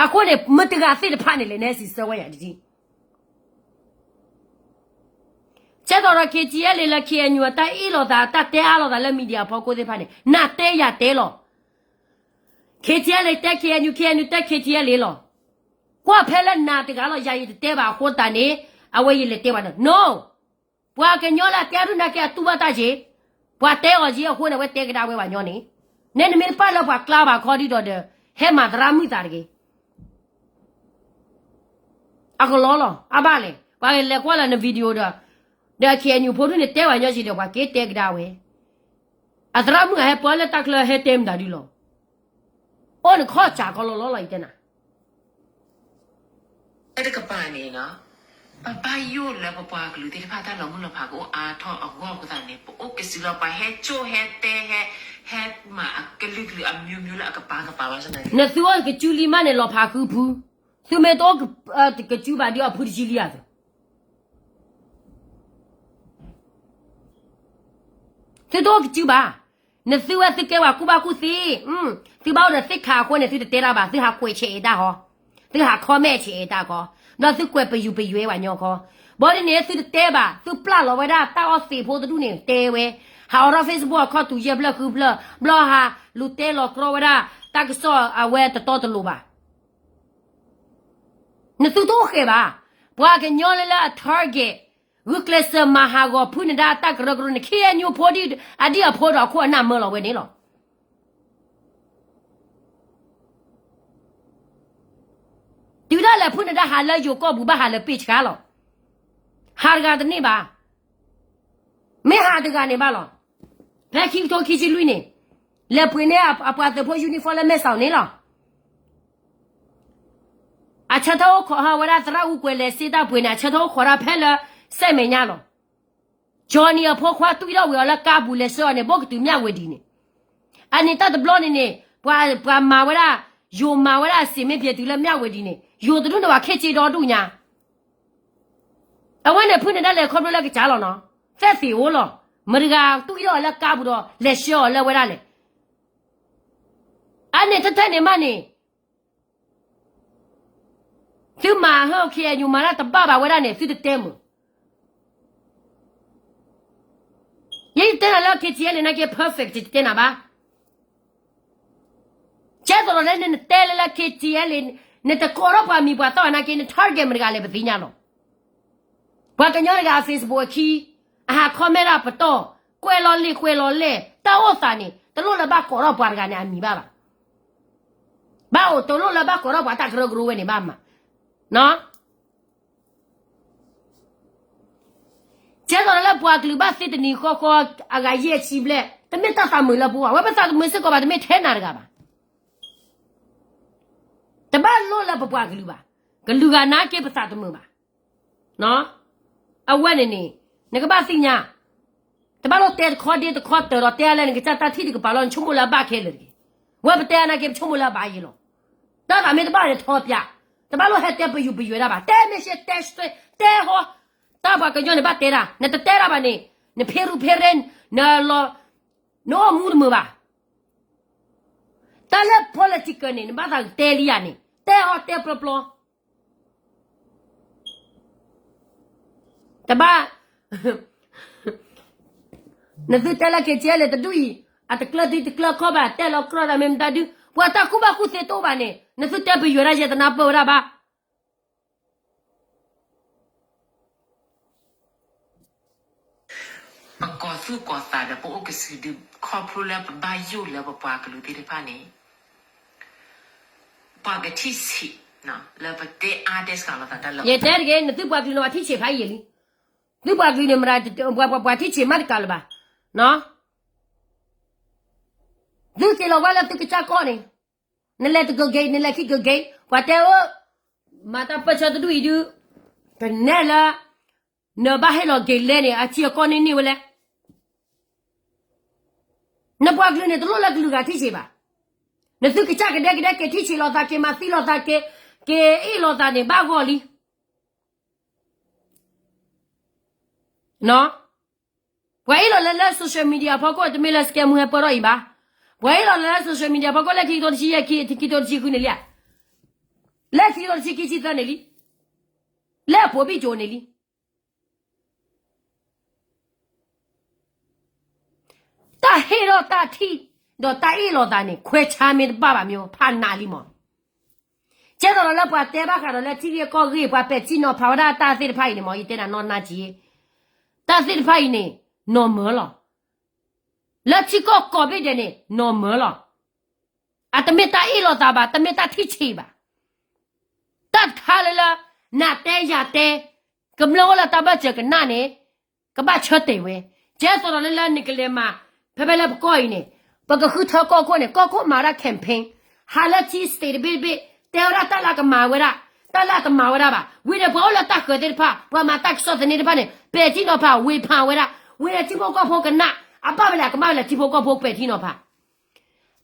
အဃိန့ၣ် မတၤတဂၤသ့ၣ်တဖၣ်န့ၣ်လဲၣ် နဟဲစံးဆၢဝဲယၤတထံၣ်. ကဲသိးဒီး KTLA လၢ KNU အတၢ်အ့ၣ်လိာ်သး တၢ်တဲအါလိာ်သးလၢ media အဖီခိၣ်သ့ၣ်တဖၣ်န့ၣ် နၤတဲယၤတဲလီၤ. KTLA တဲ KNU, KNU တဲ KTLA လီၤ. ကွၢ်ဖဲလၢနၤတဂၤလီၤ, ယၤယတတဲဘၣ်အဃိသတးန့ၣ် အဝဲယလဲၤတဲဘၣ်ဒီး no. ပှၤကညီလၢအတဲအဒူၣ်နာ်က့အတူၢ်ဘၣ်တၢ်က့ၤ, ပှၤတဲအီၤက့ၤအဃိန့ၣ် အဝဲတဲကဒါဝဲပှၤညီန့ၣ်, နဲနမ့ၢ်တပာ်လၢပှၤကျါဘၣ်ခီဒ်ဒီးဒီး ဟဲမၤသရၣ်မုၣ်သးတဂ့ၤ. အကလီလီၤ, အဘၣ်လဲၣ်, ပှၤလဲၤကွၢ်လၢန video ဒီး, ဒီး KNU ဖိဒူၣ်န့ၣ်တဲပှၤညီက့ၤဒီး ပှၤက့ၤတဲကဒါဝဲ, အသရၣ်မုၣ်အဟဲပၢလၢတၢ်ချၢဟဲတဲမတၤဒုလီၤ. အိၣ်နခီၣ်စးကီလီၤလီၤလီၤ ယတဲနၤ တကပၤန့ၣ်နီၤ, ပဘၣ်ယိၣ်လၢပပှၤကလုာ်သ့ၣ်တဖၣ်တၢ်လီၤမုၢ်လီၤဖးကအိၣ်အါထီၣ်အဂီၢ်အဃိသတးန့ၣ် ပအိၣ်ကစုာ်လီၤ ပှၤဟဲကၠိၣ်ဟဲတဲဟဲ, ဟဲမၤအကလုာ်ကလုာ်အမျိုးမျိုးလၢအကပၤကပၤဘၣ်ဆၣ်န့ၣ်, နသုအိၣ်ကစုလံမးန့ၣ် လီၤဖးဃုဖု, သုမ့ၢ်တအိၣ်ကစုဘၣ်ဒီးအဖုတစုလံဧါသု သုတအိၣ်ကစုဘၣ်. နသုဝဲသုကဲပှၤကူၣ်ဘၣ်ကူၣ်သ့, သုဘၣ်အိၣ်ဒီးသ့ၣ်ခါအဃိန့ၣ် သုတတဲတၢ်ဘၣ်, သုဟးကွဲးဆဲးအံၤတၢ်ဃီ, သုဟး comment ဆဲးအံၤတၢ်ဃီ, ဒီးသုကွဲးပယူၤပယွဲပှၤညီခီ, ဘၣ်ဒ်န့ၣ်သုတတဲဘၣ်, သုပျၢ်လီၤဝဲဒၣ်တၢ်အီၣ်သ့းဖိ တဒူၣ်န့ၣ်တဲဝဲ, ဟးအိးထီၣ် Facebook အခီၣ်တူာ်ယဲၢ်ဖျၢၣ်ဃုဖျၢၣ်, ဘျီဟးလူၤတဲလီၤကြီဝဲဒၣ် တၢ်ကစီၣ်အဝဲတတီတလိၤဘၣ်. နသုတအိၣ်ဃဲၤဘၣ်. ပှၤကညီလၢလၢအ target ဂုာ်ကျဲးစၢးမၤဟးဂီၤဖုၣ်နဒါအတၢ်ကရၢကရိန့ၣ် KNU ဖိဒံၣ်အဒံၣ်အဖိဒီးအခိၣ်အနၢ်မၢလီၤဝဲန့ၣ်လီၤ. တုၤဒၣ်လဲာ်ဖုၣ်နဒါဟးလၢယိၤကီၢ်ပူၤ ဘၣ်ဟးလၢပ့ၢ်ဆှါလီၤ. ဟးတဂၤတန့ၢ်ဘၣ်. မ့ၢ်ဟးတဂၤန့ၣ်ဘၣ်လီၤ. ဖဲခံကထိခံဆံလွံၢ်န့ၣ် လဲၤပှ့ၤန့ၢ်အပှၤသုးဖိ uniform လၢမဲၢ်စီၤန့ၣ်လီၤ. အဆၢထၢၣ်အိၣ်ခိးဟးဝဲဒၣ်သရၣ်အူကွဲးလဲၤစ့တၢ်ပှ့ၤန့ၣ် အဆၢထၢၣ်အိၣ်ခိးဒၣ်ဖဲလၢစဲမဲာ်ညါလီၤ. Johnny အဖိခွါတွံၢ်ထီၣ်ဝံၤအီၤလၢကါပူၤလဲၤဆှၢအီၤန့ၣ် ဘိၣ်ကတုၤမၠၣ်ဝဲဒံးန့ၣ်, အန့ၣ်တၢ်တဘျီန့ၣ်န့ၣ် ပှၤမၤဝဲဒၣ်, ယိၤမၤဝဲဒၣ်အစ့ၣ်မ့ၢ်ပှဲၤတုၤလၢမၠၣ်ဝဲဒံးန့ၣ် ယိၤတဒူၣ်န့ၣ် ပှၤခ့ၣ်စ့ဒီဒူၣ်ညါ အဝဲန့ၣ်ဖုၣ်နဒါလဲၤခီဖျိလၢကစၢ်လီၤနီၤ, သဲၣ်သ့ၣ်အိၣ်လီၤ. မတၤတဂၤတွံၢ်ထီၣ်အီၤလၢကါပူၤဒီး လဲၤဆှၢအီၤလၢဝဲဒၣ်လဲၣ်. အန့ၣ်ထဲထဲန့ၣ်မးန့ၣ် သုမၤဟၢ KNU မၤတၢ်တဘၣ်ဘၣ်ဝဲဒၣ်န့ၣ် သုတတဲမုာ်. ယဲယတဲနၤလၢ KTLA နာ်က့ perfect ယတတဲနၤဘၣ်. ကဲသိးဒီးလၢနတဲလၢလၢ ခ့တံအလဲ နတကိးထီၣ်ပှၤမံၤပှၤသီၣ်နာ်က့ န target မတဂၤလဲၣ် ပသ့ၣ်ညါလီၤ. ပှၤကညီတဂၤအ Facebook အခံ အဟး comment ဒၣ်ပတီၢ် ကွဲးလီၤလံာ်ကွဲးလီၤလဲၢ် တၢ်အိၣ်သးန့ၣ် တလိၣ်လၢဘၣ်ကိးထီၣ်ပှၤတဂၤန့ၣ်အမံၤဘၣ်ဘၣ်. ဘၣ်အိၣ်တလိၣ်လၢဘၣ်ကိးထီၣ်ပှၤတၢ်ကရၢကရိဝဲန့ၣ်ဘၣ်မး. ကဲသိးဒီးလၢပှၤကလုာ်ဘၣ်သ့တနံၤဃီဃီ အဂၤယဲၢ်ဆံဘျဲၣ် တမ့ၢ်တၢ်သးမုာ်လၢပဂီၢ် အဝဲပသးတမုာ်စ့ၢ်ကီးဘၣ် တမ့ၢ်ထဲနၤတဂၤဘၣ်. တဘၣ်လိၣ်လၢပပှၤကလုာ်ဘၣ်, ကလုာ်ဂၤနာ်က့ပသးတမုာ်ဘၣ်. အဝဲန့ၣ်န့ၣ် နကဘၣ်သ့ၣ်ညါ, တဘၣ်လိၣ်တဲတခီဒ့တခီတၢၤဒီးတဲအါလဲၣ် နကစၢ်တၢ်ထံၣ်တကပၤလီၤ နဆိကမိၣ်လၢအဘၣ်ခဲလၢာ်တဂ့ၤ. ဝဲပတဲအါနာ်က့ ပဆိကမိၣ်လၢအဘၣ်ယဲလီၤ. တၢ်သးမ့ၢ်တဘၣ်န့ၣ်ထီပၠး, တဘၣ်လိၣ်ဟဲတဲပယူၤပယွဲဒၣ်ဘၣ်, တဲမ့ၢ်ရှဲတဲ, တဲဟီ, တၢ်ပှၤကညီန့ၣ်ဘၣ်တဲဒၣ်, နတတဲဒၣ်ဘၣ်န့ၣ် နဖ့ရူဖ့ရဲ, နလီၤ, နအိၣ်မူတမုာ်ဘၣ်. တၢ်လၢ political န့ၣ် နဘၣ်သးကတဲလံယၤန့ၣ် တဲဟီတဲပျီပျီ. တဘၣ်, နသုတဲလၢ ခ့တံအလဲ တဒူၣ်အံၤ အတကျၢၤသံတကျၢၤခီဘၣ် တဲလီၤကြီတၢ်မ့ၢ်မတၤဒု, ပှၤတၢ်ကူၣ်ဘၣ်ကူၣ်သ့တအိၣ်ဘၣ်န့ၣ် နသုတဲပယွဲဒၣ်ယဲ တနၢ်ပၢၢ်ဝဲဒၣ်ဘၣ်. ပကီၢ်သူၣ်ကီၢ်သးဒီးပအိၣ်ကစုဒု ခီဖျိလၢပဘၣ်ယိၣ်လၢပပှၤကလုာ်သ့ၣ်တဖၣ်န့ၣ် ပှၤကထံၣ်ဆံး, လၢပတဲအါတဲစှၤလိာ်သးတၢ်လၢ ယတဲတဂ့ၤ နသုပှၤကလုာ်န့ၣ် ပှၤထံၣ်ဆံးဖးယံာ်လံ. သုပှၤကလုာ်န့ၣ် မတၤ, ပှၤ, ပှၤ, ပှၤထံၣ်ဆံးမးတကးလၢၤဘၣ်. သုက့ၤလီၤဝဲလၢသုကစၢ်ကီၢ်န့ၣ်, နလဲၤတကဂ့ၤ, နလဲၤခံကဂ့ၤ, ပှၤတဲအၢ, မၤတၢ်ပၢၢ်ဆၢတဒူၣ်အံၤဒု, ကနဲၣ်လၢ နဘၣ်ဟ့ၣ်လီၤက့ၤလဲၣ်န့ၣ် အထံအကီၢ်န့ၣ်န့ၢ်ဝဲလဲၣ်. နပှၤကလုာ်န့ၣ် တလိၣ်လၢကလုာ်ဂၤထံၣ်ဆံးဘၣ်. နသုကစၢ်ကဒဲကဒဲက့ၤထံၣ်ဆံးလိာ်သး က့ၤမၤသံလိာ်သး က့ၤ, က့ၤအ့ၣ်လိာ်သးန့ၣ် ဘၣ်ဂီၢ်လံ. ပှၤအ့ၣ်လိာ်လၢလၢ social media ဖီခိၣ် တမ့ၢ်လၢ scam ဟဲပၢၢ်ထီၣ်အံၤဘၣ်. ပှၤအ့ၣ်လိာ်လၢလၢ social media ဖီခိၣ် လၢခံကထိတဆံယဲၢ် ခံကထိတဆံဃုန့ၣ်လံဧါ, လၢခံကထိတဆံခံဆံသၢန့ၣ်လံ, လၢအဖိးဘံၣ်ကၠိန့ၣ်လံ. တၢ်ဟ့ၣ်ထီၣ်တၢ်ထံၣ် ဒီးတၢ်အ့ၣ်လိာ်သးန့ၣ် ခွဲးဆါမ့ၢ်တဘၣ်ဘၣ်မ့ၢ် ဖးနးလံမး. ကဲသိးဒီးလၢပှၤတဲဘၣ်ဃးဒီးလၢထံဂ့ၢ်ကီၢ်ဂ့ၢ် ပှၤပဲာ်ထံနီၤဖးဝဲဒၣ်တၢ်သ့ၣ်တဖၣ်အံၤန့ၣ်မး ယတဲနၤနီၢ်နါက့, တၢ်သ့ၣ်တဖၣ်အံၤန့ၣ် normal လီၤ. လၢထံကီၢ်ကိးဘ့ၣ်ဒဲးန့ၣ် normal လီၤ. အတမ့ၢ်တၢ်အ့ၣ်လိာ်သးဘၣ်, တမ့ၢ်တၢ်ထံၣ်ဆံးဘၣ်. တၢ်တခါလၢလၢ နၤတဲယၤတဲ, ကမျၢၢ်အိၣ်လၢတၢ်ဘၢၣ်စၢၤကနၣ်န့ၣ် ကဘၣ်ဆၢတဲာ်ဝဲ. ကဲသိးဒီးလၢလၢနကလဲၤမၤ ဖဲဖဲလၢပကီၢ်အံၤန့ၣ် ပကဃုထၢကီၢ်ခိၣ်န့ၣ် ကီၢ်ခိၣ်မၤဝဲဒၣ် campaign, ဟးလၢထံ state တဘ့ၣ်တဘ့ၣ် တဲဝဲဒၣ်တၢ်လၢအကမၤဝဲဒၣ်, တၢ်လၢအတမၤဝဲဒၣ်ဘၣ်. ဝံၤဒီးပှၤအိၣ်လၢတၢ်ဃၢၤသ့ၣ်တဖၣ် ပှၤမၤတၢ်ကစီၣ်သန့တဖၣ်န့ၣ် ပဲာ်ထံနီၤဖးဝ့ၤဖးဝဲဒၣ်. ဝံၤဒီးထံဖိကီၢ်ဖိကနၣ်, အဘၣ်ဝဲလဲၣ် အကမၣ်ဝဲလဲၣ် ထံဖိကီၢ်ဖိပဲာ်ထံနီၤဖး.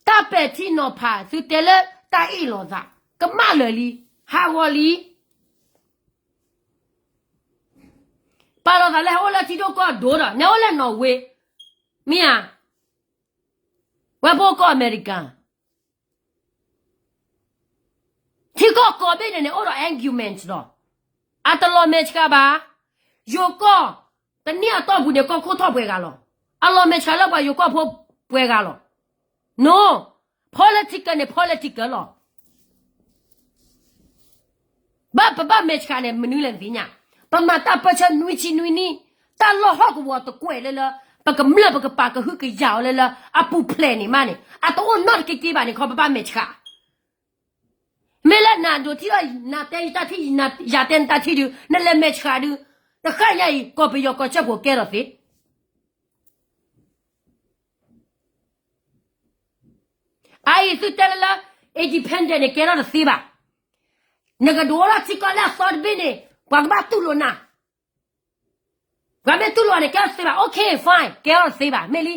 တၢ်ပဲာ်ထံနီၤဖး သုတဲလၢတၢ်အ့ၣ်လိာ်သး ကမၣ်လၢာ်လံ, ဟးဂီၤလံ. ပာ်လီၤသးလၢဟဲအိၣ်လၢထံဒိၣ်ကီၢ်ဒိၣ်ဒီး နအိၣ်လၢနီၣ်ဝ့, မ့ၢ်ဧါ, ဝဲပအိၣ်ကီၢ်အမဲရကၤ. ထံကီၢ်ကိးဘ့ၣ်န့ၣ်န့ၣ် အိၣ်ဒီး argument ဒီး အတလီၤမဲာ်ဆှးဘၣ်. ယိၤကီၢ် တနံၣ်အတီၢ်ပူၤန့ၣ် ကီၢ်ခိၣ်ထီၣ်ပှဲၤဂၤလီၤ. အလီၤမဲာ်ဆှးလၢပှၤယိၤကီၢ်ဖိပှဲၤဂၤလီၤ. No, political န့ၣ် political လီၤ. ဘၣ်ပဘၣ်မဲာ်ဆှးန့ၣ် မနုၤလဲၣ်နသ့ၣ်ညါ, ပမၤတၢ်ပၢၢ်ဆၢနွံဆံနွံနံၣ်, တၢ်လီၢ်ဟီၣ်ကဝီၤတကွဲးလၢလၢ ပကမျၢၢ်ပကပာ်ကဟုကယာ်အီၤလၢလၢ အပူၤဖျဲးန့ၣ်မးန့ၣ် အတအိၣ်နီတက့က့ဘၣ်န့ၣ်ခီ ပဘၣ်မဲာ်ဆှး. မ့ၢ်လၢနၤဒိးထံၣ်အီၤ နၤတဲယတၢ်ထံၣ် ယၤတဲနတၢ်ထံၣ်ဒုး နလဲၤမဲာ်ဆှးဒုး တဃၣ်ညါအံၤ ကီၢ်ပယီၤကီၢ်စဲၣ်ဖိကဲထီၣ်သ့ အအံၤသုတဲလၢလၢ independent န့ၣ် ကဲထီၣ်တသ့ဘၣ်. နကဒိးထီၣ်ထံကီၢ်လၢအသီတဘ့ၣ်န့ၣ် ပှၤကဘၣ်တူၢ်လိာ်နၤ, ပှၤမ့ၢ်တူၢ်လိာ်နၤ ကဲထီၣ်တသ့ဘၣ်. Okay, fine, ကဲထီၣ်တသ့ဘၣ်. မ့ၢ်လံ,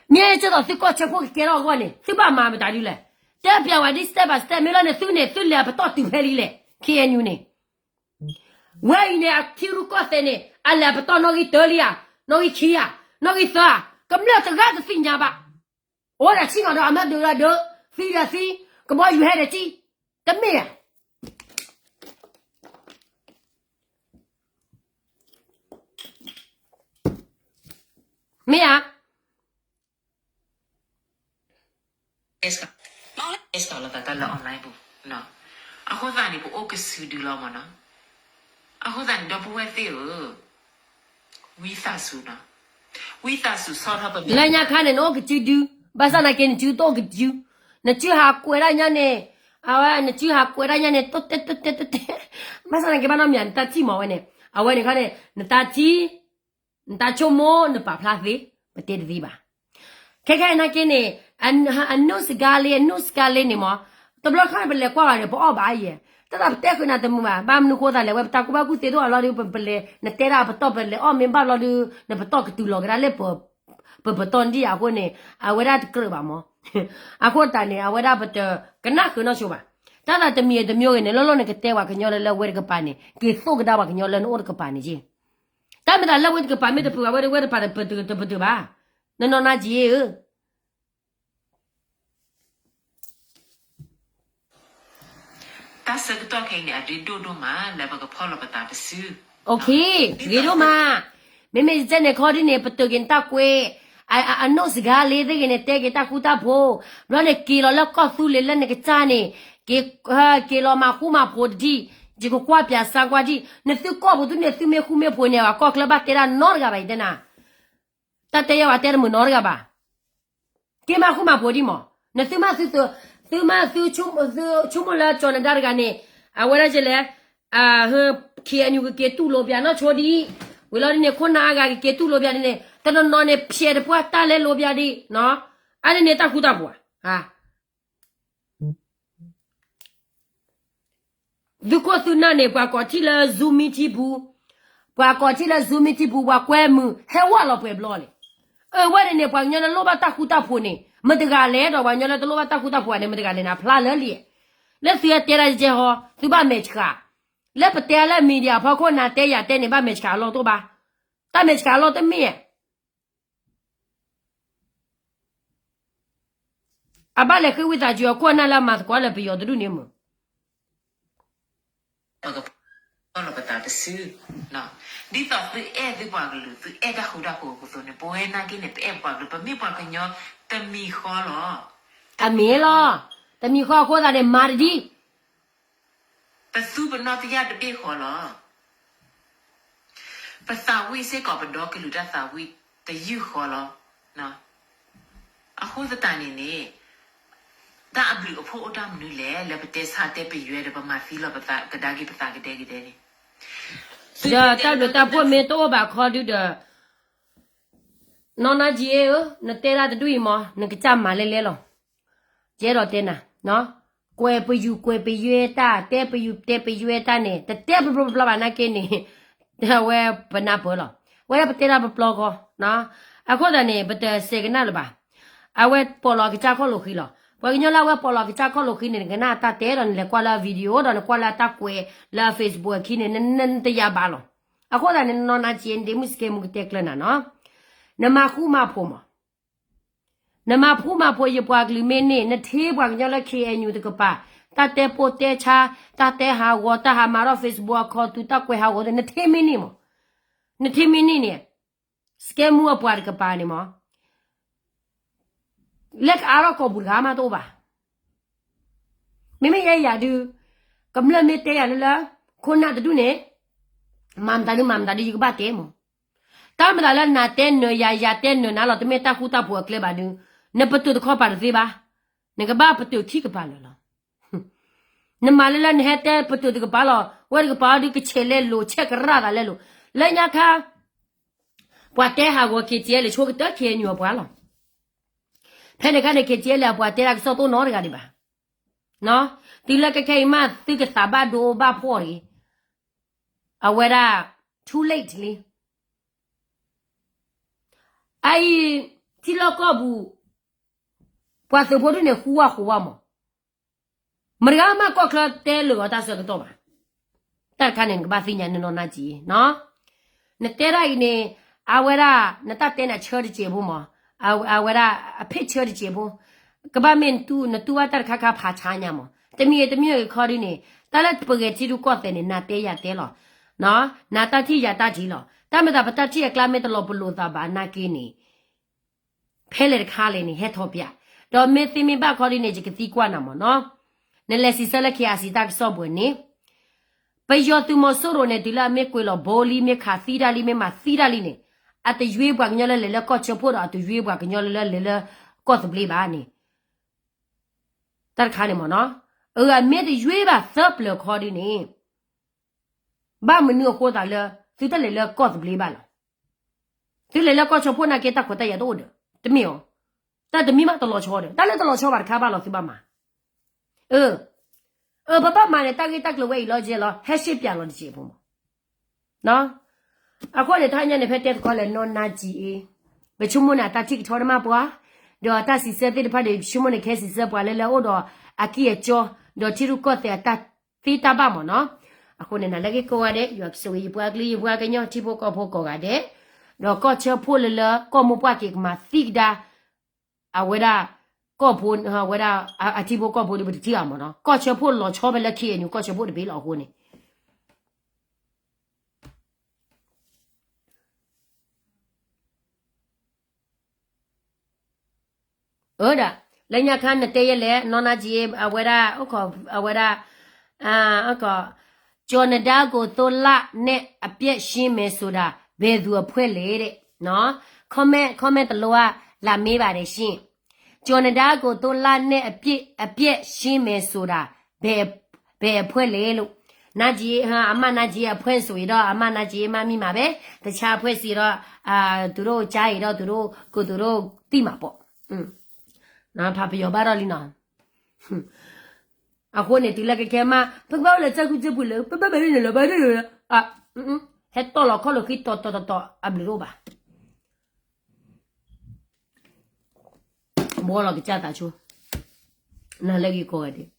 မ့ၢ်ကဲသိးသုကီၢ်စဲၣ်ဖိကကဲထီၣ်အဂီၢ်န့ၣ် သုဘၣ်မၤမတၤဒ်လဲၣ်. တဲပျးဝဲဒ် step by step မ့ၢ်လၢန့ၣ် သုန့ၣ် သုလဲၤအပတီၢ်တုၤဖဲလံလဲၣ် K N U န့ၣ် ဝဲအံၤန့ၣ် အထံရူၢ်ကီၢ်သဲးန့ၣ် အလဲၤပတီၢ်နီၣ်ဂံၢ်တၢလံဧါ, နီၣ်ဂံၢ်ခံဧါ, နီၣ်ဂံၢ်သၢဧါ, ကမျၢၢ်တဂၤတသ့ၣ်ညါဘၣ်. အိၣ်ဒီးဆ့ၣ်နီၤဒီးအမၢဒုးဒီးဒုး, သံဒီးသံ, ကဘီယူၤဟဲဒီးကံ, တမ့ၢ်ဧါ. မ့ၢ်ဧါ. share လီၤသးတၢ်လၢ online ပူၤ, အဃိသတးန့ၣ် ပအိၣ်ကစုဒုလီၤမၢ်နီၤ. အဃိသတးန့ၣ် ဒီပုၢ်ဝဲၢ်သ့ၣ်ဧၢ, ဝံသးစူၤနီၤ, ဝံသးစူၤဆီၣ်ထီၣ်ပမဲာ် လၢညါခါန့ၣ် နအိၣ်ကစုဒု, ဘၣ်ဆၣ်သနာ်က့ နစုတအိၣ်ကစု, နစုဟးကွဲးတၢ်ညါန့ၣ်, အဝဲ နစုဟးကွဲးတၢ်ညါန့ၣ် တိတဲတိတဲတိတဲ, ဘၣ်ဆၣ်သနာ်က့ဘၣ်နီတမံၤ နတၢ်ထံၣ်မၢ်ဝဲန့ၣ်, အဝဲန့ၣ်ခါန့ၣ် နတၢ်ထံၣ် နတၢ်ဆိကမိၣ် နပာ်ဖျါသ့, ပတဲတသ့ဘၣ်. ခဲခဲအံၤနာ်က့န့ၣ်, အ, အနိၣ်စကါလ့, အနိၣ်စကါလ့န့ၣ်မၢ်, တဘျီခါန့ၣ် ပလဲၤကွၢ်ဂၤဒီး ပအီၣ်ဘၣ်ယဲ, တၢ်သးပတဲဃုာ်နၤတမုာ်ဘၣ်, ဘၣ်မနုၤဃိသးလဲၣ်, ဝဲပတၢ်ကူၣ်ဘၣ်ကူၣ်သ့တအိၣ်အလီၢ်ဒီး ပလဲၤ နတဲဒၣ်ပတီၢ် ပလဲၤအီၣ်မ့ၢ်ဘၣ်လီၤဒီး နပတီၢ်ကတုၤလီၤကဒါလၢ ပပတီၢ်ဒံၣ်အဃိန့ၣ် အဝဲဒၣ်တကြၢးဘၣ်မၢ်. အဃိသတးန့ၣ် အဝဲဒၣ်ပတကနၣ်ဃုာ်နီၢ်ဆိဘၣ်. တၢ်သးတမံၤတမံၤဂ့ၤန့ၣ် လီၤလီၤနကတဲပှၤကညီလၢလၢဝဲတကပၤန့ၣ် က့ၤသိၣ်ကဒါပှၤကညီလၢနအိၣ်တကပၤန့ၣ်က့. တၢ်မ့ၢ်သးလၢဝဲတကပၤမ့ၢ်တပၢၤဘၣ် ဝဲတပၢၤတပတုာ်ဘၣ်. နနီၢ်နါက့ဧၢ တၢ်ဆၢကတီၢ်ခဲအံၤန့ၣ် အရ့ဒိၣ်ဒိၣ်မး လၢပကဖီၣ်လီၤပသးပစု, ဂ့ၤဒိၣ်မး. မ့မ့ၢ်ယတဲန့ၣ်ခီဒ်န့ၣ် ပတုာ်က့ၤနတၢ်ကွဲး, အ, အ, အနိၣ်စကါလ့သ့ၣ်ဂ့ၤန့ၣ် တဲက့ၤတၢ်ဃူတၢ်ဖိး, ဘျီန့ၣ်က့ၤလီၤလၢကီၢ်သူလ့ၤလၢနကစၢ်န့ၣ်, က့ၤ, က့ၤလီၤမၤဃူမၤဖိးတဒံၣ်, ယကကွၢ်ပၠးစါကွၢ်ဒံၣ်, နသုကီၢ်ပူၤသုန့ၣ် သုမ့ၢ်ဃူမ့ၢ်ဖိးန့ၣ် အကီၢ်ချၢဘၣ်တဲဒၣ်နီတဂၤဘၣ် ယတဲနၤ တၢ်တဲယဲဝဲတဲတမုာ်နီတဂၤဘၣ်. က့ၤမၤဃူမၤဖိးဒံၣ်မး, နသုမးသု, သုမးသု, သုဆိကမိၣ်လၢကၠီၤနဒါတဂၤန့ၣ်, အဝဲဒၣ်ကလဲၣ်, အ, KNU ကက့ၤတူၢ်လိာ်ပၠးနီၢ်ဆိဒံး, ဝံၤလီၤဒ်န့ၣ် ခိၣ်နၢ်အါဂၤကက့ၤတူၢ်လိာ်ပၠးဒ်န့ၣ် တနီၤနီၤန့ၣ် ဖျဲးတပှၢ်တၢ်လဲလိာ်ပၠးဒံး, အါန့ၣ်န့ၣ်တၢ်ဃူတၢ်ဖိးဧါ သုခိၣ်သုနၢ်န့ၣ် ပှၤကိးထံၣ်လၢ Zoom meeting ပူၤ, ပှၤကိးထံၣ်လၢ Zoom meeting ပူၤ ပှၤကွဲမုာ် ဟဲဝဲလီၤပှဲၤဘျီလဲၣ်. အဝဲန့ၣ်န့ၣ် ပှၤကညီလၢလိၣ်ဘၣ်တၢ်ဃူတၢ်ဖိးန့ၣ် မတဂၤလဲၣ်ဒီး ပှၤကညီလၢတလိၣ်ဘၣ်တၢ်ဃူတၢ်ဖိးန့ၣ် မတဂၤလဲၣ်န့ၣ် အဖျါလၢလံ. လၢသုဟဲတဲဒၣ်ကဲဟီ သုဘၣ်မဲာ်ဆှး, လၢပတဲလၢ media အဖီခိၣ်နၤတဲယၤတဲန့ၣ် ဘၣ်မဲာ်ဆှးအလီၢ်တအိၣ်ဘၣ်. တၢ်မဲာ်ဆှးအလီၢ်တမ့ၢ် အဘၣ်လဲၤဃ့ဝံသးစူၤအခိၣ်အနၢ်လၢအမၤသကိးလၢပယီၤတဒူၣ်န့ၣ်မ့ၢ် ပကဖီၣ်လီၤပသးတစု, ဒ်သိးသုအဲၣ်သုပှၤကလုာ် သုအဲၣ်တၢ်ဃူတၢ်ဖိးအသိးန့ၣ် ပဝဲနာ်က့န့ၣ် ပအဲၣ်ပှၤကလုာ် ပမ့ၢ်ပှၤကညီတမံၤဃီလီၤ. အမ့ၢ်လီၤ, တမံၤဃီအဃိသတးန့ၣ် မၤတဒံး ပသူပနီၢ်တယၢ်တဘ့ၣ်ဃီလီၤ. ပသးဝံၣ်စ့ၢ်ကီးပဒီကလုာ်တၢ်သးဝံၣ်တယုၢ်ဃီလီၤ. အဃိသတးန့ၣ်န့ၣ် တၢ်အဘျုးအဖှိၣ်အိၣ်တၢ်မနုၤလဲၣ် လၢပတဲဆါတဲပယွဲဒီး ပမၤသံလီၤပသးကဒါက့ၤပသးကဒဲကဒဲန့ၣ် ဒီးတၢ်ဘျုးတၢ်ဖှိၣ်မ့ၢ်တအိၣ်ဘၣ်ခီဒုဒီး နီၢ်နါက့ဧၢ, နတဲဒၣ်တဒူၣ်အံၤမး နကစၢ်မၤလဲလဲလီၤ. ယအဲၣ်ဒိးတဲနၤ, ကွဲးပယူၤကွဲးပယွဲတၢ် တဲပယူၤတဲပယွဲတၢ်န့ၣ် တတဲပျီပျီဘၣ်နာ်က့န့ၣ် အဝဲပနၢ်ပၢၢ်လီၤ. ဝဲဒၣ်ပတဲတၢ်ပျီပျီဃီ, အဃိသတးန့ၣ် ပတစဲးကနၣ်လၢၤဘၣ်. အဝဲပိာ်လီၤကစၢ်ခီၣ်လိာ်ဃံလီၤ. ပှၤကညီလၢအဝဲပိာ်လီၤကစၢ်ခီၣ်လိာ်ဃံန့ၣ် နကနၣ်တၢ်တဲဒီး နလဲၤကွၢ်လၢ video ဒီးနကွၢ်လၢတၢ်ကွဲးလၢ Facebook အခံန့ၣ် နတယၤဘၣ်လီၤ. အဃိသတးန့ၣ် နီၢ်နါက့ ဒ့မုၣ်စကဲမူကတဲကျၢၤနၤနီၤ, နမၤဃူမၤဖိးမး နမၤဖှူမၤဖိးယပှၤကလုာ်မ့ၢ်န့ၢ် နထံၣ်ပှၤကညီလၢ KNU တကပၤ တၢ်တဲပိာ်တဲဆါ တၢ်တဲဟးဂီၤ တၢ်ဟးမၤထီၣ် Facebook အခီ တုၤတၢ်ကွဲးဟးဂီၤ နထံၣ်မ့ၢ်န့ၢ်မး, နထံၣ်မ့ၢ်န့ၢ်န့ၣ် စကဲမူအပှၤတကပၤန့ၣ်မး လၢကအါထီၣ်ကိာ်ပူၤတဂၤမးတအိၣ်ဘၣ်. မ့မ့ၢ်ယဲယၤဒုး ကမျၢၢ်မ့ၢ်တဲယၤလၢလၢ ခိၣ်နၢ်တဒူၣ်န့ၣ် မၤမတၤဒုးမၤမတၤဒုး ယကဘၣ်တဲမး. တၢ်မတၤလၢနၤတဲနၢၤယၤ ယၤတဲနၢၤနၤလီၤ တမ့ၢ်တၢ်ဃူတၢ်ဖိးအကျဲဘၣ်ဒုး နပတုာ်တခီပၤတသ့ဘၣ်. နကဘၣ်ပတုာ်ခံကပၤလၢာ်လီၤ. နမၤလၢလၢနဟဲတဲပတုာ်တကပၤလီၤ ဝဲတကပၤအီၤဒုးကဆဲးလဲလိာ် ဆဲးကရၣ်သးလဲလိာ် လၢညါခါ ပှၤတဲဟးဂီၤ KTLA ဆိကတၢၢ် KNU အပှၤလီၤ. ဖဲန့ၣ်ခါန့ၣ် KTLA အပှၤတဲဒၣ်ကစီၣ်တိၢ်နီတဂၤဒံးဘၣ်. တုၤလၢခဲခဲအံၤမး သုကသးဘၣ်ဒိဘၣ်ဖှီၣ်တဂ့ၤ. အဝဲဒၣ် too late လံ. အအံၤ ထံလီၢ်ကီၢ်ပူၤ ပှၤသုးဖိဒုန့ၣ် ဃူဝါဃူဝါမး မတဂၤမးကီၢ်ချၢတဲလၢာ်အီၤတၢ်ဆၢကတီၢ်ဘၣ်. တၢ်တခါန့ၣ် နကဘၣ်သ့ၣ်ညါနနီၢ်နါက့နီၤ. နတဲဒၣ်အံၤန့ၣ် အဝဲဒၣ် နတၢ်တဲန့ၣ်အဆၢတစဲးဖိမး, အဝဲဒၣ်အဖ့ၣ်ဆၢတစဲးဖိ, ကဘၣ်မ့ၢ်နတူၢ်ဘၣ်တၢ်တခါခါဖးဆါညါမး. တမံၤတမံၤဂ့ၤခီဒုန့ၣ် တၢ်လၢပဂဲၤထံရူၢ်ကီၢ်သဲးန့ၣ် နၤတဲယၤတဲလီၤ. နၤတၢ်ထံၣ်ယၤတၢ်ထံၣ်လီၤ. တၢ်မ့ၢ်သးပတၢ်ထံၣ်အကျါမ့ၢ်တလီၤပလိာ်သးဘၣ်နာ်က့န့ၣ် ဖဲလဲၣ်တခါလဲၣ်န့ၣ် ဟဲထီၣ်ပၠး. ဒီးမ့ၢ်သ့မ့ၢ်ဘၣ်ခီဒ်န့ၣ် ယကသံကွၢ်နၤမ့ၢ်နီၤ. နလဲၤစံးဆၢလၢ KIC တၢ်ကစီၣ်ပူၤန့ၣ် ပယီၤသုးမီၤစိရိၤန့ၣ် တုၤလၢအမ့ၢ်ကွံာ်လီၤဘိလံ မ့ၢ်ခးသံတၢ်လံ မ့ၢ်မၤသံတၢ်လံန့ၣ် အတယွ့ပှၤကညီလၢလဲၤလၢကီၢ်ဆၢဖှိၣ်ဒီး အတယွ့ပှၤကညီလၢလဲၤလၢကီၢ်သဘျ့ဘၣ်န့ၣ် တၢ်တခါန့ၣ်မ့ၢ်နီၤ. အၢ အမ့ၢ်တယွ့ဘၣ်သၢပျၢၤခီဒ်န့ၣ် ဘၣ်မနုၤအဃိသးလၢ သုတလဲၤလၢကီၢ်သဘျ့ဘၣ်လီၤ. သုလဲၤလၢကီၢ်ဆၢဖှိၣ်နာ်က့ တၢ်ခွဲးတၢ်ယာ်တအိၣ်ဒီး တမ့ၢ်အီၤ, တၢ်တမံၤမးတလီၤဆီဒီး တၢ်လၢတလီၤဆီဘၣ်တခါဘၣ်လီၤ သုဘၣ်မၤ. အၢ အၢ ပဘၣ်မၤန့ၣ် တၢ်ဂ့ၢ်တၢ်ကျိၤဝဲအံၤလီၤကဲလီၤ ဟဲရှ့ပၠးလီၤတစဲးဖိမး. အဃိန့ၣ် တဟါညါန့ၣ် ဖဲတဲသကိးလၢနီၢ်နါကံအ့ ပဆိကမိၣ်န့ၣ် အတၢ်ထံၣ်ကထီတမၣ်ပှၤ, ဒီးအတၢ်စံးဆၢသ့ၣ်တဖၣ်ဒီး ပဆိကမိၣ်န့ၣ် ကဟဲစံးဆၢပှၤလၢလၢအအိၣ်ဒီးအကံၢ်အစီ ဒီးထံရူၢ်ကီၢ်သဲးအတၢ်သ့တၢ်ဘၣ်မ့ၢ်နီၤ. အဃိန့ၣ် နၤလၢက့ၤကိးဂၤဒဲး ယွၤကဆိၣ်ဂ့ၤယပှၤကလုာ်ယပှၤကညီထံဖိကီၢ်ဖိကိးဂၤဒဲး, ဒီးကီၢ်ဆၢဖှိၣ်လၢလၢကီၢ်မိၢ်ပှၢ်က့ၤကမၤသံကဒါ အဝဲဒၣ် ကီၢ်ဖိ အဝဲဒၣ် အထံဖိကီၢ်ဖိဒီး ပတထံၣ်အါမ့ၢ်နီၤ. ကီၢ်ဆၢဖှိၣ်လီၤဆီဖဲလၢ KNU ကီၢ်ဆၢဖှိၣ်တဘ့ၣ်လီၤအဃိန့ၣ် အၢဒၣ် လၢညါခါနတဲယဲလဲၣ် နီၢ်နါကံ အဝဲဒၣ် အဝဲဒၣ် ကီၤနဒါကိုသို့လၢ်နဲၣ်အပျဲၢ်ရှင်းမယ်ဆိုတာ ဘယ်သူအဖွဲ့လဲၣ် comment comment တလိၣ် လာမေးပါတယ်ရှင် ကီၤနဒါကိုသို့လၢ်နဲၣ်အပျဲၢ်ရှင်းမယ်ဆိုတာ ဘယ်အဖွဲ့လဲၣ် နါကံ အမနါကံ အဖွဲ့ဆိုရင်တော့ အမနါကံ မမီးမှာပဲ တခြားအဖွဲ့ဆိုရင်တော့ သူတို့ကြားရင်တော့ သူတို့ကိုယ်သူတို့သိမှာပေါ့ ဖးပယီၤဘၣ်ထီၣ်လံနီၤ အဃိန့ၣ် တုၤလၢကခဲမး ပကဘၣ်အိၣ်လၢကစၢ်ခူကစၢ်ပူၤလၢ ပဘၣ်ဘၣ်န့ၣ်လၢဘၣ်န့ၣ်လၢ ဟဲတီၢ်လီၤခီၣ်လီၤဃံတီတီတီတီ အဘျုးတအိၣ်ဘၣ် ဘီလီၤကစၢ်သးဆိ နၤလၢဂ့ၤကိးဂၤဒဲး